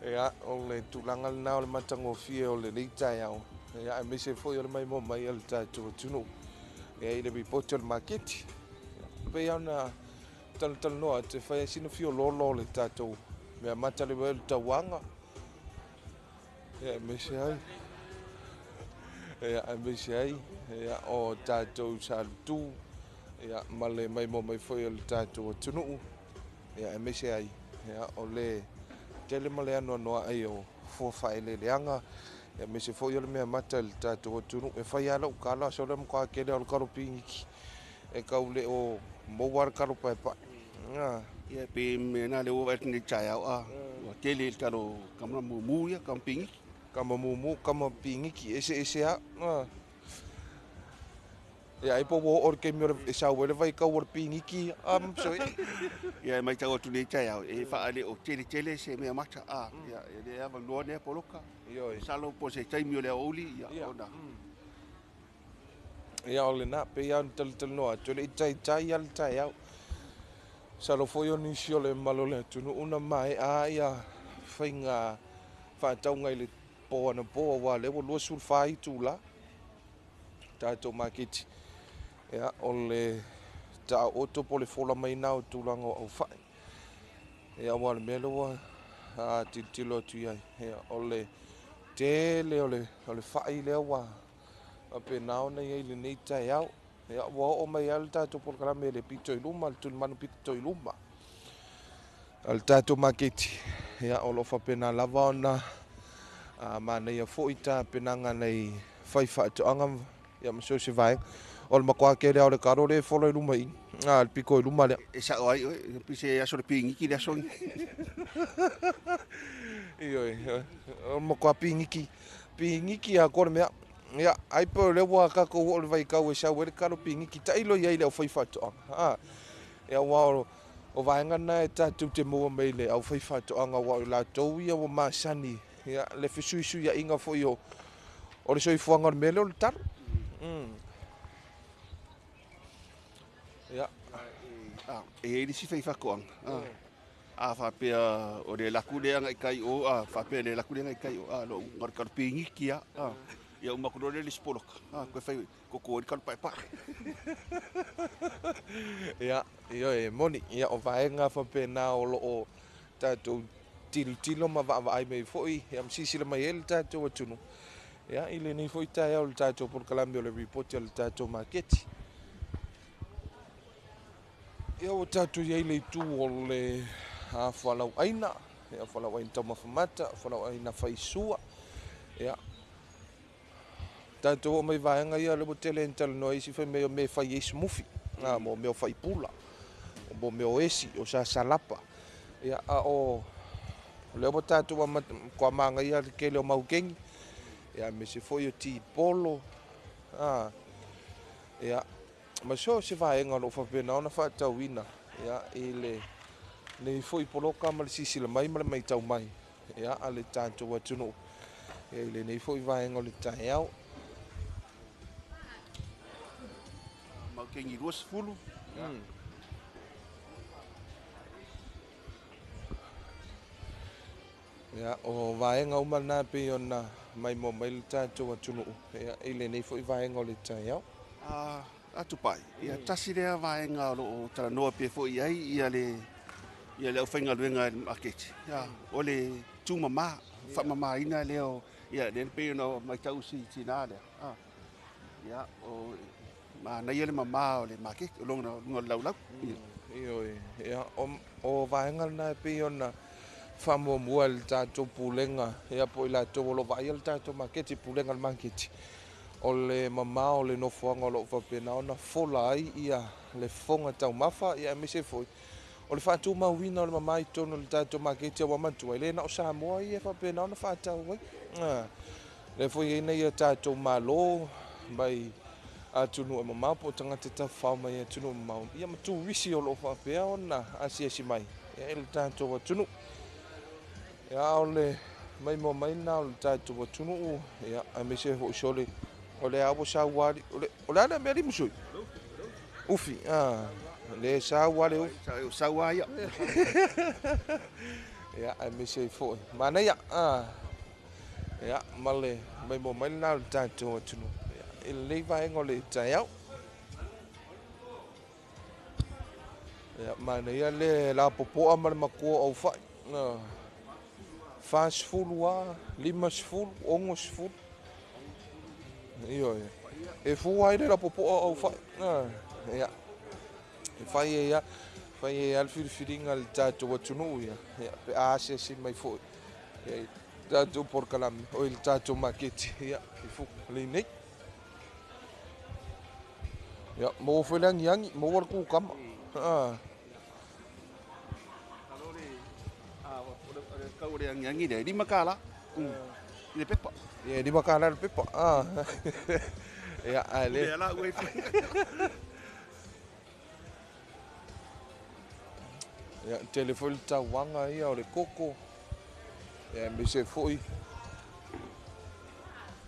Ia, o le tulaga lena o le matagofie o lenei taeao. Ia, aemaise foi o le maimoa mai a le tatou atunuu. Ia, i le ripoti o le maketi. Pei ona talatalanoa atu e fai ai sina fiololo o le tatou mea mata le wai o le tauaga. Ia, aemaise ai. Ia, aemaise ai. Ia, o tatou salutu. Ia, ma le maimoa mai foi o le tatou atunuu. Ia, aemaise ai. Ia, o le tele ma le anoanoai ai o fua faaeleeleaga. Ia, aemaise foi o le mea mata i le tatou atunuu. E fai lava lau tala, so le matua tele o le kalo pigiki. E kau le o maua le kalo paepae. Ia, pe mea na le ua vaai nei taeao a. Ua tele le kalo kama mumu ia, kama pigiki. Kama mumu, kama pigiki, ese ese a. Ia, ai po ua oo le taimi o le e sau ai le vaitau o le pigiki so Ia, e maitau atu nei taeao, e faale o tele tele se mea mata. Ia, e le avanoa nea poloka. Ioe. Masalo po o se taimi o le aoauli, ia, ona. Ia, o lena, pei lava ona talatalanoa atu, e le i taitai lava le taeao. Masalo foi o nisi o le mamalu o le atunuu na maea ia faiga faatauga i le po anapo, aua o lea ua 24 itula tatou maketi. Ia, o le taoto po o le fola mai na o tulaga o aufai. Ia, aua o le mea lea ua tilotilo atu i ai. Ia, o le tele o le fai lea ua faapena ona i ai i lenei taeao. Ia, ua oo mai lava le tatou polokalame i le pito i luma, le tulimanu pito i luma a le tatou maketi. Ia, o lo o faapena lava ona manaia foi tapenaga a nai faifaatoaga, ia ma so o se vaega. O le matua tele lava o le talo lea e fola i luma i i, le pito i luma lea. E sao ai oe, pei se aso o le pigiki le aso lenei. Ioe, o le matua pigiki, pigiki atoa le mea. Ia, ai pe o lea ua tatou oo i le vaitau e sau ai le talo pigiki, tailo i ai i le aufaifaatoaga. Ia, aua o vaega na e tatou te maua mai le aufaifaatoaga, aua o i latou ia ua masani, ia, le fesuisuiaiga foi o le soifuaga o le mea lea o le talo. Ia. E i ai le isi faifaatoaga, a faapea o le laku lea agai kai o, a faapea le laku lea agai kai o, a lo o talo pigiki lava. Ia uma atu loa lea i le isi poloka, toe fai toto ai le talo paepae. Ia, ioe, e moni. Ia, o vaega faapena o lo o tatou tilotilo ma vaavaai mai foi, ia, ma silasila mai ai le tatou atunuu, ia, i lenei foi taeao i le tatou polokalame o le ripoti a le tatou maketi. Ia, ua tatou i ai i le itu o le fualaauaina, ia, fualaauaina taumafa mata, fualaauaina faisua. Ia, tatou oo mai vaega ia, lea ua tele ina talanoa isi fai mai o mea e fai ai smoothie, mo mea o faipula, mo mea o esi, o sasalapa. Ia, a o lea ua tatou matua manaia le tele o maukeni, ia, aemaise foi o tipolo, ia, ma so o se vaega o lo o faapena ona faatauina, ia, i lenei foi poloka ma le silasila mai ma le matau mai, ia, a le tatou atunuu, ia, i lenei foi vaega o le taeao. Maukeni 20. Ia, o vaega uma na pei ona maimoa mai le tatou atunuu, ia, i lenei foi vaega o le taeao. Atupai, ia, tasi lea vaega o lo o talanoa pea foi i ai ia le aufaigaluega i le maketi. Ia, o le tumama, faamamaina lea o, ia, lea pei ona matau si tina lea. Ia, o manaia le mama o le maketi, o luga o le laulau. Ioe, ia, o vaega na e pei ona faamuamua le tatou pulega, ia, po o i latou o lo o vaaia le tatou maketi, pulega o le maketi, o le mama o le nofoaga o lo o faapena ona fola ai ia le fofoga taumafa, ia, aemaise foi o le faatumauina o le mama i totonu o le tatou maketi. Ua manatua e le na o Samoa ia e faapena ona faatau ai. Lea foi i ai nai a tatou malo mai atunuu e mamao, po o tagata tafafao mai atunuu mamao, ia, ma turisi o lo o faapea ona asiasi mai, ia, i le tatou atunuu. Ia, o le maimoa mai lena o le tatou atunuu, ia, aemaise foi sole o le a ua sauali, o le a le mea limusui ufi, le saua le ufi saua ia. Ia, aemaise foi manaia, ia, ma le maimoa mai lena o le tatou atunuu, ia, i lenei vaega o le taeao. Ia, manaia le lapopoa ma le matua o aufai. 40 a, 50, 60. Ioe. E fua ai le lapopoa o aufai. Ia. E fai e ia, fai e ia le filifiliga le tatou atunuu, ia. Ia, pe a asiasi mai foi. Ia, i tatou polokalame, o i le tatou maketi, ia, i fu lenei. Ia, maua foi le agiagi, maua le kukama. Kau le agiagi lea, 5 kala i le pepa. Ia, 5 kala le pepa. Ia, a le. Le ala ue. Ia, tele foi le tauaga ia o le koko. Ia, aemaise foi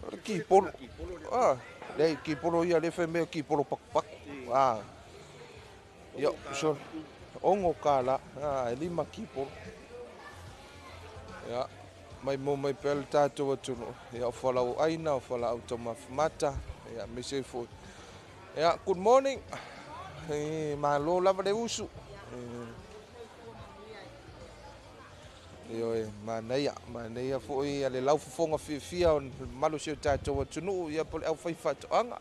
o le kipolo. Le kipolo ia, le fai mea kipolo pakupaku. Ia, so, 6 kala, e 5 kipolo. Ia, mai mo mai pea le tatou atunuu. Ia, o fualaauaina, o fualaau taumafa mata, ia, aemaise foi. Ia, good morning. Malo lava le usu. Ioe, manaia, manaia foi ia le laufofoga fiafia o le mamalu o si o tatou atunuu, ia, po o le aufaifaatoaga.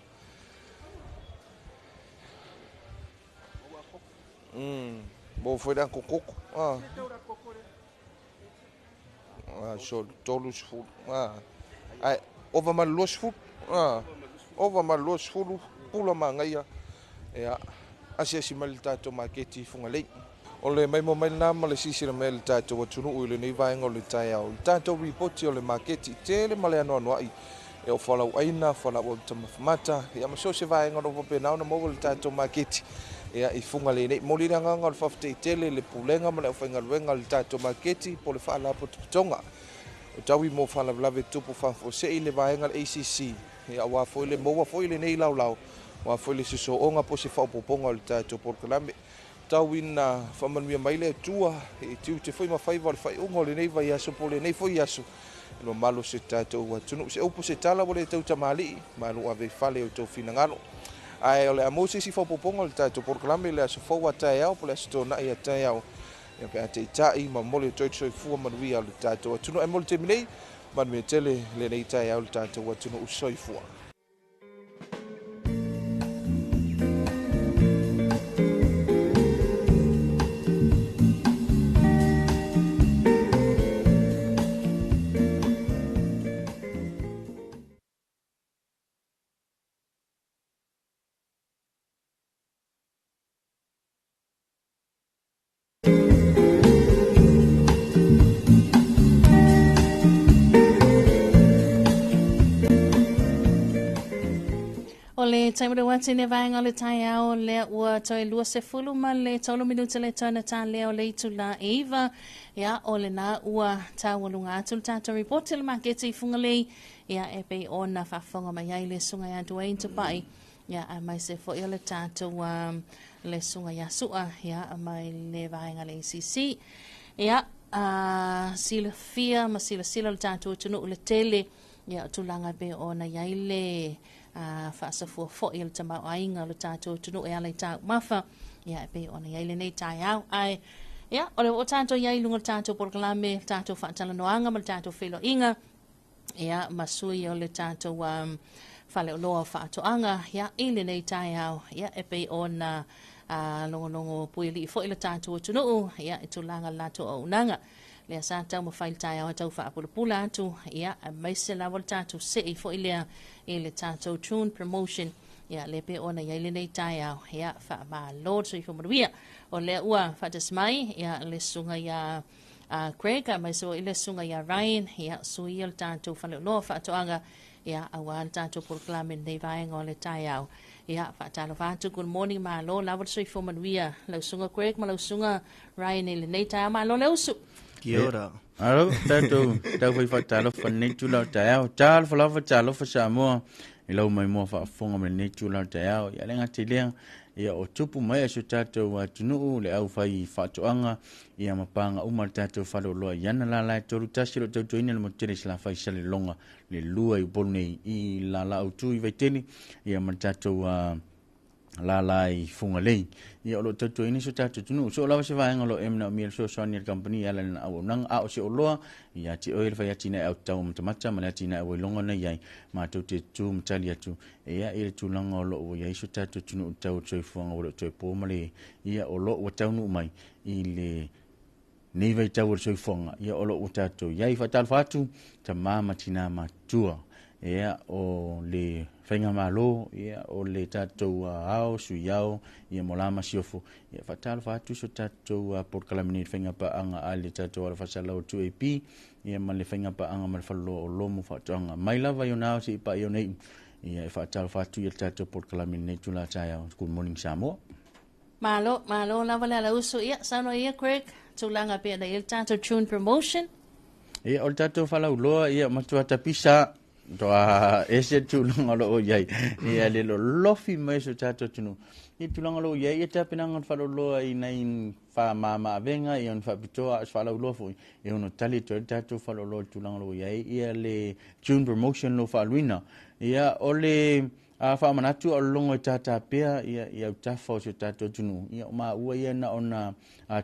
Maua foi le ato koko. So 30. Ae ova ma le 20. Ova ma le 20 pula manaia. Ia asiasi mai le tatou maketi i Fugalei. O le maimoa mai lena ma le silasila mai a le tatou atunuu i lenei vaega o le taeao. I le tatou ripoti o le maketi tele ma le anoanoai e o fualaauaina, fualaau taumafa ia ma so o se vaega o lo o faapena ona maua i le tatou maketi ia i Fugalei nei. Momoli le agaga o le faafetai tele i le Pulega ma le aufaigaluega a le tatou maketi po o le Faalapotopotoga o Taui mo Faalavelave Tutupu Faafuasei le vaega a le ACC ia aua foi le maua foi lenei laolao aua foi le sosooga po o se faaopoopoga o le tatou polokalame. Tau ina faamanuia mai le Atua i tiute foi ma faiva o le faaiuga o lenei vaiaso po o lenei foi aso i le mamalu o si o tatou atunuu. Se upu se tala ua le tau tamalii, malu ave i fale i outou finagalo. Ae o le a maua se isi faaopoopoga o le tatou polokalame i le aso fou a taeao po o le aso Toonai a taeao ia pe a taitai ma momoli atu ai le soifua manuia o le tatou atunuu. Ae mo le taimi nei, manuia tele lenei taeao i le tatou atunuu. Soifua. O le taimi o le uati le vaega o le taeao lea ua toe 23 minute le toe na tālea o le itula e 9. Ia, o lena ua taualuga atu le tatou ripoti le maketi i Fugalei. Ia, e pei ona faafofoga mai ai le susuga ia Dwayne Tupai. Ia, aemaise foi o le tatou le susuga ia Sua, ia, mai le vaega le ACC. Ia, silafia ma silasila le tatou atunuu le tele, ia, o tulaga e pei ona i ai le faasafua foi o le tamaoaiga o le tatou atunuu e ala i taumafa, ia, e pei ona i ai lenei taeao. Ae, ia, o le ua tatou i ai i luga o le tatou polokalame, le tatou faatalanoaga ma le tatou feiloaiga, ia, ma sui o le tatou faleoloa o faatoaga, ia, i lenei taeao, ia, e pei ona logologo puialii foi le tatou atunuu, ia, i tulaga le latou auaunaga. Lea sa taumafai le taeao e tau faapulapula atu, ia, aemaise lava le tatou sei foi lea i le tatou June promotion, ia, le pei ona i ai lenei taeao, ia, faamalo le soifua manuia. O lea ua faatasi mai, ia, le susuga ia Greg, aemaise foi le susuga ia Ryan, ia, sui o le tatou faleoloa faatoaga, ia, aua le tatou polokalame lenei vaega o le taeao. Ia, faatalofa atu, good morning, malo lava le soifua manuia, lau susuga Greg ma lau susuga Ryan i lenei taeao, malo le usu. Kia ora. Alo, tatou tau fai faatalofa lenei itula o le taeao. Talofa lava, talofa Samoa i lau maimoa faafofoga mai lenei itula o le taeao. Ia le gata i lea, ia o tupu mai a si o tatou atunuu, le aufai faatoaga, ia ma paga uma le tatou faleoloa i ana lala e 31 o lo o tautuaina le motu tele i Salafai i Salelologa le 2 i Upolu nei i lala autu i Vaitele ia ma le tatou lala i Fugalei. Ia o lo o tautuaina si o tatou atunuu. So o lava se vaega o lo o e manaomia le fesoasoani a le kamupani e ala i lana auaunaga, a o se oloa ia te oe le fai atinae autatau matamata ma le atinae ua iloga ona i ai, matou te tutu ma tali atu ia i le tulaga o lo o ua i ai si o tatou atunuu i le tau o le soifuaga ua le o toe po ma le ia o lo o ua taunuu mai i le nei vaitau o le soifuaga, ia o lo o ua tatou i ai. Faatalofa atu tama ma tina matutua, ia o le faigamalo, ia o le tatou ao, sui ao, ia mo la masiofo. Ia faatalofa atu so tatou polokalame nei le faigapaaga a le tatou alafasala o 2AP, ia ma le faigapaaga ma le faloloa o Lomo Faatoaga. Mai lava i ona ao seia paia ona iu, ia e faatalofa atu ia le tatou polokalame nei itula taeao. Good morning Samoa. Malo, malo lava le alausu. Ia, saunoa ia Greg, tulaga pei ona i ai le tatou June promotion. Ia, o le tatou falauloa, ia, matua tapisa, toa ese le tulaga o lo o i ai. Ia, le lolofi mai so tatou atunuu. Ia, tulaga o lo o i ai, ia tapenaga o le falauloa i nai faamama-avega, ia ona faapitoa, a o se faalauloa foi, e ono tali atu ai le tatou falauloa i le tulaga o lo o i ai, ia le June promotion lo faaluina. Ia, o le A faamanatu a o le logo e tātā pea ia, i autafa o si o tatou atunuu, ia o maua ia na ona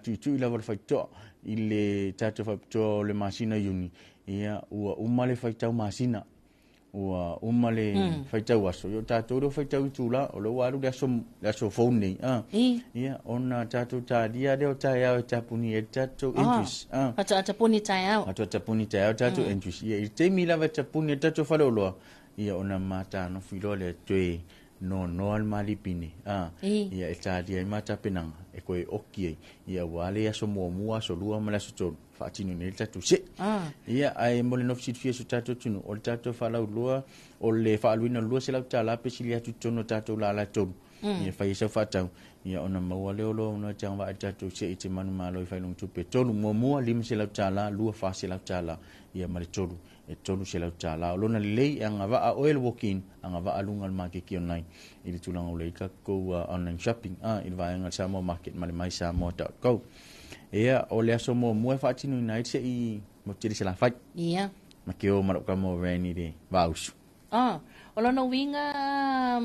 tuitui lava le faitotoa i le tatou faapitoa o le masina Iuni, ia ua uma le faitau masina. Ua uma le faitau aso, ia o tatou lea ua faitau itula, o lea ua alu le aso fou nei. Ia, ona tatou talia lea o taeao e tapuni ai le tatou entries. Faatoa tapuni taeao. Faatoa tapuni taeao tatou entries. Ia, i le taimi lava e tapuni ai le tatou faleoloa, ia ona matanofi loa lea toe noanoa le malipine. Ia, e talia ai ma tapenaga e toe oki ai. Ia, ua le aso muamua, aso lua ma le aso tolu. Faatino nei le tatou se'i. Ia, ae mo le nofo silafia i si o tatou atunuu, o le tatou faalauiloa, o le faaaluina o le $200 pe sili atu i totonu o tatou lala e tolu. Ia fai ai sau faatau, ia ona maua lea o lou avanoa e te agavaa i le tatou se'i e te manumalo i faailoga tupe e tolu. Muamua, $500, lua, $400, ia ma le tolu, e $300. O lona lelei e agavaa oe le walk-in, agavaa luga o le maketi online i le tulaga ua leai tatou online shopping, i le vaega o le Samoa Market ma le mysamoa.co. Ia, o le aso muamua e faatinoina ai le se'i motu tele Salafai. Ia. Ma ke o ma lou tama o Ranny i le Vaafusu. Ah, o lona uiga,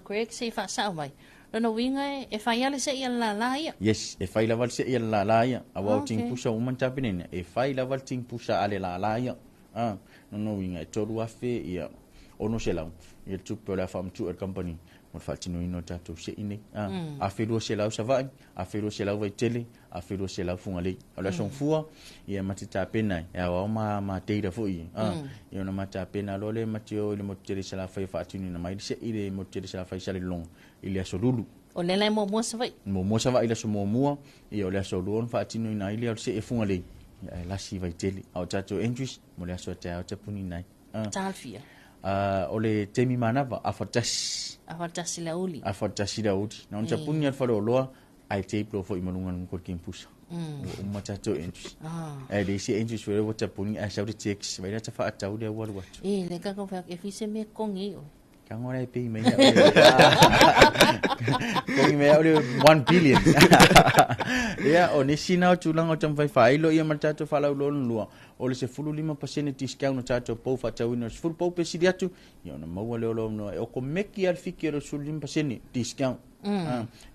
Greg, se i faasao mai. Lona uiga e fai lava le se'i a le lala ia. Yes, e fai lava le se'i a le lala ia. Aua o tingpusa ua uma ona tapenaina, e fai lava le tingpusa a le lala ia. Ah, lona uiga e 3,000 ia 600 ia le tupe o le a faamatuu e le kamupani mo le faatinoina o tatou se'i nei. 1,200 Savaii, 1,200 Vaitele, 1,200 Fugalei. O le aso Gafua, ia ma te tapena ai, e aoao ma data foi ia. Ia ona ma tapena loa lea ma te o i le motu tele i Salafai e faatinoina mai le se'i i le motu tele i Salafai i Salelologa i le aso Lulu. O lea la e muamua Savaii. Muamua Savaii i le aso muamua, ia o le aso lua ona faatinoina ai lea o le se'i a Fugalei, ia ae lasi i Vaitele. A o tatou entries, mo le aso a taeao tapuni ai. Talafia. O le taimi manava, afa tasi. Afa tasi le aoauli. Afa tasi le aoauli. Na ona tapuni lava le faleoloa, ae tape loa foi ma luga o le nuku o le kimupusa. Ua uma tatou entries. Ae leai se entries foi lea ua tapuni ae sau le text, vaai la ta faatau lea ua alu atu. E, le kaka fai atu, e fai se mea kogi ai oe. Tago la e pay mai au. Kogi mai au le 1 billion. Ia, o nisi na o tulaga o taumafai faailo ia ma le tatou faalauiloa lona lua, o le 15% discount o tatou pou faatauina o le 10 pou pe sili atu, ia ona maua lea o lou avanoa e okomeki lava le fiki o le 15% discount.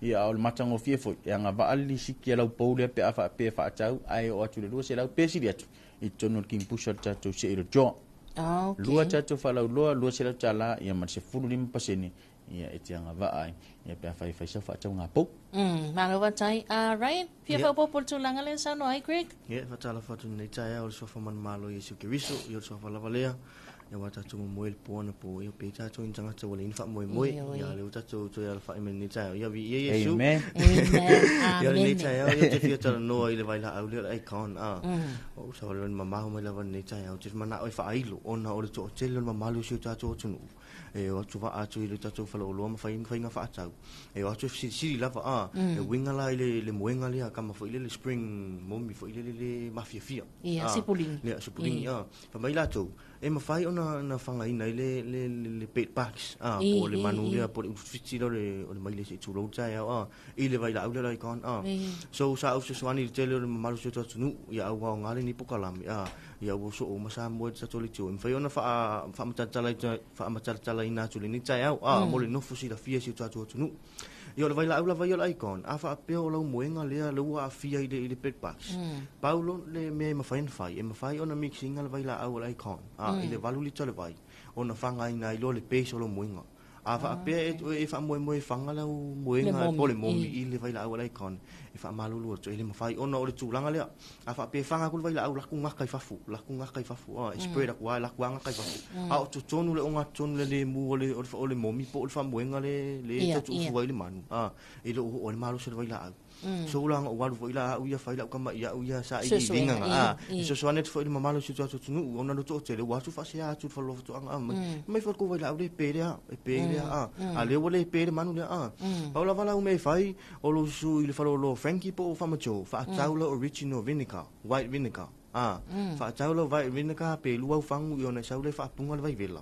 Ia, a o le matagofie foi, e agavaa le lisiti a lau pou lea pe a faapea e faatau ae oo atu i le 200 pe sili atu i totonu o le king pusa o le tatou se'i o le draw. Ah, okay. Lua tatou faalauiloa, $200 ia ma le 15% ia e te agavaa ai ia pe afai e fai sau faatauga pou. Malo faafetai. Ryan, fia faaopoopo i le tulaga lea na saunoa ai Greg? Ia, faatalofa atu i lenei taeao i le suafa manumalo o Iesu Keriso, ia o le suafa lava lea, ia ua tatou momoe i le po anapo, ia pei tatou i ni tagata ua leai ni faamoemoe, ia o lea ua tatou toe alafai mai i lenei taeao, ia viia Iesu. Amen. Amen. Ia o lenei Amene. taeao, ia ou te fia talanoa i le vailaau lea o le icon, O sa wale mamao mai lava lenei taeao, ou te manao e faailo ona o le toatele o le mamalu o si o tatou atunuu e o atu vaa atu i le tatou faleoloa ma fai faiga faatau e o atu e fesilisili lava a e uiga la i le moega lea kama foi lele spring momi foi lele le mafiafia. Ia, sipuligi. Ia, sipuligi a fai mai latou e mafai ona na fagaina ai le bed bugs a po o le manu lea po o le ulufiti lea o le maile se i tulou le taeao a i le vailaau lea la icon a. So sa ou fesoasoani i le tele o le mamalu o si o tatou atunuu ia au aoga lenei pokalame a ia ua soo uma Samoa i le tatou leitio e mafai ona faamatalatalaina atu i lenei taeao a mo le nofo silafia i si o tatou atunuu. Ia o le vailaau lava ia o le icon a faapea o lau moega lea lea ua aafia i le bed bugs pau lo le mea e mafai ona fai e mafai ona mix ina le vailaau o le icon a i le 8 lita o le vai ona fagaina ai loa le base o lou moega. A faapea e faamoemoe e faga lau moega po o le momi i le vailaau a le icon, e faamalulu atu, e le mafai ona o le tulaga lea. A faapea e faga atu le vailaau, laku gata i fafo, laku gata i fafo, e spread atu lava, e laku lava gata i fafo. A o totonu le ogatotonu le lemu o le momi po o le faamoega le tautuufu ai le manu, e le o oo ai le malosi o le vailaau. So la na ou alu foi la au ia fai lau kama i au ia sa ili iliga nga a e fesoasoani atu foi i le mamalu o si o tatou atunuu ona o le toatele ua atu faasea atu i le faleoloa faatoaga a mai foi le kou vailaau le pe lea e pe lea a a lea ua le pe le manu lea a pau lava lau mea e fai o lou susu i le faleoloa Frankie po o Farmer Joe faatau lau original vinegar white vinegar a faatau lau white vinegar pe lua au fagu i ona e sau lea e faapuga le vaivela.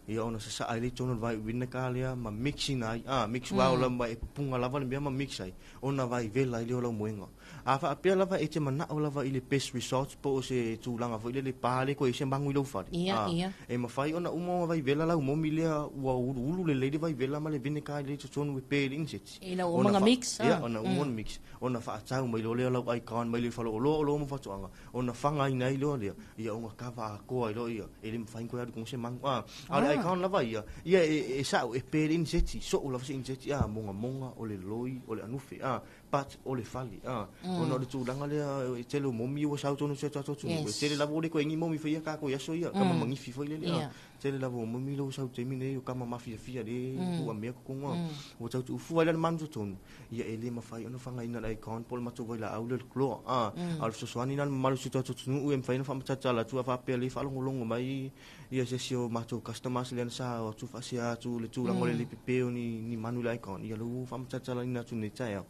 Ia ona sasaa ai lea i totonu o le vai vinegar lea ma mix ina ai, a, mix well lava ma e pupuga lava le mea ma mix ai, ona vai vela ai lea o lau moega. A faapea lava e te manao lava i le best results po o se tulaga foi lele pa le koe i se magu i lou fale, a, e mafai ona uma ona vai vela lau momi lea ua uluulu lelei le vai vela ma le vinegar lea i totonu e pe i le iniseti. Ina ua uma ona mix, a. Ia, ona uma ona mix, ona faatau mai loa lea o lau icon mai le faleoloa o oloa ma faatoaga, ona fagaina ai loa lea, ia ona kava atoa ai loa ia, e le mafai ona toe alu i luga se magu. A, a o le icon lava ia, ia e sao e pe le iniseti, soo lava se iniseti, a, mogamoga, o le loi, o le anufe, a, but o le fale, a, ona o le tulaga lea e tele o momi ua sau tonu i si o tatou atunuu, e tele lava ua le toe ni momi faia tatou i aso ia, kama manifi foi lele, a, tele lava o momi lea ua sau i le taimi lenei o kama mafiafia lea e tuuamea totonu, a, ua tau tuufua ai la le manu totonu, ia e le mafai ona fagaina le icon po o le matou vailaau lea o le chlor, a, a o le fesoasoani lena i le mamalu o si o tatou atunuu e mafai ona faamatalatala atu a faapea lea e faalogologo mai ia se isi o matou customers lea na sa o atu faasea atu le tulaga o le le pepe o ni manu i le icon, ia lea ua faamatalatalaina atu nei taeao.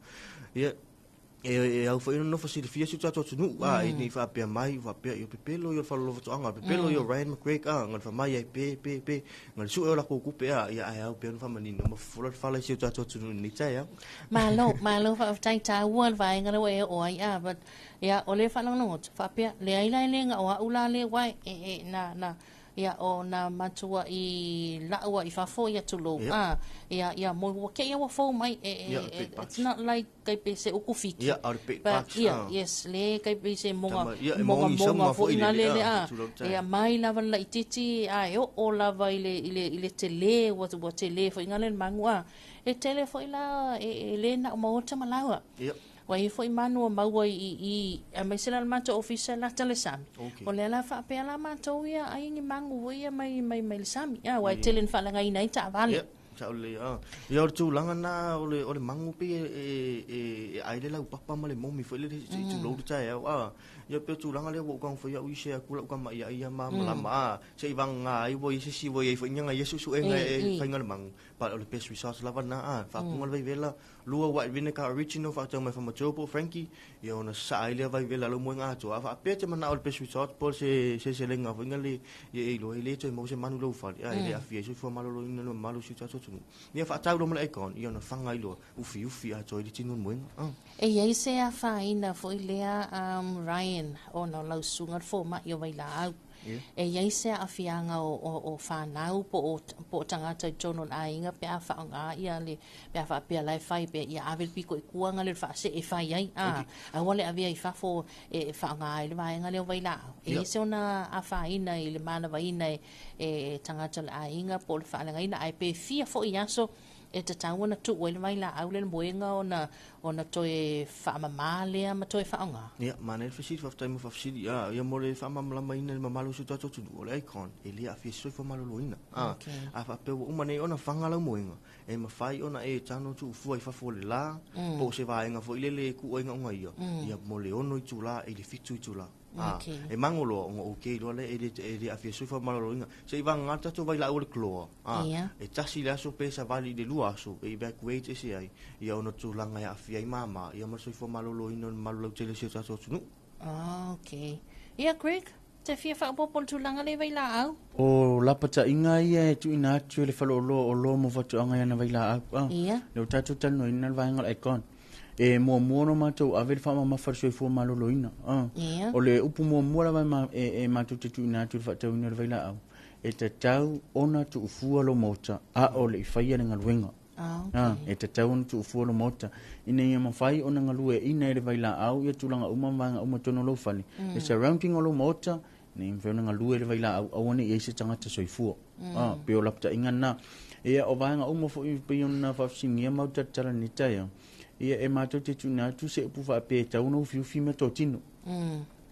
Ia, e au foi ona nofo silafia si o tatou atunuu, a, e nei faapea mai, faapea, ia pepelo ia o le fale o faatoaga, pepelo ia o Ryan McGregor, a, na fai mai ai pe, pe, pe, na le sue o lakou tupe, a, ia ae au pea ona faamanino ma fofola le fala i si o tatou atunuu i lenei taeao. Malo, malo faafetai taua le vaega lea ua e oo ai, a, but, ia, o lea e faalogologo atu, faapea, leai la e le na o au la lea ua e, na, na, ia, o na matua i lau a i fafo ia tulou, a, ia, ia, mo ua kēia ua fou mai, e, e, it's not like kai pe se uku fiki. Ia, o le bed bugs, ia, yes, le kai pe se moga, ia, e moga, moga foi nga le, le, a, ia, mai lava le laitiiti, a, e oo lava i le, i le, i le tele, ua, ua tele foi nga le magu, a, e tele foi la, e, e le na o maota ma laua. Ia. Ua i ai foi manu o maua i i, aemaise la le matou ofisa lata le sami. Okay. O lea la faapea la matou ia ai ni magu foi ia mai mai mai le sami. A, ua e tele na faaleagaina ai taavale. Ia, sao lelei, a. Ia o le tulaga na o le o le magu pei e e e ai le laupapa ma le momi foi lele se i tulou le taeao, a. Ia pei o tulaga lea ua ou taumafai au i share atu lau tama ia ia malamalama, a. Se i vagana ai ua i ai se isi ua i ai foi ni ana ia suesuega e fai le magu. But o le best results lava na, a. Faapuga le vaivela, lua white vinegar original faatau mai Famatou po o Frankie, ia ona sasaa ai lea vaivela lau moega atoa. A faapea te manao i le best result po o se seleselega foi le ia e iloa ai le toe maua se manu i lou fale, a e le aafia ai soifua maloloina o le mamalu o si o tatou atunuu. Ia faatau loa ma le aircon, ia ona faga ai loa, ufiufi atoa ai le tino o le moega. E i ai se afaina foi lea Ryan ona o lau susuga le fomai o Vailaau. E i ai se aafiaga o fanau po o po o tagata i totonu o le aiga pe a faaaoga ia le pe a faapea la e fai pe ia ave le pito i tua ga le faasee e fai ai a aua le avea i fafo e faaaoga ai le vaega lea o vailaau. E i ai se ona afaina i le manavaina e tagata o le aiga po o le faaleagaina ae pe fia foi aso e tatau ona tuu ai le vailaau lea le moega ona ona toe faamama lea ma toe faaaoga. Ia, manaia le fesili, faafetai mo faafesili. A, ia mo le faamalamalamaina i le mamalu o si o tatou atunuu, o le icon, e le aafia i se soifua maloloina. A, Okay. a faapea ua uma nei ona faga lau moega, e mafai ona e tano tuufua i fafo o le la, po o se vaega foi lele e tuu ai gaoga ia, ia mo le 6 itula i le 7 itula. A, Okay. e mago loa ona okay loa lea, e le, e le aafia i se soifua maloloina. Se i vagana le tatou vailaau o le chlor, a, Ia. e tasi le aso pe savali i le lua aso, e evacuate ese ai, ia ona tulaga e aafia ai mama, ia ma le soifua maloloina o le mamalu lautele o si o tatou atunuu. Okay. Ia, Greg, te fia faaopoopo i le tulaga lea i vailaau? O lapataiga ia e tuuina atu e le faleoloa o oloa mo faatoaga i ana vailaau. A, Ia. lea ua tatou talanoaina le vaega o le icon. E muamua ona matou ave le faamamafa i le soifua maloloina. A, Ia. o le upu muamua lava e ma, e, e matou te tuuina atu i le faatauina o le vailaau, e tatau ona tuufua lou maota, a o le i faia le galuega. Ah, okay. A, e tatau ona tuufua lou maota, ina ia mafai ona galueaiina e le vailaau ia tulaga uma ma vaega uma i totonu o lou fale. Le surrounding o lou maota, ina ia mafai ona galue le vailaau, aua ne i ai se tagata soifua. A, pei o lapataiga lena. Ia, o vaega uma foi pei ona faafesiligia ma ou talatala i lenei taeao, ia e matou te tuuina atu se upu faapea e tatau ona ufiufi meatotino.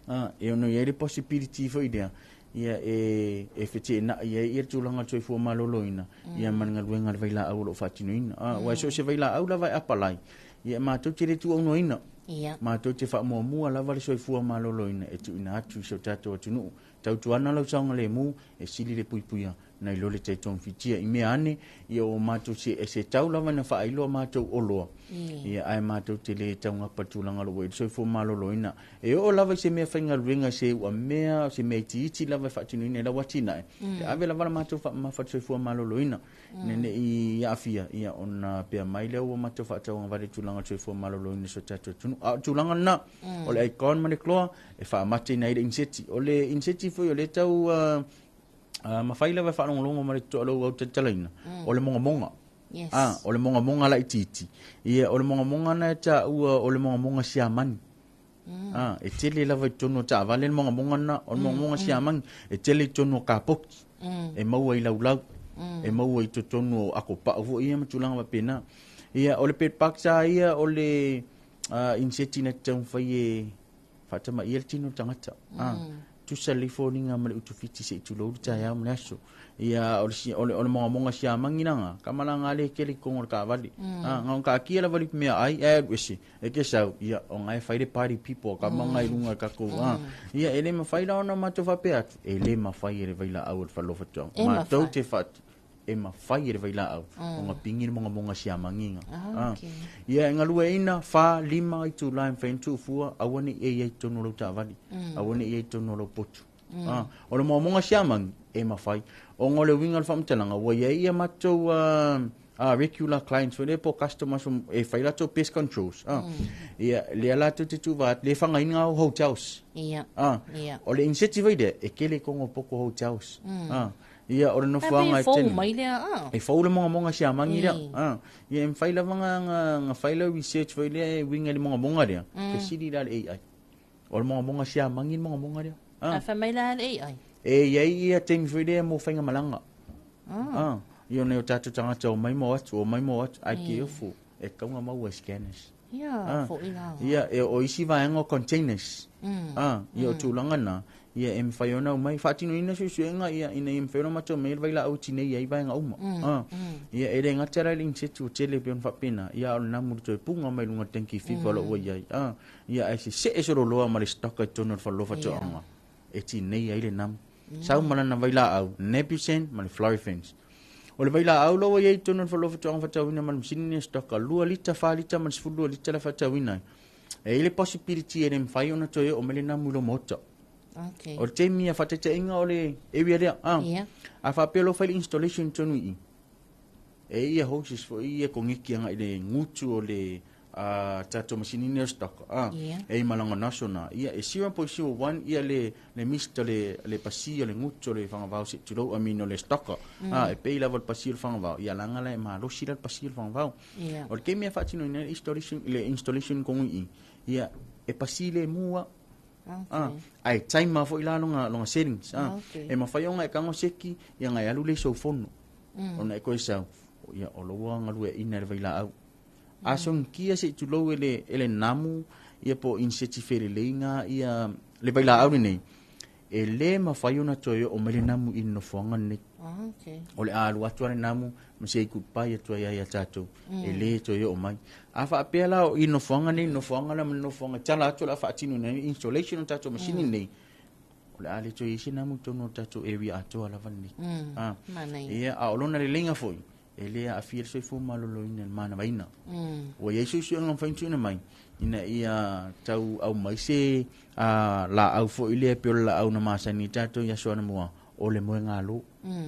A, e ono i ai le possibility foi lea, ia e, e feteenai ai ia le tulaga o le soifua maloloina, ia ma le galuega a le vailaau o lo o faatinoina. A, aua e so o se vailaau lava e apalai, ia matou te le tuuaunoaina. Ia. Matou te faamuamua lava le soifua maloloina e tuuina atu i si o tatou atunuu. Tautuana lau saogalemu, e sili le puipuia Nai lo le tai togafitia i mea ane, ia ua matou se se tau lava ina faailoa matou oloa. Ia ae matou te le taugapa tulaga o lo o ua i ai le soifua maloloina. E oo lava i se mea faigaluega se ua mea, se mea itiiti lava e faatinoina i lau atinae, e ave lava la matou faamamafa i le soifua maloloina. Ina ne i aafia, ia ona pea mai lea ua matou faatauagavale i tulaga o le soifua maloloina o si o tatou atunuu. A o le tulaga lena, o le icon ma le chlor e faamateina ai le iniseti. O le iniseti foi o lea e tau mafai lava e faalogologo ma le totoa lou au talatalaina, o le mogamoga. Yes. Ah, o le mogamoga laitiiti. Ia, o le mogamoga na e taua o le mogamoga siamani. Ah, e tele lava i totonu o taavale le mogamoga lena, o le mogamoga siamani, e tele i totonu o kapoki, e maua i laulau, e maua i totonu o akopau foi ia ma tulaga faapena. Ia, o le bed bugs lava ia o le inseti na te taumafai e faatamaia le tino o le tagata. Ah, tusa lelei foliga ma le utufiti se i tulou le taeao ma le aso. Ia, o le, o le, o le mogamoga siamagi laga, ka malaga le kele i kogo o le kaavale. Ah, nga kaakia lava le mea ai, ae alu ese, e ke sau, ia, o nga e fai le party people, ka manga i lunga kakou. Ah, ia, e le mafai la ona matou faapea atu, e le mafai e le vailaau o le falofa tuanga. E Matou mafai. te fa, e mafai e le vailaau, ona pingi le mogamoga siamagi ga. Ah, okay. Ia, e galueaiina, 4, 5 itulā e mafai ona tuufua, aua ne i e i ai i totonu o lau taavale, aua ne i i ai i totonu o lau potu. Ah, o le mogamoga siamagi, e mafai. Ona o le uiga o le faamatalaga, ua i ai ia matou regular clients foi lea po o customers e fai latou pest controls. Ah, Ia, lea latou te tuuva atu, le fagaina o hotels. Ia. Ah, Ia. o le incentive ai lea, e tele i koga o poko hotels. Ah, ia, o le nofoaga Ae e pe fou tele. mai lea, ah. E fou le mogamoga siamagi lea. Ah, ia, e mafai lava nga fai lau research foi lea e uiga i le mogamoga lea. Fesili la le AI. O le mogamoga siamagi le mogamoga lea. Ah. A fai mai la le AI. E i ai ia taimi foi lea mo faigamalaga. Ah. Ia ona o tatou tagata o mai ma o atu, o mai ma o atu, ai ke ofo, e taunga maua e scanners. Ia, Ah. foi la. Ia, e o isi vaega o containers. Ah, ia o tulaga na, ia e mafai ona aumai, faatinoina suesuega ia ina ia mafai ona matou mai le vailaau tinei ai vaega uma. Ah, ia e le gata la i le inseti ua tele pei ona faapena, ia a o le namu le toe puga mai luga o le dengue fever o lo o ua i ai. Ah, ia ae sese'e sololoa ma le stock i totonu o le faleoloa faatoaga e tinei ai le namu. Sau ma lana vailaau, Napisan ma le Florifens. O le vailaau lo ua i ai i totonu o le faleoloa faatoaga faatauina ma le masini ni stock 2 lita, 4 lita ma le 12 lita la faatauina ai. E i ai le possibility e le mafai ona toe oo mai le namu i lou maota. Okay. O le taimi ia faataitaiga o le area lea. Ah. Ia. A faapea lo fai le installation i totonu i i. E ia hoses foi ia kongeki anga i le ngutu o le tatou masini ni o stock. Ah. Ia. E i malanga national. Ia e 0.01 ia le mist o le pasi o le ngutu o le whangawau se tulou, I mean o le stock. Ah, e pei lava le pasi o le whangawau. Ia langa la e malosi la le pasi o le whangawau. Ia. O le kemi a whaatino ina le installation kongu i. Ia e pasi le mua. Okay. Ah, ai time foi la longa settings. Ah, Okay. e mawhai onga e kango seki, ia ngai alu le saufono. Ona e koe sau, ia o loa ngalu e ina le vailaau. A song kia se tulou e le namu, ia po inseti fere leinga, ia le vailaau nei. E le mawhai ona toe o mai le namu i nofoanga nei. Ah, okay. O le alu atu ale namu, ma se goodbye atu ai ai a tātou. E le toe o mai. A whaapea la o i nofoanga nei, nofoanga la ma nofoanga. Tala atu la whaatino nei, installation o tātou masini nei. O le ale toe isi namu tonu o tātou area atoa lava nei. Ah. Mana ia. Ia, a o lona le lenga foi, e le a afia le soifua maloloina le manavaina. Ua iai suesuega mafai ona tuuina mai, ina ia tau au mai se laau foi lea pe o le laau na masani i tātou i aso anamua, o le moegalo.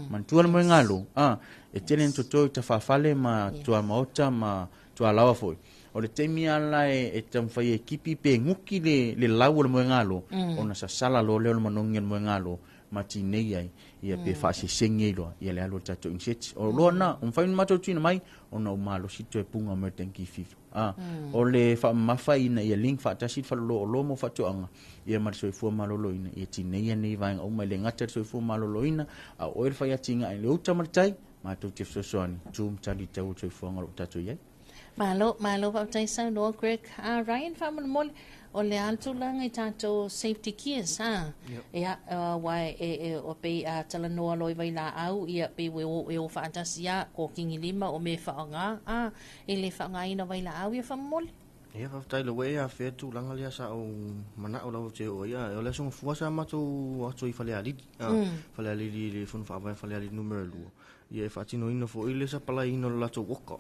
Manatua le moegalo, ah, e tele na toto i tafafale ma tuamaota ma tualawa foi. O le taimi ala e taumafai e kipi pe nguki le lau o le moegalo, ona sasala loa lea o le manogi o le moegalo, ma tinei ai, ia pe faasesegi ai loa, ia le alu o le tatou inseti. O loa na, o mafai ona matou tuuina mai, ona o malosi toe puga mai o le dengue fever. Ah, o le faamamafa ina ia link faatasi le faleoloa o loa mo faatoaga, ia ma le soifua maloloina, ia tinei nei vaega uma, e le gata le soifua maloloina, a o oe le fai atiga i le uta ma le tai, matou te fesoasoani, tu ma tali tau o le soifuaga o lo o tatou i ai. Malo, malo faafetai saunoa Greg. Ah, Ryan faamolemole, o le a le tulaga i tatou safety gears, ha? Ia, wa e o pei a talanoa loa i vailaau, ia pei ua e o faatasi a, ko kingi lima o me whaanga, a, e le whaangaina vailaau ia faamolemole. Ia faafetai le ua e afea le tulaga lea sa ou manao lava ou te oo ai a o le Aso Gafua sa matou aso i Falealili a Falealili i le Fono Faavae Falealili numera 2 ia e faatinoina foi le sapalaiina o le latou oka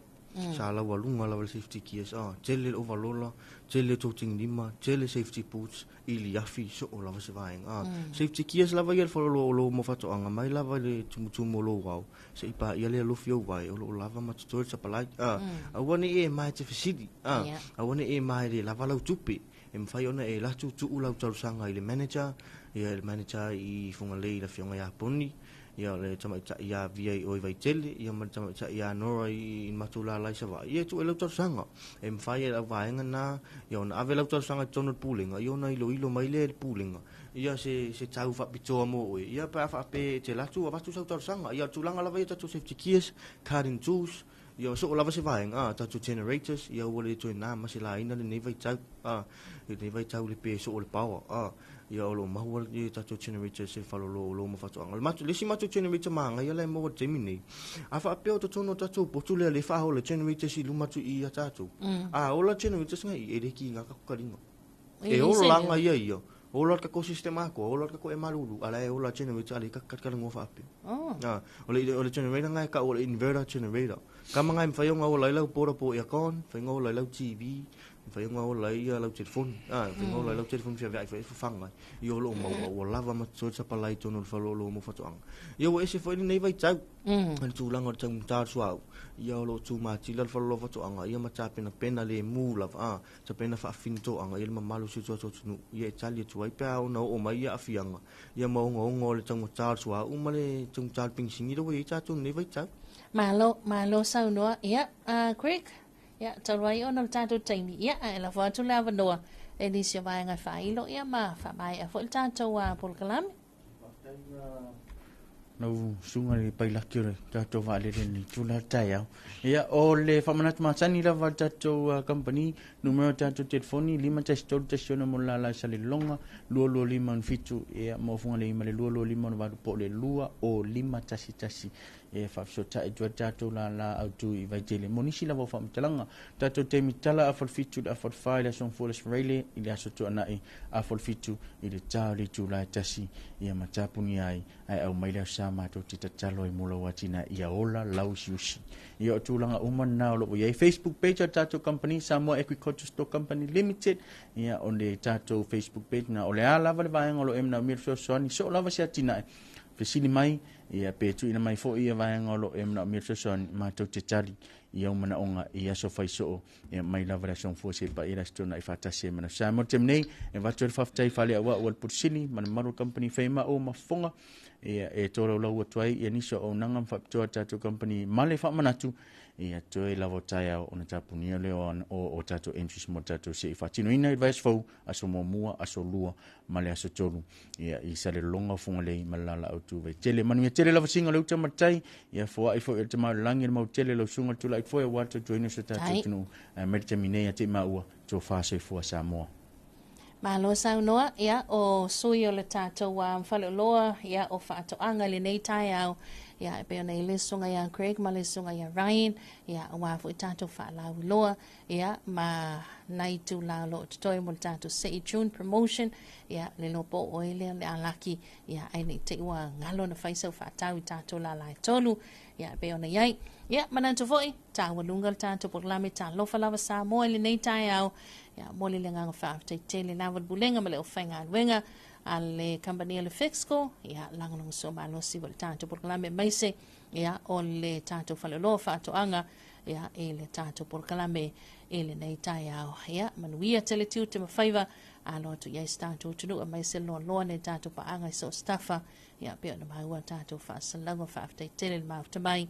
sa laualuga lava le safety gears a tele le ovalola tele le toutigilima tele safety boots ili afi soo lava se vaega a safety gears lava ia le faleoloa o lo mo faatoaga mai lava i le tumutumu o lou ao se i paia le alofi ou vae o loo lava ma totoe le sapalai a aua ne i e ma e te fesili a aua ne i e ma e le lava lau tupe e mafai ona e alu atu tuu lau talosaga i le manager ia le manager i Fugalei i le afioga ia Poni ia o le tamaitai ia Via i o i Vaitele ia ma le tamaitai ia Nora i le matou lala i Savaii ia e tuu ai lau talosaga e mafai e le auvaega na ia ona ave lau talosaga i totonu o le pulega ia ona iloilo mai lea e le pulega ia se tau faapitoa mo oe ia pe a faapea e te alu atu avatu sau talosaga ia o le tulaga lava ia tatou safety gears cutting tools ia soo lava se vaega a tatou generators ia ua le toe na ma se laina lenei vaitau a lenei vaitau le pe soo le power a ia o lo o maua le tatou generators e faleoloa o lo ma faatoaga. O le matou, le isi matou generator magaia la e maua i le taimi nei, a faapea o totonu o tatou potu lea le faaola generators i luma atu i i a tatou. A ola generators ngai i, e le kiga ka kukaliga. E ola langa ia ia, ola le tatou system atoa, ola le tatou e malulu, a la e ola generator a le kakalikalingoa faapea. A, o le generator ngai e tau o le inverter generator. Kama ngai mawhai o ngā ola i lau portable aircon, mawhai ngā ola i lau TV, mawhai ngā ola i lau telefoni. A, mawhai ngā ola i lau telefoni fia veai fai whawhangai. I o loo maua, ua lava ma totoe sapalai tonu le whalolo mo whatoanga. Ia ua ese foi lenei vaitau, le tulaga o le taugata o le suauu. Ia o loo tūmatila le whalolo whatoanga, ia ma tapenapena le mū lava, a, tapena faafinitoaga ia le mamalu o si o tatou atunuu. Ia e tali atu ai pe a ona oo mai ia aafiaga, ia ma ogaoga o le taugata o le suauu ma le taugata o le penisini lea ua i ai tatou i lenei vaitau. Malo, malo saunoa. Ia, Greg, ia, talu ai ona o le tatou taimi, ia, ae lafo atu le avanoa e nisi o vaega e faailo, ia, ma faamaea foi le tatou polokalame. Lau susuga i le pailaki o le tatou vaalele i lenei itula o le taeao. Ia, o le faamanatu masani lava a le tatou company, numera o tatou telefoni, 513 16 mo le lala i Salelologa, 225 67, ia, mo Fugalei ma le 225 68 po o le 20511 e faafesootai atu ai le tatou lala autu i Vaitele. Mo nisi lava o faamatalaga, tatou taimi tala afa o le 7 i le afa o le 4 i le aso Gafua le Aso Faraile i le aso Tuanai afa o le 7 i le ta o le itula e tasi ia matapunia ai ae aumai le aso sa matou te tatalo ai mo lau atinae ia ola lauusiusi. Ia o tulaga uma na o loo i ai Facebook page a le tatou company Samoa Agriculture Store Company Limited. Ia o le tatou Facebook page na o le a lava le vaega o lo o e manaomia le fesoasoani soo lava se atinae fesili mai ia pe tuuina mai foi ia vaega o lo o e manaomia le fesoasoani matou te tali i au manaoga i aso fai soo ia mai lava le aso Gafua seia paia le Aso Toonai faatasi ai ma le Aso Sa. Mo le taimi nei e avatu ai le faafetai faaleauau a le Pule Sili ma le mamalu o le company Faimau ma Fofoga ia e tolaulau atu ai ia nisi o auaunaga ma faapitoa a le tatou company ma le faamanatu ia toe lava o taeao ona tapunia lea o tatou entries mo le tatou se'i faatinoina i le vaiaso fou aso muamua aso lua ma le aso tolu ia i Salelologa o Fugalei ma le Lalaau tu Vaitele. Manuia tele lava singa o le uta ma le tai ia foai foi o le tamau i le lagi le mau tele lau susuga le tulai foe aua le tautuaina o si o tatou atunuu ae mai le taimi nei ia te i maua tofa soifua Samoa. Malo saunoa, ia, o sui o le tatou faleoloa, ia, o faatoaga i lenei taeao, ia, e pei ona i le susuga ia Greg ma le susuga ia Ryan, ia, aua foi tatou faalauiloa, ia, ma nai itula o lo o totoe mo le tatou Se'i June promotion, ia, le iloa po o oe lea o le a laki, ia, ae ne i te i ua galo ona fai sau faatau i tatou lala e tolu, ia, e pei ona i ai. Ia, manatu foi, taualuga le tatou polokalame Talofa Lava Samoa i lenei taeao, ia, momoli le agaga faafetai tele lava i le Pulega ma le aufaigaluega a le kamupani a le Fexco, ia, lagolagosua malosi foi i le tatou polokalame aemaise, ia, o le tatou faleoloa o faatoaga, ia, i le tatou polokalame i lenei taeao. Ia, manuia tele tiute ma faiva, alo atu i ai si tatou atunuu aemaise le loaloa nei tatou paaga i so o se tafa, ia, pei ona maua tatou faasalalauga. Faafetai tele le mafuta mai.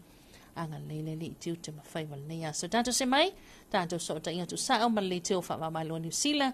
Agalelei le Alii i tiute ma faiva o lenei aso. Tatou se mai, tatou sootaiga tuusao ma le leitio faava o Malo o Niu Sila.